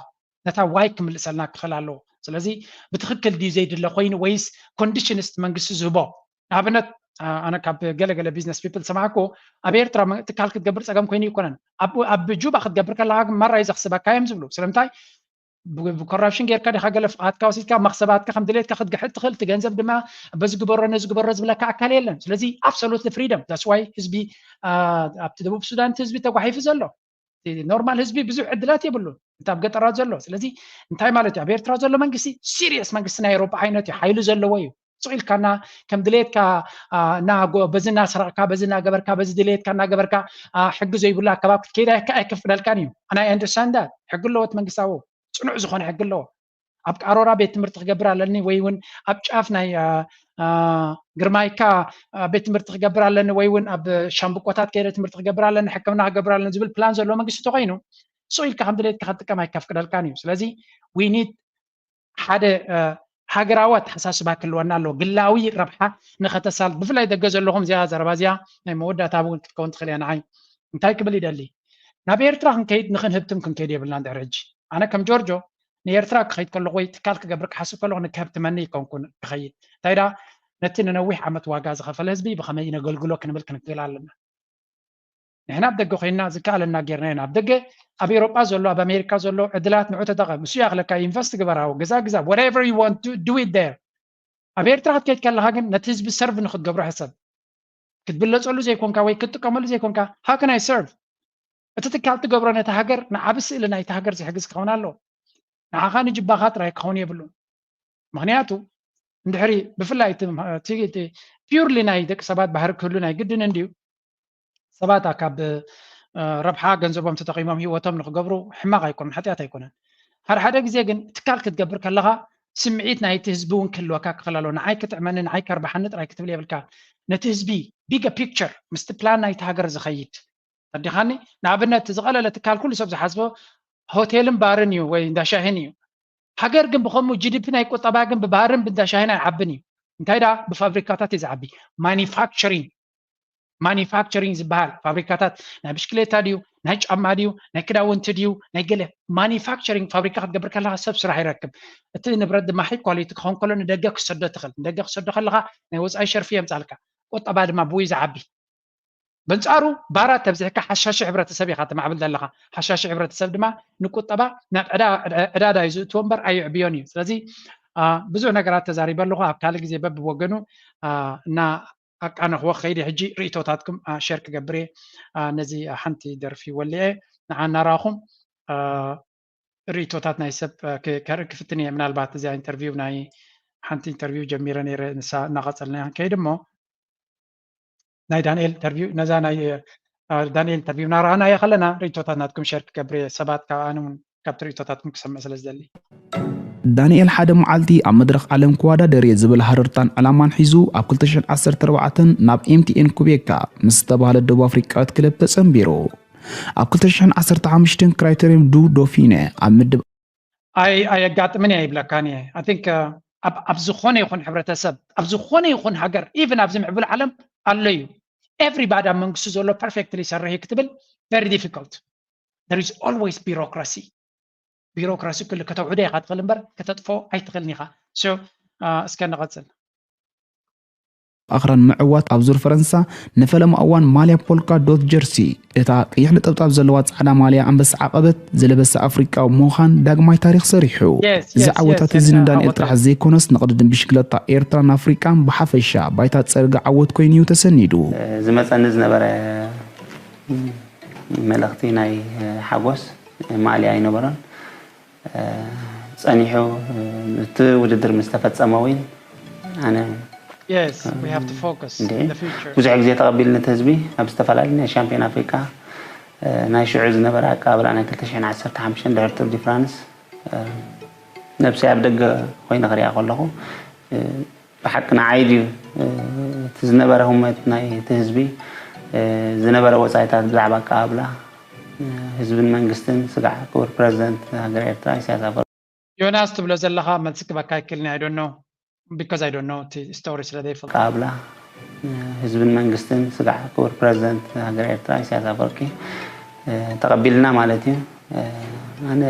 ነታ ዋይ ክምልሰልና ክኽእል ኣለዎ። ስለዚ ብትኽክል ድዩ ዘይድለ ኮይኑ ወይስ ኮንዲሽንስ መንግስቲ ዝህቦ ንኣብነት ኣ- ኣነ ካብ ገለገለ ቢዝነስ ፒፕል ዝሰማዕኩ ኣብ ኤርትራ መ- ትካል ክትገብር ፀገም ኮይኑ ይኮነን ኣብ ኣብ ጁባ ክትገብር ከለካ ግን ማራ እዩ ዘኽስበካ እዮም ዝብሉ ስለምንታይ ብ- ብኮራፕሽን ጌርካ ዲኻ ገለ ፍቓድካ ወሲድካ መኽሰባትካ ከም ድሌትካ ክትግሕጥ ትኽእል እቲ ገንዘብ ድማ በዚ ግበሮ ነዚ ግበሮ ዝብለካ ኣካል የለን ስለዚ ኣብሶሉት ፍሪደም that's why ህዝቢ ኣ- ኣብቲ ደቡብ ሱዳን እቲ ህዝቢ ተጓሒፉ ዘሎ ኖርማል ህዝቢ ብዙሕ ዕድላት የብሉን እቲ ኣብ ገጠራት ዘሎ ስለዚ እንታይ ማለት እዩ ኣብ ኤርትራ ዘሎ መንግስቲ ሲሪየስ መንግስቲ ናይ ኤሮፓ ዓይነት እዩ ሓይሊ ዘለዎ እዩ ስቕ ኢልካና ከም ድሌትካ አ፣ እና ጎ- በዚ እናሰረቕካ በዚ እናገበርካ በዚ ድሌትካ እናገበርካ አ፣ ሕጊ ዘይብሉ ኣከባብ ክትከይድ ኣይከ- ኣይከፍቅደልካን እዩ ኣና ኣንደርስታንድ ሕጊ ኣለዎ እቲ መንግስታዊ ፅኑዕ ዝኾነ ሕጊ ኣለዎ ኣብ ቃሮራ ቤት ትምህርቲ ክገብር ኣለኒ ወይ እውን ኣብ ጫፍ ናይ አ፣ አ፣ ግርማይካ አ፣ ቤት ትምህርቲ ክገብር ኣለኒ ወይ እውን ኣብ ሻምብቆታት ከይደ ትምህርቲ ክገብር ኣለኒ ሕክምና ክገብር ኣለኒ ዝብል ፕላን ዘለዎ መንግስቲ ተኮይኑ ስቕ ኢልካ ከም ድሌትካ ክትጥቀም ኣይከፍቅደልካን እዩ ስለዚ we need ሓደ እ፣ ሃገራዊ ኣተሓሳስባ ክህልወና ኣለዎ ግላዊ ረብሓ ንኸተሳል ብፍላይ ደገ ዘለኹም እዚኣ ዘረባ እዚኣ ናይ መወዳእታ እውን ክትከውን ትኽእል እያ ንዓይ እንታይ ክብል ይደሊ ናብ ኤርትራ ክንከይድ ንኽንህብትም ክንከይድ የብልና ድሕሪ ሕጂ ኣነ ከም ጆርጆ ንኤርትራ ክኸይድ ከለኹ ወይ ትካል ክገብር ክሓስብ ከለኹ ንክህብትመኒ ይከንኩን ክኸይድ እንታይ ዳ ነቲ ንነዊሕ ዓመት ዋጋ ዝኸፈለ ህዝቢ ብኸመይ ነገልግሎ ክንብል ክንክእል ኣለና ንሕና ኣብ ደገ ኮይንና ዝከኣለና ጌርና ኢና ኣብ ደገ ኣብ ኤሮጳ ዘሎ ኣብ ኣሜሪካ ዘሎ ዕድላት ንዑ ተጠቐም እሱ ያክለካ ኢንቨስት ግበራዊ ገዛ ግዛ whatever you want to do it there ኣብ ኤርትራ ክትከይድ ከለካ ግን ነቲ ህዝቢ ሰርቭ ንክትገብሮ ሕሰብ ክትብለፀሉ ዘይኮንካ ወይ ክትጥቀመሉ ዘይኮንካ how can I serve እቲ ትካል ትገብሮ ነቲ ሃገር ንዓብ ስእሊ ናይቲ ሃገር ዝሕግዝ ክኸውን ኣለዎ ንዓኻ ንጅባኻ ጥራይ ክኸውን የብሉን ምክንያቱ እንድሕሪ ብፍላይ እቲ ፒርሊ ናይ ደቂ ሰባት ባህሪ ክህሉ ናይ ግድን እንድዩ ሰባት ካብ ረብሓ ገንዘቦም ተጠቂሞም ህወቶም ንክገብሩ ሕማቅ ኣይኮነን ሓጢኣት ኣይኮነን ሓደ ሓደ ግዜ ግን ትካል ክትገብር ከለካ ስምዒት ናይቲ ህዝቢ እውን ክህልወካ ክኽእል ኣለዎ ንዓይ ክጥዕመኒ ንዓይ ከርብሓኒ ጥራይ ክትብል የብልካ ነቲ ህዝቢ bigger picture ምስቲ ፕላን ናይቲ ሃገር ዝኸይድ ተዲኻኒ። ንኣብነት ዝቐለለ ትካል ኩሉ ሰብ ዝሓስቦ ሆቴልን ባርን እዩ ወይ እንዳ ሻሂን እዩ። ሃገር ግን ብኸምኡ ጂዲፒ ናይ ቁጠባ ግን ብባርን ብእንዳ ሻሂን ኣይዓብን እዩ። እንታይ ደኣ ብፋብሪካታት እዩ ዝዓቢ። ማኒፋክቸሪንግ ማኒፋክቸሪንግ ዝበሃል ፋብሪካታት ናይ ብሽክሌታ ድዩ ናይ ጫማ ድዩ ናይ ክዳውንቲ ድዩ ናይ ገለ ማኒፋክቸሪንግ ፋብሪካ ክትገብር ከለካ ሰብ ስራሕ ይረክብ። እቲ ንብረት ድማ ሃይ ኳሊቲ ክኸውን ከሎ ንደገ ክሰዶ ትኽእል። ንደገ ክሰዶ ከለካ ናይ ወፃኢ ሸርፊ የምፃልካ። ቁጠባ ድማ ብኡ ዝዓቢ። በንጻሩ ባራት ተብዚሕካ ሓሻሺ ሕብረተሰብ ኢኻ ተማዕብል ዘለኻ። ሓሻሺ ሕብረተሰብ ድማ ንቁጠባ ናብ ዕዳዳ እዩ ዝእትዎ እምበር ኣይዕብዮን እዩ። ስለዚ ብዙሕ ነገራት ተዛሪበ ኣለኹ። ኣብ ካልእ ግዜ በብወገኑ እና ኣቃነኽዎ ክኸይድ እየ። ሕጂ ርእይቶታትኩም ሸር ክገብር እየ። ነዚ ሓንቲ ደርፊ ወሊዐ ንዓ እናረኣኹም ርእይቶታት ናይ ሰብ ከርኢ ክፍትን እየ። ምናልባት እዚኣ ኢንተርቪው ናይ ሓንቲ ኢንተርቪው ጀሚረ ነይረ፣ ንሳ እናቐጸልና ክንከይድ እሞ ናይ ዳንኤል ኢንተርቪው ነዛ ናይ ዳንኤል ኢንተርቪው እናረኣናዮ ከለና ርእይቶታት ናትኩም ሸር ክገብር እየ። ሰባት ካብ ኣነ እውን ካብቲ ርእይቶታትኩም ክሰምዕ ስለ ዝደሊ። ዳንኤል ሓደ መዓልቲ ኣብ መድረኽ ዓለም ክወዳደር እየ ዝብል ሃረርታን ዕላማን ሒዙ ኣብ ክልተ ሽሕን ዓሰርተ ኣርባዕተን ናብ ኤምቲኤን ኩቤካ ምስ ዝተባህለት ደቡብ ኣፍሪቃዊት ክለብ ተጸንቢሩ። ኣብ ክልተ ሽሕን ዓሰርተ ሓሙሽተን ክራይተርዮም ዱ ዶፊነ ኣብ ምድብ ኣይ ኣየጋጥምን እየ ይብለካን እየ። I think ኣብ ዝኾነ ይኹን ሕብረተሰብ ኣብ ዝኾነ ይኹን ሃገር ኢቭን ኣብዚ ምዕቡል ዓለም ኣሎ እዩ። Everybody ኣብ መንግስቱ ዘሎ perfectly ይሰርሕ እዩ ክትብል very difficult. There is always bureaucracy. ቢሮክራሲ ኩሉ ከተውሕዶ ኢኻ ትኽእል እምበር ከተጥፎ ኣይትኽእልን ኢኻ። So እስከ ንቐጽል። ኣኽራን ምዕዋት ኣብ ዙር ፈረንሳ ንፈለማ እዋን ማልያ ፖልካ ዶት ጀርሲ እታ ቀይሕ ነጠብጣብ ዘለዋ ጻዕዳ ማልያ ኣንበሳ ዓቐበት ዝለበሰ ኣፍሪቃዊ ምዃን ዳግማይ ታሪኽ ሰሪሑ። እዚ ዓወታት እዚ ንዳንኤል ጥራሕ ዘይኮነስ ንቕድድም ብሽክለታ ኤርትራን ኣፍሪቃን ብሓፈሻ ባይታ ጸርጊ ዓወት ኮይኑ እዩ ተሰኒዱ። ዝመጸኒ ዝነበረ መልእኽቲ ናይ ሓጎስ ማእለያ ኣይነበሮን። ጸኒሑ እቲ ውድድር ምስ ተፈጸመ እውን ኣነ Yes, we have to focus እንዴ in the future. ብዙሕ ግዜ ተቐቢልነት ህዝቢ ኣብ ዝተፈላለዩ ናይ ሻምፒዮን ኣፍሪካ ናይ ሽዑ ዝነበረ ኣቀባብላ ናይ ክልተ ሽሕን ዓሰርተ ሓሙሽተን ድሕሪ ቱር ዲ ፍራንስ ነብሰይ ኣብ ደገ ኮይነ ክሪኣ ከለኹ ብሓቂ ንዓይ ድዩ እቲ ዝነበረ ህሞት ናይ እቲ ህዝቢ ዝነበረ ወፃኢታት ብዛዕባ ኣቀባብላ ህዝብን መንግስትን ስጋዕ ክቡር ፕረዚደንት ሃገረ ኤርትራ ኢሳያስ ኣፈወርቂ ዮናስ ትብሎ ዘለኻ መልሲ ክበካ ይክልኒ I don't know because I don't know እቲ ስቶሪ ስለ ዘይፈልጥ ኣቀባብላ ህዝብን መንግስትን ስጋዕ ክቡር ፕረዚደንት ሃገረ ኤርትራ ኢሳያስ ኣፈወርቂ ተቐቢልና ማለት እዩ ኣነ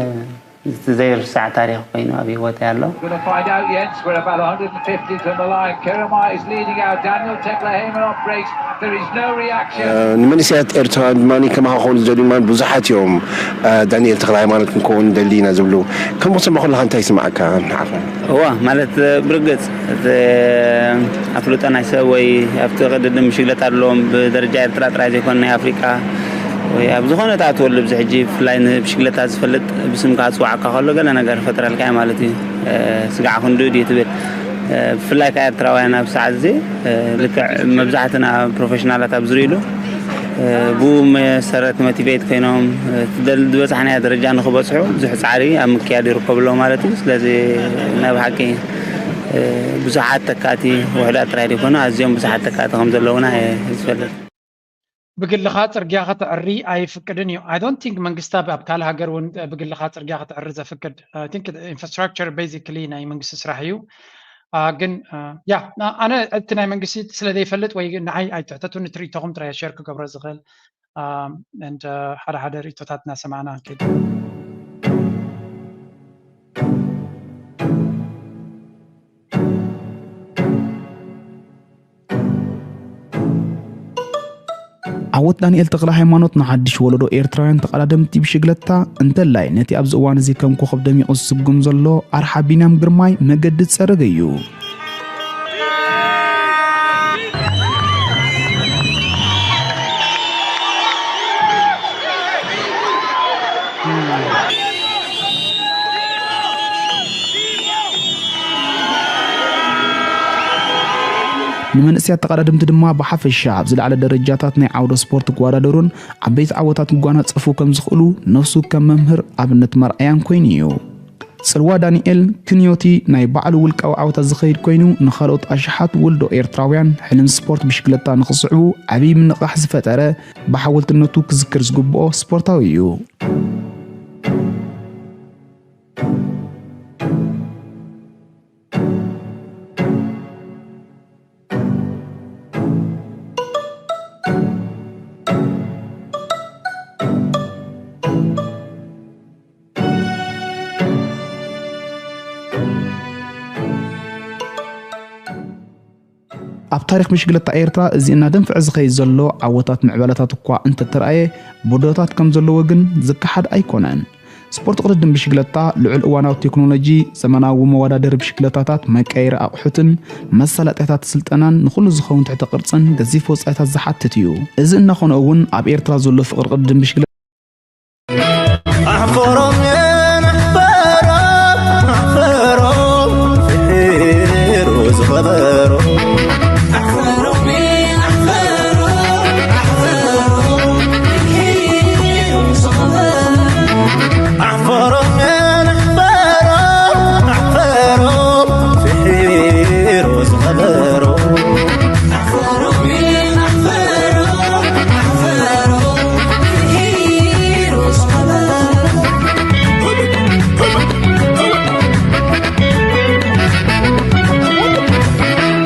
እቲ ዘይርሳዕ ታሪኽ ኮይኑ ኣብ ህይወተይ ኣሎ። We're going to find out, Jens. We're about one hundred fifty from the line. Kerema is leading out. Daniel Teklehaimanov breaks. There is no reaction. ንመንእሰያት ኤርትራውያን ድማ ከማኻ ክኾኑ ዝደልዩ ድማ ብዙሓት እዮም። ዳንኤል ተኽለ ሃይማኖት ክንከውን ንደሊ ኢና ዝብሉ። ከም ክሰምዖ ከለኻ እንታይ ይስምዓካ ንዓኻ? እዋ ማለት ብርግጽ እቲ ኣፍልጦ ናይ ሰብ ወይ ኣብቲ ቅድድም ብሽግለታ ኣለዎም ብደረጃ ኤርትራ ጥራይ ዘይኮነ ናይ ኣፍሪቃ ወይ ኣብ ዝኾነ ትኣትወሉ ኣብዚ ሕጂ ብፍላይ ንብሽግለታ ዝፈልጥ ብስምካ ክጽውዓካ ከሎ ገለ ነገር ይፈጥረልካ እዩ ማለት እዩ። ስጋዕ ክንድኡ ድዩ ትብል ብፍላይ ከኣ ኤርትራውያን ኣብ ሰዓት እዚ ልክዕ መብዛሕትና ፕሮፌሽናላት ኣብ ዝርእሉ ብኡ መሰረት ሞቲቬት ኮይኖም ዝበፅሕናዮ ደረጃ ንክበፅሑ ብዙሕ ፃዕሪ ኣብ ምክያድ ይርከቡ ኣለዉ ማለት እዩ። ስለዚ ናይ ብሓቂ ብዙሓት ተካእቲ ውሕዳት ጥራይ ዘይኮኑ ኣዝዮም ብዙሓት ተካእቲ ከም ዘለዉና እየ ዝፈልጥ። ብግልኻ ጽርግያ ከተዕሪ ኣይፍቅድን እዩ። I don't think መንግስቲ ኣብ ካልእ ሃገር እውን ብግልኻ ጽርግያ ከተዕሪ ዘፍቅድ I think infrastructure basically ናይ መንግስቲ ስራሕ እዩ። ግን ያ ኣነ እቲ ናይ መንግስቲ ስለ ዘይፈልጥ ወይ ንዓይ ኣይትሕተቱኒ ትርኢቶኹም ጥራይ ሸር ክገብሮ ዝኽእል and ሓደ ሓደ ርእቶታት እናሰማዕና ክንከይድ። ዓወት ዳንኤል ተኽለ ሃይማኖት ንሓድሽ ወለዶ ኤርትራውያን ተቐዳደምቲ ብሽግለታ እንተላይ ነቲ ኣብዚ እዋን እዚ ከም ኮኸብ ደሚቑ ዝስጉም ዘሎ ኣርሓ ቢንያም ግርማይ መገዲ ዝጸረገ እዩ። ንመንእሰያት ተቐዳደምቲ ድማ ብሓፈሻ ኣብ ዝለዓለ ደረጃታት ናይ ዓውደ ስፖርት ክወዳደሩን ዓበይቲ ዓወታት ክጓናጸፉ ከም ዝኽእሉ ነፍሱ ከም መምህር ኣብነት መርኣያን ኮይኑ እዩ። ጽልዋ ዳንኤል ክንዮቲ ናይ ባዕሉ ውልቃዊ ዓወታት ዝኸይድ ኮይኑ፣ ንኻልኦት ኣሽሓት ወልዶ ኤርትራውያን ሕልም ስፖርት ብሽክለታ ንኽስዕቡ ዓብዪ ምንቕቓሕ ዝፈጠረ፣ ብሓወልትነቱ ክዝክር ዝግብኦ ስፖርታዊ እዩ። ኣብ ታሪኽ ብሽግለታ ኤርትራ፣ እዚ እናደንፍዐ ዝኸይድ ዘሎ ዓወታት ምዕባለታት እኳ እንተተራእየ፣ ብድሆታት ከም ዘለዎ ግን ዝከሓድ ኣይኮነን። ስፖርት ቅድድም ብሽግለታ፣ ልዑል እዋናዊ ቴክኖሎጂ፣ ዘመናዊ መወዳደሪ ብሽግለታታት፣ መቀየሪ ኣቑሑትን መሳለጥያታት ስልጠናን ንኹሉ ዝኸውን ትሕተ ቅርጽን ገዚፍ ወጻኢታት ዝሓትት እዩ። እዚ እናኾነ እውን፣ ኣብ ኤርትራ ዘሎ ፍቕሪ ቅድድም ብሽግለታ ኣሕፈሮም ኣሕፈሮም ኣሕፈሮም ፍሒሩ ዝኸበሮ ኣሕፈሮም ኣሕፈሮም ኣሕፈሮም ፍሒሩ ዝኸበሮ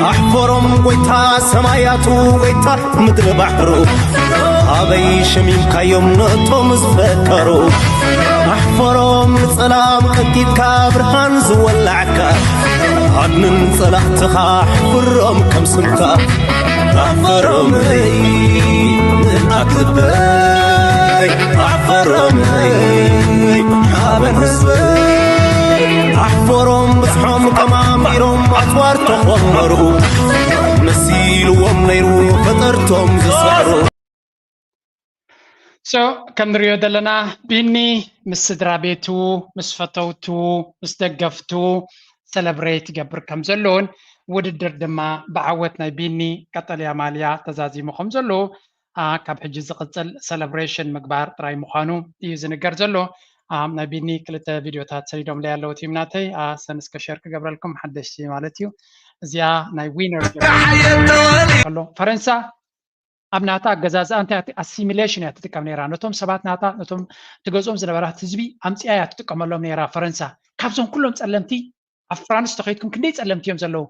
ኣሕፈሮም ጎይታ ሰማያቱ፣ ጎይታ ምድሪ ባሕሩ፣ ኣበይ ሸሚምካዮም ነቶም ዝፈጠሩ? ኣሕፈሮም ንጸላም ቀንጢጥካ ብርሃን ዝወላዕካ፣ ኣድንን ጸላእትኻ ኣሕፍሮም ከም ስምካ። ኣሕፈሮመይ ንኣክልበይ ኣሕፈሮመይ ሓበን ህዝበይ ኣሕፈሮም ብዝሖም ቀማሚሮም ኣጽዋር ተኾመሩ መሲልዎም ነይሩ ፈጠርቶም ዝሰዕሩ። So ከም ንሪኦ ዘለና ቢኒ ምስ ስድራ ቤቱ ምስ ፈተውቱ ምስ ደገፍቱ ሰለብሬት ይገብር ከም ዘሎን ውድድር ድማ ብዓወት ናይ ቢኒ ቀጠልያ ማልያ ተዛዚሙ ከም ዘሎ ካብ ሕጂ ዝቕጽል ሰለብሬሽን ምግባር ጥራይ ምዃኑ እዩ ዝንገር ዘሎ። ናይ ቢኒ ክልተ ቪድዮታት ሰዲዶምለይ ኣለዉ ቲም ናተይ ሰን እስከ ሸር ክገብረልኩም ሓደሽቲ ማለት እዩ። እዚኣ ናይ ዊነር ኣሎ ፈረንሳ ኣብ ናታ ኣገዛዝኣ እንታይ ኣሲሚሌሽን እያ ትጥቀም ነይራ። ነቶም ሰባት ናታ ነቶም ትገዝኦም ዝነበራት ህዝቢ ኣምፅያ እያ ትጥቀመሎም ነይራ ፈረንሳ። ካብዞም ኩሎም ፀለምቲ ኣብ ፍራንስ ተኸይድኩም ክንደይ ፀለምቲ እዮም ዘለዉ?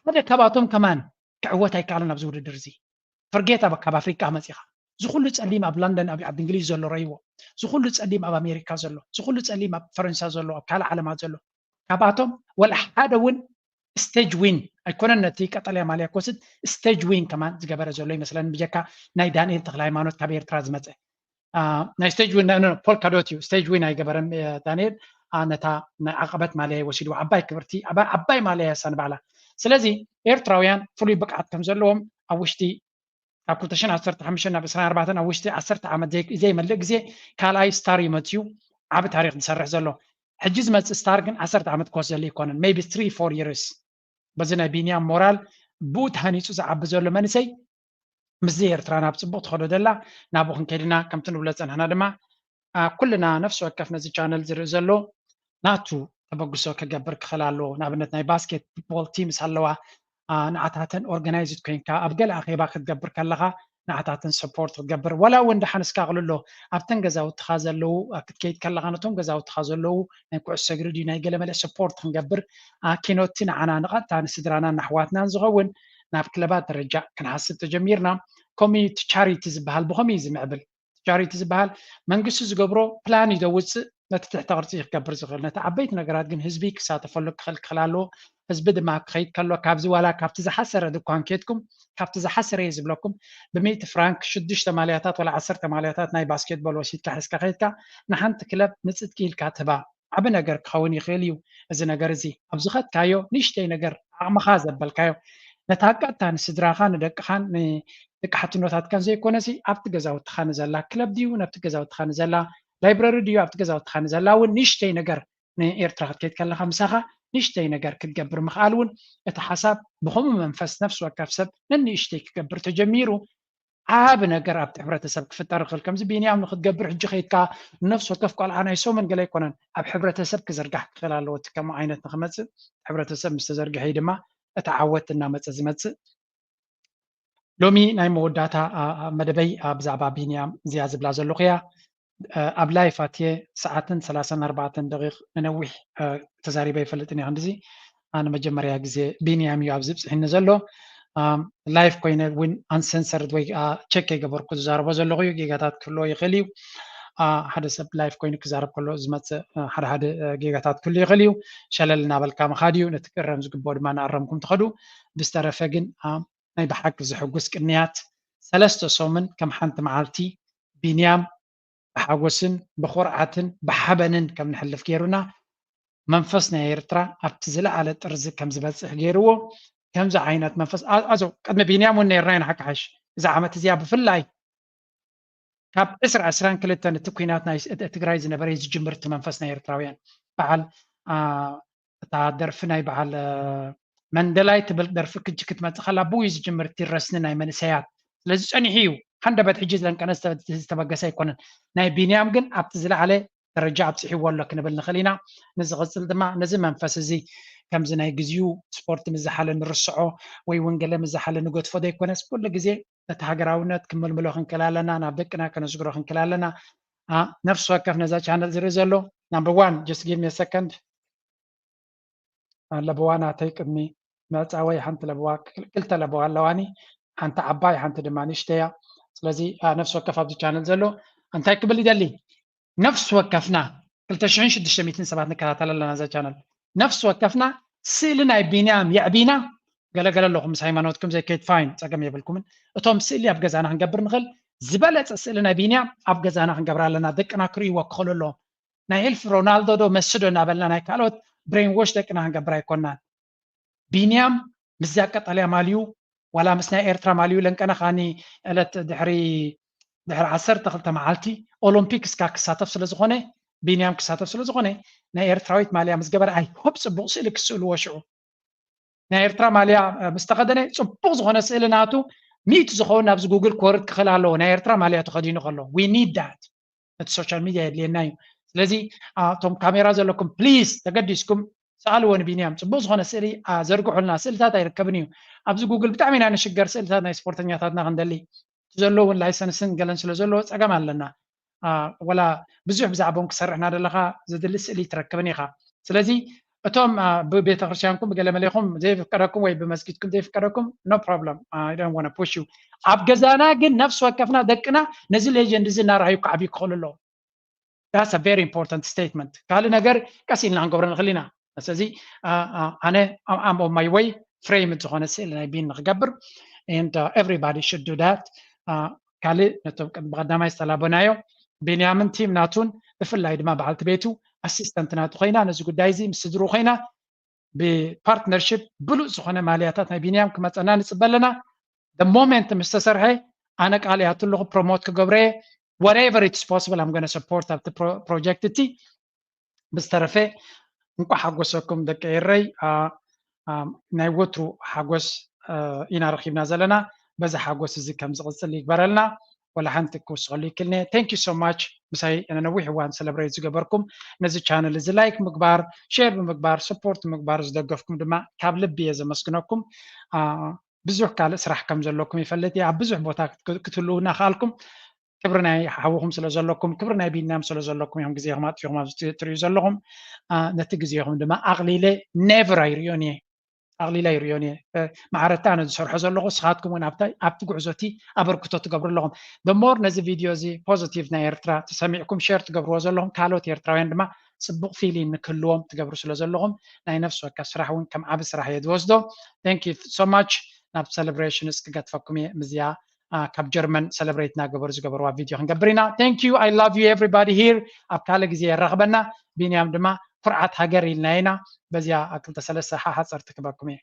ሓደ ካብኣቶም ከማን ክዕወት ኣይከኣለን ኣብዚ ውድድር እዚ። ፈርጌት ኣብ ካብ ኣፍሪቃ መፂኻ ዝኩሉ ፀሊም ኣብ ለንደን ኣብ ዓዲ እንግሊዝ ዘሎ ረይዎ ዝኩሉ ፀሊም ኣብ ኣሜሪካ ዘሎ ዝኩሉ ፀሊም ኣብ ፈረንሳ ዘሎ ኣብ ካልእ ዓለማት ዘሎ ካብኣቶም ወላ ሓደ እውን ስቴጅ ዊን ኣይኮነን ነቲ ቀጠልያ ማልያ ክወስድ ስቴጅ ዊን ከማን ዝገበረ ዘሎ ይመስለኒ ብጀካ ናይ ዳንኤል ተክለ ሃይማኖት ካብ ኤርትራ ዝመፀ ናይ ስቴጅ ዊን ፖል ካዶት እዩ ስቴጅ ዊን ኣይገበረን ዳንኤል ነታ ናይ ዓቀበት ማልያ ወሲድዋ ዓባይ ክብርቲ ዓባይ ማልያ እያ ንባዕላ ስለዚ ኤርትራውያን ፍሉይ ብቅዓት ከም ዘለዎም ኣብ ውሽጢ ካብ ክልተ ሽሕን ዓሰርተ ሓሙሽተን ናብ ዕስራን ኣርባዕተን ኣብ ውሽጢ ዓሰርተ ዓመት ዘይመልእ ግዜ ካልኣይ ስታር እዩ መፅዩ ዓቢ ታሪክ ዝሰርሕ ዘሎ ሕጂ ዝመፅእ ስታር ግን ዓሰርተ ዓመት ክወስደሉ ኣይኮነን maybe three four years በዚ ናይ ቢንያም ሞራል ብኡ ተሃኒፁ ዝዓቢ ዘሎ መንእሰይ ምስዚ ኤርትራ ናብ ፅቡቅ ትኸዶ ዘላ ናብኡ ክንከይድና ከምቲ ንብሎ ዝፀናሕና ድማ ኩልና ነፍሲ ወከፍ ነዚ ቻነል ዝርኢ ዘሎ ናቱ ተበግሶ ክገብር ክኽእል ኣለዎ ንኣብነት ናይ ባስኬት ፉትቦል ቲምስ ኣለዋ ንዓታተን ኦርጋናይዝድ ኮይንካ ኣብ ገለ ኣኼባ ክትገብር ከለኻ ንዓታተን ሰፖርት ክትገብር ወላ እውን ደሓን እስካ ቅልሎ ኣብተን ገዛውትኻ ዘለዉ ክትከይድ ከለኻ ነቶም ገዛውትኻ ዘለዉ ናይ ኩዕሶ እግሪ ድዩ ናይ ገለ መለ ሰፖርት ክንገብር ኪኖቲ ንዓና ንቐጥታ ንስድራናን ንኣሕዋትናን ዝኸውን ናብ ክለባት ደረጃ ክንሓስብ ተጀሚርና ኮሚኒቲ ቻሪቲ ዝበሃል ብኸመይ እዩ ዝምዕብል ቻሪቲ ዝበሃል መንግስቲ ዝገብሮ ፕላን እዩ ዘውፅእ ነቲ ትሕተ ቅርፂ ክገብር ዝኽእል ነቲ ዓበይቲ ነገራት ግን ህዝቢ ክሳተፈሉ ክኽእል ክኽእል ኣለዎ ህዝቢ ድማ ክኸይድ ከሎ ካብዚ ዋላ ካብቲ ዝሓሰረ ድኳን ኬድኩም ካብቲ ዝሓሰረ እየ ዝብለኩም ብሚእቲ ፍራንክ ሽዱሽተ ማልያታት ወላ ዓሰርተ ማልያታት ናይ ባስኬትቦል ወሲድካ ሒዝካ ከይድካ ንሓንቲ ክለብ ንፅድቂ ኢልካ ትህባ ዓቢ ነገር ክኸውን ይኽእል እዩ እዚ ነገር እዚ ኣብ ዝኸድካዮ ንእሽተይ ነገር ዓቕምኻ ዘበልካዮ ነታ ቀጥታ ንስድራኻ ንደቅኻን ንደቂ ሓትኖታትካን ዘይኮነሲ ኣብቲ ገዛውትኻ ንዘላ ክለብ ድዩ ነብቲ ገዛውትኻ ንዘላ ላይብረሪ ድዩ ኣብቲ ገዛውትኻ ንዘላ እውን ንእሽተይ ነገር ንኤርትራ ክትከይድ ከለኻ ምሳኻ ንእሽተይ ነገር ክትገብር ምኽኣል እውን እቲ ሓሳብ ብኸምኡ መንፈስ ነፍሲ ወከፍ ሰብ ነንእሽተይ ክገብር ተጀሚሩ ዓቢ ነገር ኣብቲ ሕብረተሰብ ክፍጠር ይኽእል። ከምዚ ቢንያም ንክትገብር ሕጂ ከይድካ ነፍሲ ወከፍ ቆልዓ ናይ ሰሙን ገለ ኣይኮነን፣ ኣብ ሕብረተሰብ ክዝርጋሕ ክኽእል ኣለዎ። እቲ ከምኡ ዓይነት ንክመጽእ ሕብረተሰብ ምስ ተዘርግሐ እዩ ድማ እቲ ዓወት እናመጸ ዝመጽእ። ሎሚ ናይ መወዳእታ መደበይ ብዛዕባ ቢንያም እዚኣ ዝብላ ዘለኹ እያ። ኣብ ላይፍ ኣትየ ሰዓትን ሰላሳን ኣርባዕተን ደቂቕ ንነዊሕ ተዛሪበ ይፈልጥን እየ። ክንድዚ ንመጀመርያ ግዜ ቢንያም እዩ ኣብዚ ብፅሒኒ ዘሎ። ላይፍ ኮይነ እውን ኣንሰንሰርድ ወይ ቸክ ከይገበርኩ ዝዛረቦ ዘለኹ እዩ። ጌጋታት ክህልዎ ይኽእል እዩ። ሓደ ሰብ ላይፍ ኮይኑ ክዛረብ ከሎ ዝመፅእ ሓደ ሓደ ጌጋታት ክህሉ ይኽእል እዩ። ሸለል እናበልካ ምኻድ እዩ። ነቲ ክእረም ዝግብኦ ድማ እናኣረምኩም ትኸዱ። ብዝተረፈ ግን ናይ ብሓቂ ዘሕጉስ ቅንያት ሰለስተ ሰሙን ከም ሓንቲ መዓልቲ ቢንያም ብሓጎስን ብኹርዓትን ብሓበንን ከም ንሕልፍ ገይሩና መንፈስ ናይ ኤርትራ ኣብቲ ዝለዓለ ጥርዚ ከም ዝበፅሕ ገይርዎ። ከምዚ ዓይነት መንፈስ ኣዞ ቅድሚ ቢንያም እውን ነርና ኢና ሓቂ ሓሽ እዛ ዓመት እዚኣ ብፍላይ ካብ ዕስራ ዕስራን ክልተን እቲ ኩናት ናይ ትግራይ ዝነበረ ዝጅምር እቲ መንፈስ ናይ ኤርትራውያን በዓል እታ ደርፊ ናይ በዓል መንደላይ ትብል ደርፊ ክጂ ክትመፅእ ከላ ብኡ እዩ ዝጅምር እቲ ረስኒ ናይ መንእሰያት። ስለዚ ፀኒሑ እዩ ሃንደበት ሕጂ ዝለንቀነ ዝተበገሰ ኣይኮነን። ናይ ቢንያም ግን ኣብቲ ዝለዓለ ደረጃ ኣብፅሕዎ ኣሎ ክንብል ንኽእል ኢና። ንዝቕፅል ድማ ነዚ መንፈስ እዚ ከምዚ ናይ ግዜኡ ስፖርት ምዝሓለ ንርስዖ ወይ እውን ገለ ምዝሓለ ንገድፎ ዘይኮነስ ኩሉ ግዜ ነቲ ሃገራውነት ክምልምሎ ክንክእል ኣለና፣ ናብ ደቅና ከነስግሮ ክንክእል ኣለና። ነፍሲ ወከፍ ነዛ ቻነል ዝርኢ ዘሎ number one just give me a second ለበዋ ናተይ ቅድሚ መዕፃወይ ሓንቲ ለበዋ ክልተ ለበዋ ኣለዋኒ። ሓንቲ ዓባይ ሓንቲ ድማ ንእሽተያ። ስለዚ ነፍሲ ወከፍ ኣብዚ ቻነል ዘሎ እንታይ ክብል ይደሊ? ነፍሲ ወከፍና ክልተ ሽሕን ሽዱሽተ ሚእትን ሰባት ንከታተል ኣለና እዛ ቻነል። ነፍሲ ወከፍና ስእሊ ናይ ቢንያም የዕቢና። ገለገለ ኣለኹም ምስ ሃይማኖትኩም ዘይከይድ ፋይን ፀገም የብልኩምን። እቶም ስእሊ ኣብ ገዛና ክንገብር ንኽእል ዝበለፀ ስእሊ ናይ ቢንያም ኣብ ገዛና ክንገብር ኣለና። ደቅና ክርእይዎ ክኽእሉ ኣለዎም። ናይ ህልፊ ሮናልዶ ዶ መሲ ዶ እናበልና ናይ ካልኦት ብሬን ዎሽ ደቅና ክንገብር ኣይኮናን። ቢንያም ምስዚኣ ቀጠልያ ማልዩ ዋላ ምስ ናይ ኤርትራ ማልዩ ለንቀነ ካኒ ዕለት ድሕሪ ድሕሪ ዓሰርተ ክልተ መዓልቲ ኦሎምፒክ እስካ ክሳተፍ ስለ ዝኾነ ቢንያም ክሳተፍ ስለ ዝኾነ ናይ ኤርትራዊት ማልያ ምስ ገበረ ኣይ ሆፕ ፅቡቕ ስእሊ ክስእልዎ ሽዑ ናይ ኤርትራ ማልያ ምስ ተኸደነ ፅቡቕ ዝኾነ ስእሊ ናቱ ሚእቲ ዝኸውን ናብዚ ጉግል ክወርድ ክኽእል ኣለዎ ናይ ኤርትራ ማልያ ተኸዲኑ ከሎ we need that ነቲ ሶሻል ሚድያ የድልየና እዩ። ስለዚ እቶም ካሜራ ዘለኩም ፕሊዝ ተገዲስኩም ሰኣልዎ ንቢንያም ፅቡቅ ዝኾነ ስእሊ ዘርግሑልና። ስእልታት ኣይርከብን እዩ ኣብዚ ጉግል ብጣዕሚ ኢና ንሽገር ስእልታት ናይ ስፖርተኛታትና ክንደሊ እቲ ዘሎ እውን ላይሰንስን ገለን ስለ ዘለዎ ፀገም ኣለና። ወላ ብዙሕ ብዛዕባኦም ክሰርሕ እናደለካ ዝድሊ ስእሊ ትረክብን ኢካ። ስለዚ እቶም ብቤተክርስትያንኩም ብገለ መሌኹም ዘይፍቀደኩም ወይ ብመስጊድኩም ዘይፍቀደኩም no problem I don't want to push you። ኣብ ገዛና ግን ነፍሲ ወከፍና ደቅና ነዚ ሌጀንድ እዚ እናረኣዩ ክዓብዩ ክኽእሉ ኣለዎም። That's a very important statement። ካልእ ነገር ቀስ ኢልና ክንገብሮ ንኽእል ኢና። ስለዚ ኣነ I'm on my way frame ዝኾነ ስእሊ ናይ ቢን ንክገብር and everybody should do that። ካልእ ነቶም ብቀዳማይ ዝተላበናዮ ቢንያምን ቲም ናቱን ብፍላይ ድማ በዓልቲ ቤቱ ኣሲስተንት ናቱ ኮይና ነዚ ጉዳይ እዚ ምስ ስድሩ ኮይና ብፓርትነርሽፕ ብሉፅ ዝኾነ ማልያታት ናይ ቢንያም ክመፀና ንፅበ ኣለና። The moment ምስ ተሰርሐ ኣነ ቃል እያቱ ኣለኹ ፕሮሞት ክገብረ whatever it's possible I'm gonna support ኣብቲ ፕሮጀክት እቲ። ብዝተረፈ እንኳዕ ሓጎሰኩም ደቂ ኤረይ። ናይ ወትሩ ሓጎስ ኢና ረኪብና ዘለና። በዚ ሓጎስ እዚ ከም ዝቕፅል ይግበረልና። ወላ ሓንቲ ክውስኸሉ ይክልኒ። Thank you so much ምሳይ ነዊሕ እዋን ሰለብሬት ዝገበርኩም ነዚ ቻነል እዚ ላይክ ምግባር ሼር ብምግባር ሰፖርት ምግባር ዝደገፍኩም ድማ ካብ ልቢ እየ ዘመስግነኩም። ብዙሕ ካልእ ስራሕ ከም ዘለኩም ይፈልጥ እየ። ኣብ ብዙሕ ቦታ ክትህልውና ክኣልኩም ክብሪ ናይ ሓውኹም ስለ ዘለኩም ክብሪ ናይ ቢንያም ስለ ዘለኩም እዮም ግዜኹም ኣጥፊኹም ኣብዚ ትርእዩ ዘለኹም። ነቲ ግዜኹም ድማ ኣቕሊለ ኔቨር ኣይርእዮን እየ። ኣቕሊለ ኣይርእዮን እየ። ማዕረቲ ኣነ ዝሰርሖ ዘለኹ ስኻትኩም እውን ኣብቲ ጉዕዞ እቲ ኣበርክቶ ትገብሩ ኣለኹም። ደሞር ነዚ ቪድዮ እዚ ፖዚቲቭ ናይ ኤርትራ ተሰሚዕኩም ሸር ትገብርዎ ዘለኹም ካልኦት ኤርትራውያን ድማ ፅቡቅ ፊሊን ንክህልዎም ትገብሩ ስለ ዘለኹም ናይ ነፍሲ ወከፍ ስራሕ እውን ከም ዓቢ ስራሕ እየ ዝወስዶ። Thank you so much። ናብ ሰለብሬሽንስ ክገትፈኩም እየ ምዝያ ካብ ጀርመን ሰለብሬት እናገበሩ ዝገበርዋ ቪድዮ ክንገብር ኢና። Thank you I love you everybody here። ኣብ ካልእ ግዜ የራኽበና። ቢንያም ድማ ኩርዓት ሃገር ኢልና ኢና። በዚኣ ክልተ ሰለስተ ሓሓፀርቲ ክበኩም እየ።